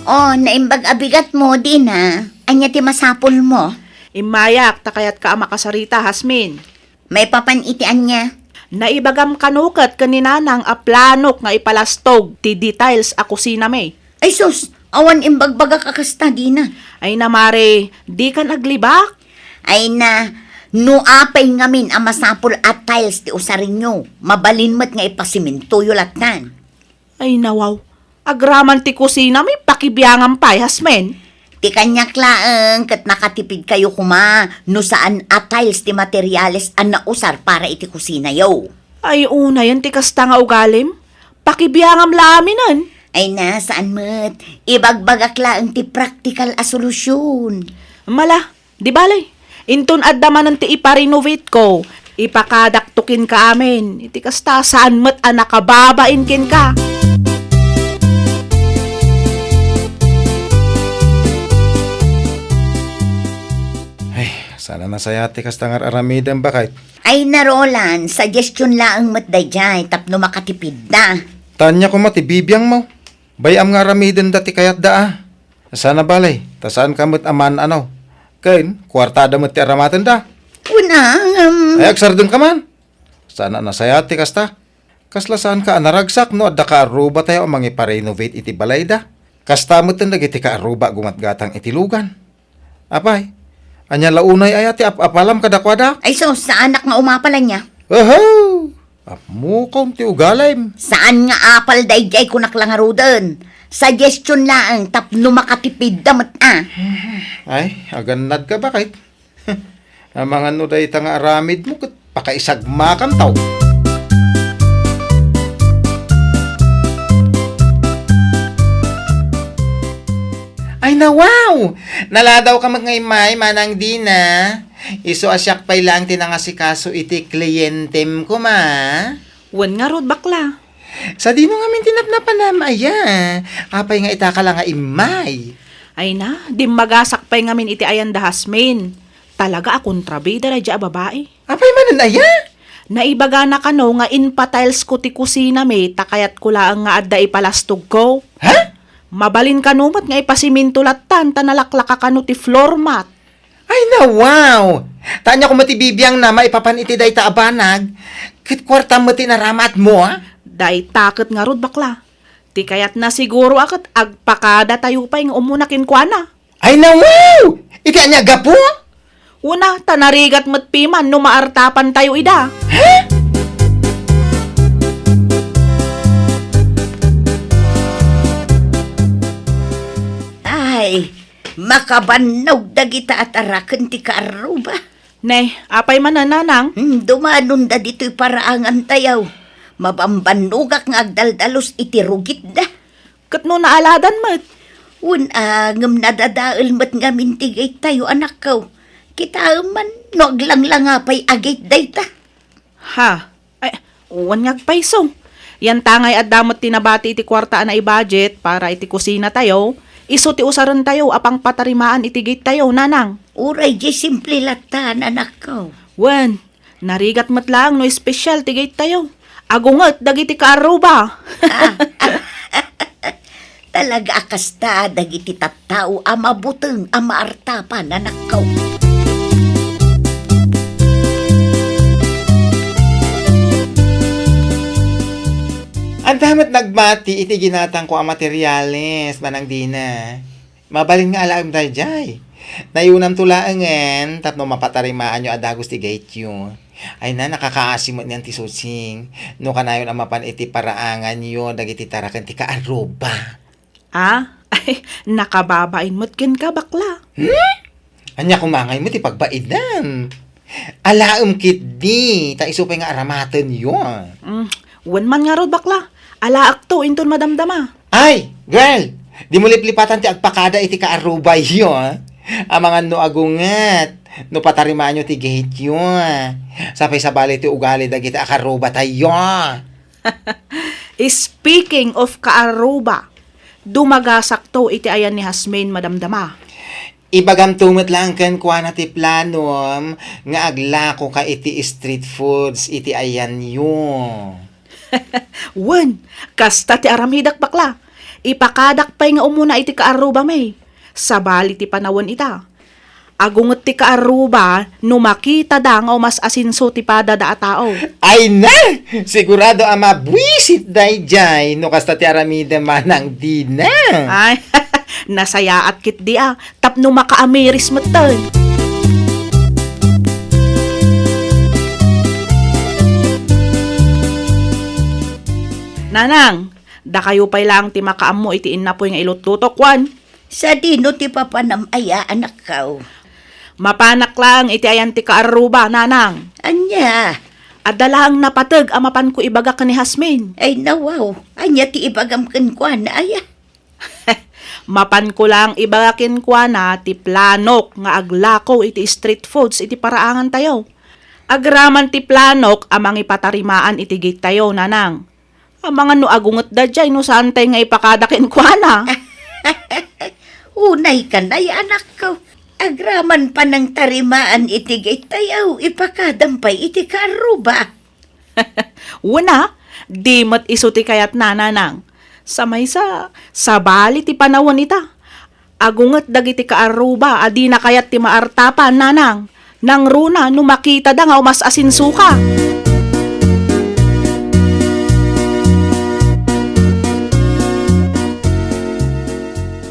Oh, naimbag a bigatmo, Dina. Ania ti masapulmo? Immayak, ta kayatka a makasarita, Jasmine. Maipapan iti ania? Naibagam kano ket ken ni nanang a planok nga ipalastog ti details a kusinami. Ay sus, awan imbagbagak a kasta, Dina. Ay na, mare, dikan aglibak? Ay na, no apay ngamin a masapul a tiles ti usarenyo, mabalin met nga ipasimintoyo lattan. Ay nawaw, agraman ti kusinami, pakibiangam pay, Jasmine. Ti kaniak laeng ket nakatipidkayo koma no saan a tiles ti materiales a nausar para iti kusinayo. Ay unayen ti kasta nga ugalim, pakibiangam la aminen. Ay na, saan met. Ibagbagak laeng ti praktikal a solusyon. Mala, di bale. Inton adda manen ti iparenovatesko, ipakadakto kenka amin. Iti kasta, saan met a nakababain kenka. Ay, saan a nasayaat ti kasta nga ar-aramidem, baket? Ay na, Roland, suggestion laeng met daydiay tapno makatipidda. Ta ania koma ti bibiangmo? Bay-am nga aramidenda ti kayatda a. Saan a bale, ta saanka met a maan-ano. Ken, kuartada met ti aramatenda. Wen a, ngem. Ay, agsardengka man. Saan a nasayaat ti kasta. Kasla saanka a naragsak no adda kaarrubatayo a mangiparenovate iti balayda. Kasta metten dagiti kaarruba a gumatgatang iti lugan. Apay, ania la unay aya ti ap-apalam kadakuada? Ay sus, saanak nga umapal ania. Oho! Ammokon ti ugalim. Saan nga apal daydiay kunak la ngaruden. Suggestion laeng tapno makatipidda met a. Ay, agannadka, baket. Amangan no dayta nga aramidmo ket pakaisagmakanto. Ay na, wow! Naladawka met nga immay, Manang Dina. Isu a siak pay laeng ti nangasikaso iti klientem koma. Wen ngarud, bakla. Sadino ngamin ti napnapanam aya? Apay nga itaka la nga immay? Ay na, dimmagasak pay ngamin iti ayan da Jasmine. Talaga a kontrabida daydiay a babai. Apay manen aya? Naibagana kano nga impatilesko ti kusinami ta kayatko laeng nga adda ipalastogko. Ha? Mabalin kano met nga ipasiminto lattan ta nalaklaka kano ti floor mat. Ay na, wow! Ta ania koma ti bibiangna maipapan iti dayta a banag, ket kuartam met ti inaramatmo, a? Dayta ket ngarud, bakla. Ti kayatna siguro a ket agpakadatayo pay nga umuna kenkuana. Ay, nawaw! Iti ania gapu? Una, ta narigat met piman no maartapantayo ida. Ha? Ay, makabannog dagita a taraken ti kaarruba. Ne, apay manen, nanang? Hmm, dumanonda ditoy paraangantayo. Mabambannogak nga agdaldalus iti rugitda. Ket no naaladan met? Wen a, ngem nadadael met ngamin ti gaytayo, anakko. Kitaem man no aglanglanga pay agayt dayta. Ha? Ay, wen nga agpayso. Yantangay adda met ti nabati iti kuarta a naibudget para iti kusinatayo, isu ti usarentayo a pangpatarimaan iti gaytayo, nanang. Uray diay simple latta, anakko. Wen, narigat met laeng no espesyal ti gaytayo. Agunget dagiti kaarruba. Talaga a kasta dagiti tattao a mabuteng a maartapan, anakko. Adda met nagbati iti ginatangko a materiales, Manang Dina. Mabalin nga alaem daydiay. Nayunamto laengen tapno mapatarimaanyo a dagus ti gaytyo. Ay na, nakakaasi met nian ti Susing. No kanayon a mapan iti paraanganyo dagiti taraken ti kaarruba. Ah? Ay, nakababain met kenka, bakla. Hmm? Ania koma ngay met ti pagbaidem? Alaem ketdi, ta isu pay nga aramatenyo. Mm, wen man ngarud, bakla. Alaekto inton madamdama. Ay, girl! Dimo liplipatan ti agpakada iti kaarrubayo, ah. Amangan no agunget, no patarimaanyo ti gaytyo, ah. Sapay sabali ti ugali dagiti a kaarrubatayo. Speaking of kaarruba, dumagasakto iti ayan ni Hasmin madamdama. Ibagamto met laeng kenkuana ti planom nga aglakoka iti street foods iti ayanyo. Wen, kasta ti aramidek, bakla. Ipakadak pay nga umuna iti kaarrubami. Sabali ti panawen ita. Agunget ti kaarruba no makitada nga umas-asenso ti padada a tao. Ay na! Sigurado a mabuisit daydiay no kasta ti aramidem, Manang Dina. Ay, nasayaat ketdi a, tapno makaamiris metten. Nanang, dakayo pay laeng ti makaammo iti innapoy nga ilutlutok, wen? Sadino ti papanam aya, anakko? Mapanak laeng iti ayan ti kaarruba, nanang. Ania? Adda laeng napateg a mapanko ibaga ken ni Hasmin. Ay, nawaw. Ania ti ibagam kenkuana, aya? Mapanko laeng ibaga kenkuana ti planok nga aglako iti street foods iti paraangantayo. Agraman ti planok a mangipatarimaan iti gaytayo, nanang. Amangan no agunget daydiay no saantay nga ipakada kenkuana. Unay kanay, anakko. Agraman pa nang tarimaan iti gaytayo, ipakadam pay iti kaarruba. Wen a, di met isu ti kayatna, nanang. Sa maysa, sabali ti panawen ita. Agunget dagiti kaarruba a dina kayat ti maartapan, nanang. Nangruna no makitada nga umas-asensoka.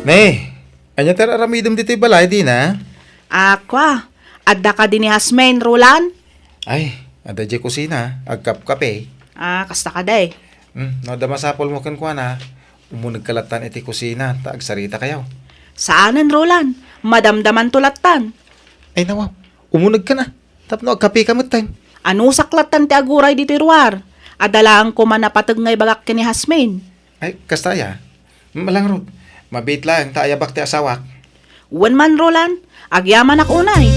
Ne, ania ti ar-aramidem ditoy balay, Dina? A, kua, adda kadi ni Hasmin, Roland? Ay, adda diay kusina, agkapkape. A, kasta kadi. Hmm, no adda masapulmo kenkuana, umunegka lattan iti kusina ta agsaritakayo. Saanen, Roland. Madamdamanto lattan. Ay, nawaw. Umunegka na. Tapno agkapeka metten. Anusak lattan ti aguray ditoy ruar. Adda laeng koma napateg nga ibagak ken ni Hasmin. Ay, kasta aya? Ala ngarud, mabiit laeng ta ayabak ti asawak. Wen man, Roland, agyamanak unay.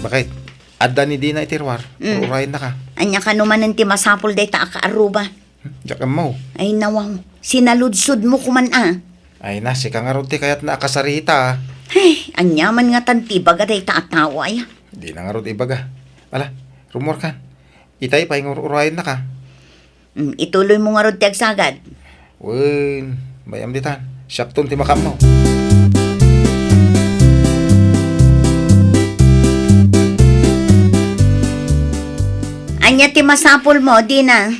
Bakit? Adda ni Dina iti ruar. Mm. Ur-urayennaka. Ania kano manen ti masapul dayta a kaarruba? Hmm, diak ammo. Ay, nawaw. Sinaludsodmo koman a. Ay na, sika ngarud ti kayatna a kasarita. Ay, ania man ngatan ti ibaga dayta a tao aya? Dina ngarud ibaga. Ala, rummuarkan. Itay pay nga ur-urayennaka. Mm, ituloymo ngarud ti agsagad. Wen, bay-am ditan. Siakton ti makaammo. Ti masapulmo, Dina.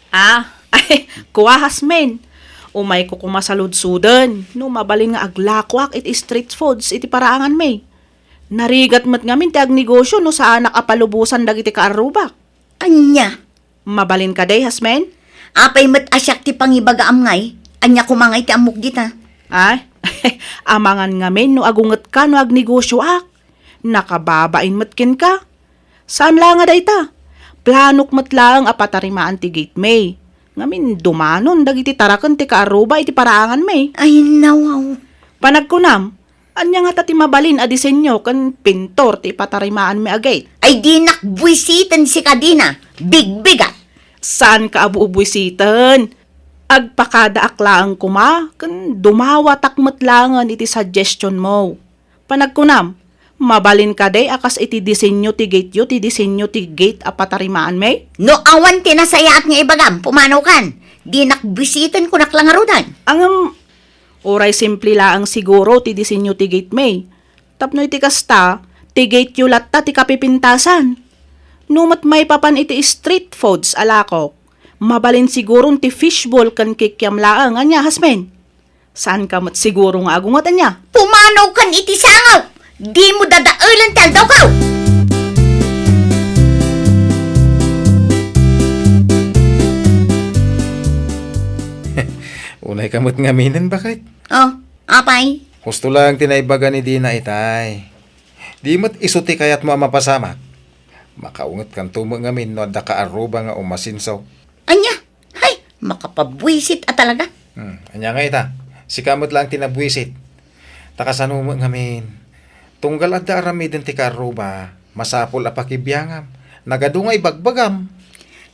Ah, ay, kuahas men. Umayko koma saludsuden no mabalin nga aglakoak iti street foods iti paraanganmi. Narigat met ngamin ti agnegosio no saanak a palubosan dagiti kaarrubak. Ania? Mabalin kadi, Hasmen? Apay met a siak ti pangibagaam ngay? Ania koma ngay ti ammok dita? Ay, amangan ngamin no agungetka no agnegosioak. Nakababain met kenka. Saan la nga dayta? Planok met laeng a patarimaan ti gate mi. Ngamin dumanon dagiti taraken ti kaarruba iti paraanganmi. Ay, nawaw. Panagkunam, ania ngata ti mabalin a disenyo ken pintor ti ipatarimaanmi a gate? Ay, dinak buisiten sika, Dina. Bigbigat. Saanka a bubuisiten? Agpakadaak laeng koma ken dumawatak met laengen iti suggestion mo. Panagkunam, mabalin kadi a kas iti disenyo ti gate-yo ti disenyo ti gate a patarimaanmi? No awan ti nasayaat nga ibagam, pumanaw kan. Dinak buisiten, kunak la ngaruden. Ngem, uray simple laeng siguro ti disenyo ti gate mi. Tapno iti kasta, ti gate-yo latta ti kapipintasan. No met maipapan iti street foods a lakok, mabalin siguron ti fishball ken kikiam laeng, ania, Hasmin? Saanka met siguro nga agunget, ania? Pumanaw kan iti sangaw! Dimo dadaelen ti aldawko! Unayka met ngaminen, baket? Oh, apay? Husto laeng ti naibaga ni Dina itay. Di met isu ti kayatmo a mapasamak. Makaungetkanto met ngamin no adda kaarruba nga umasinso. Ania? Hay, makapabuisit a talaga. Hmm, ania nga ita? Sika met laeng ti nabuisit. Ta kasano met ngamin? Tunggal adda aramiden ti kaarruba, masapul a pakibiangam. Nagadu nga ibagbagam.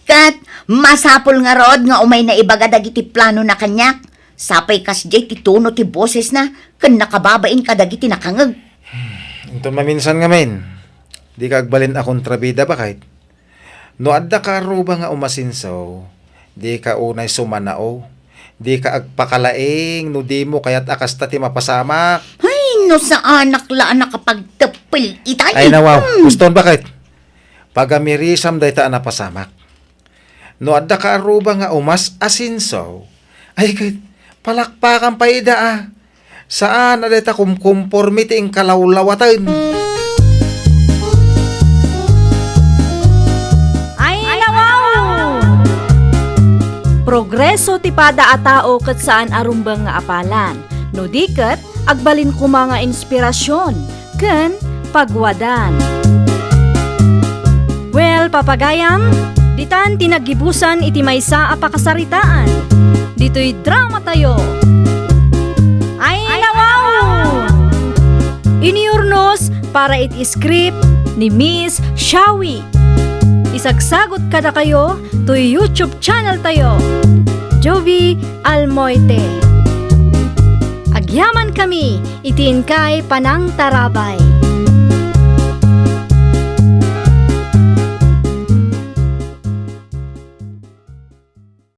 Ket masapul ngarud nga umayna ibaga dagiti planona kaniak. Sapay kasdiay ti tono ti bosesna ken nakababain kadagiti nakangeg. Inton maminsan ngamin, dika agbalin a kontrabida, baket? No adda kaarruba nga umasinso, dika unay sumanao, dika agpakalaing no dimo kayat a kasta ti mapasamak. Ay, no saanak la a nakapagteppel itay. Ay, nawaw. Hmm. Huston, baket? Pagamirisam dayta a napasamak. No adda kaarruba nga umas-asinso, ay ket, palakpakan pay ida a. Saan a dayta kumkumpormi ti inkalawlawaten. Ay, nawaw! Progreso ti pada a tao ket saan a rumbeng nga apalan. No di ket, agbalin koma nga inspirasyon ken pagwadan. Well, papagayam, ditan ti naggibusan iti maysa a pakasaritaan. Ditoy drama tayo. Ay, nawaw! Iniurnos para iti script ni Miss Shawi. Isagsagot kadakayo toy YouTube channel tayo, Jovi Almoite. Agyaman kami iti inkay panangtarabay.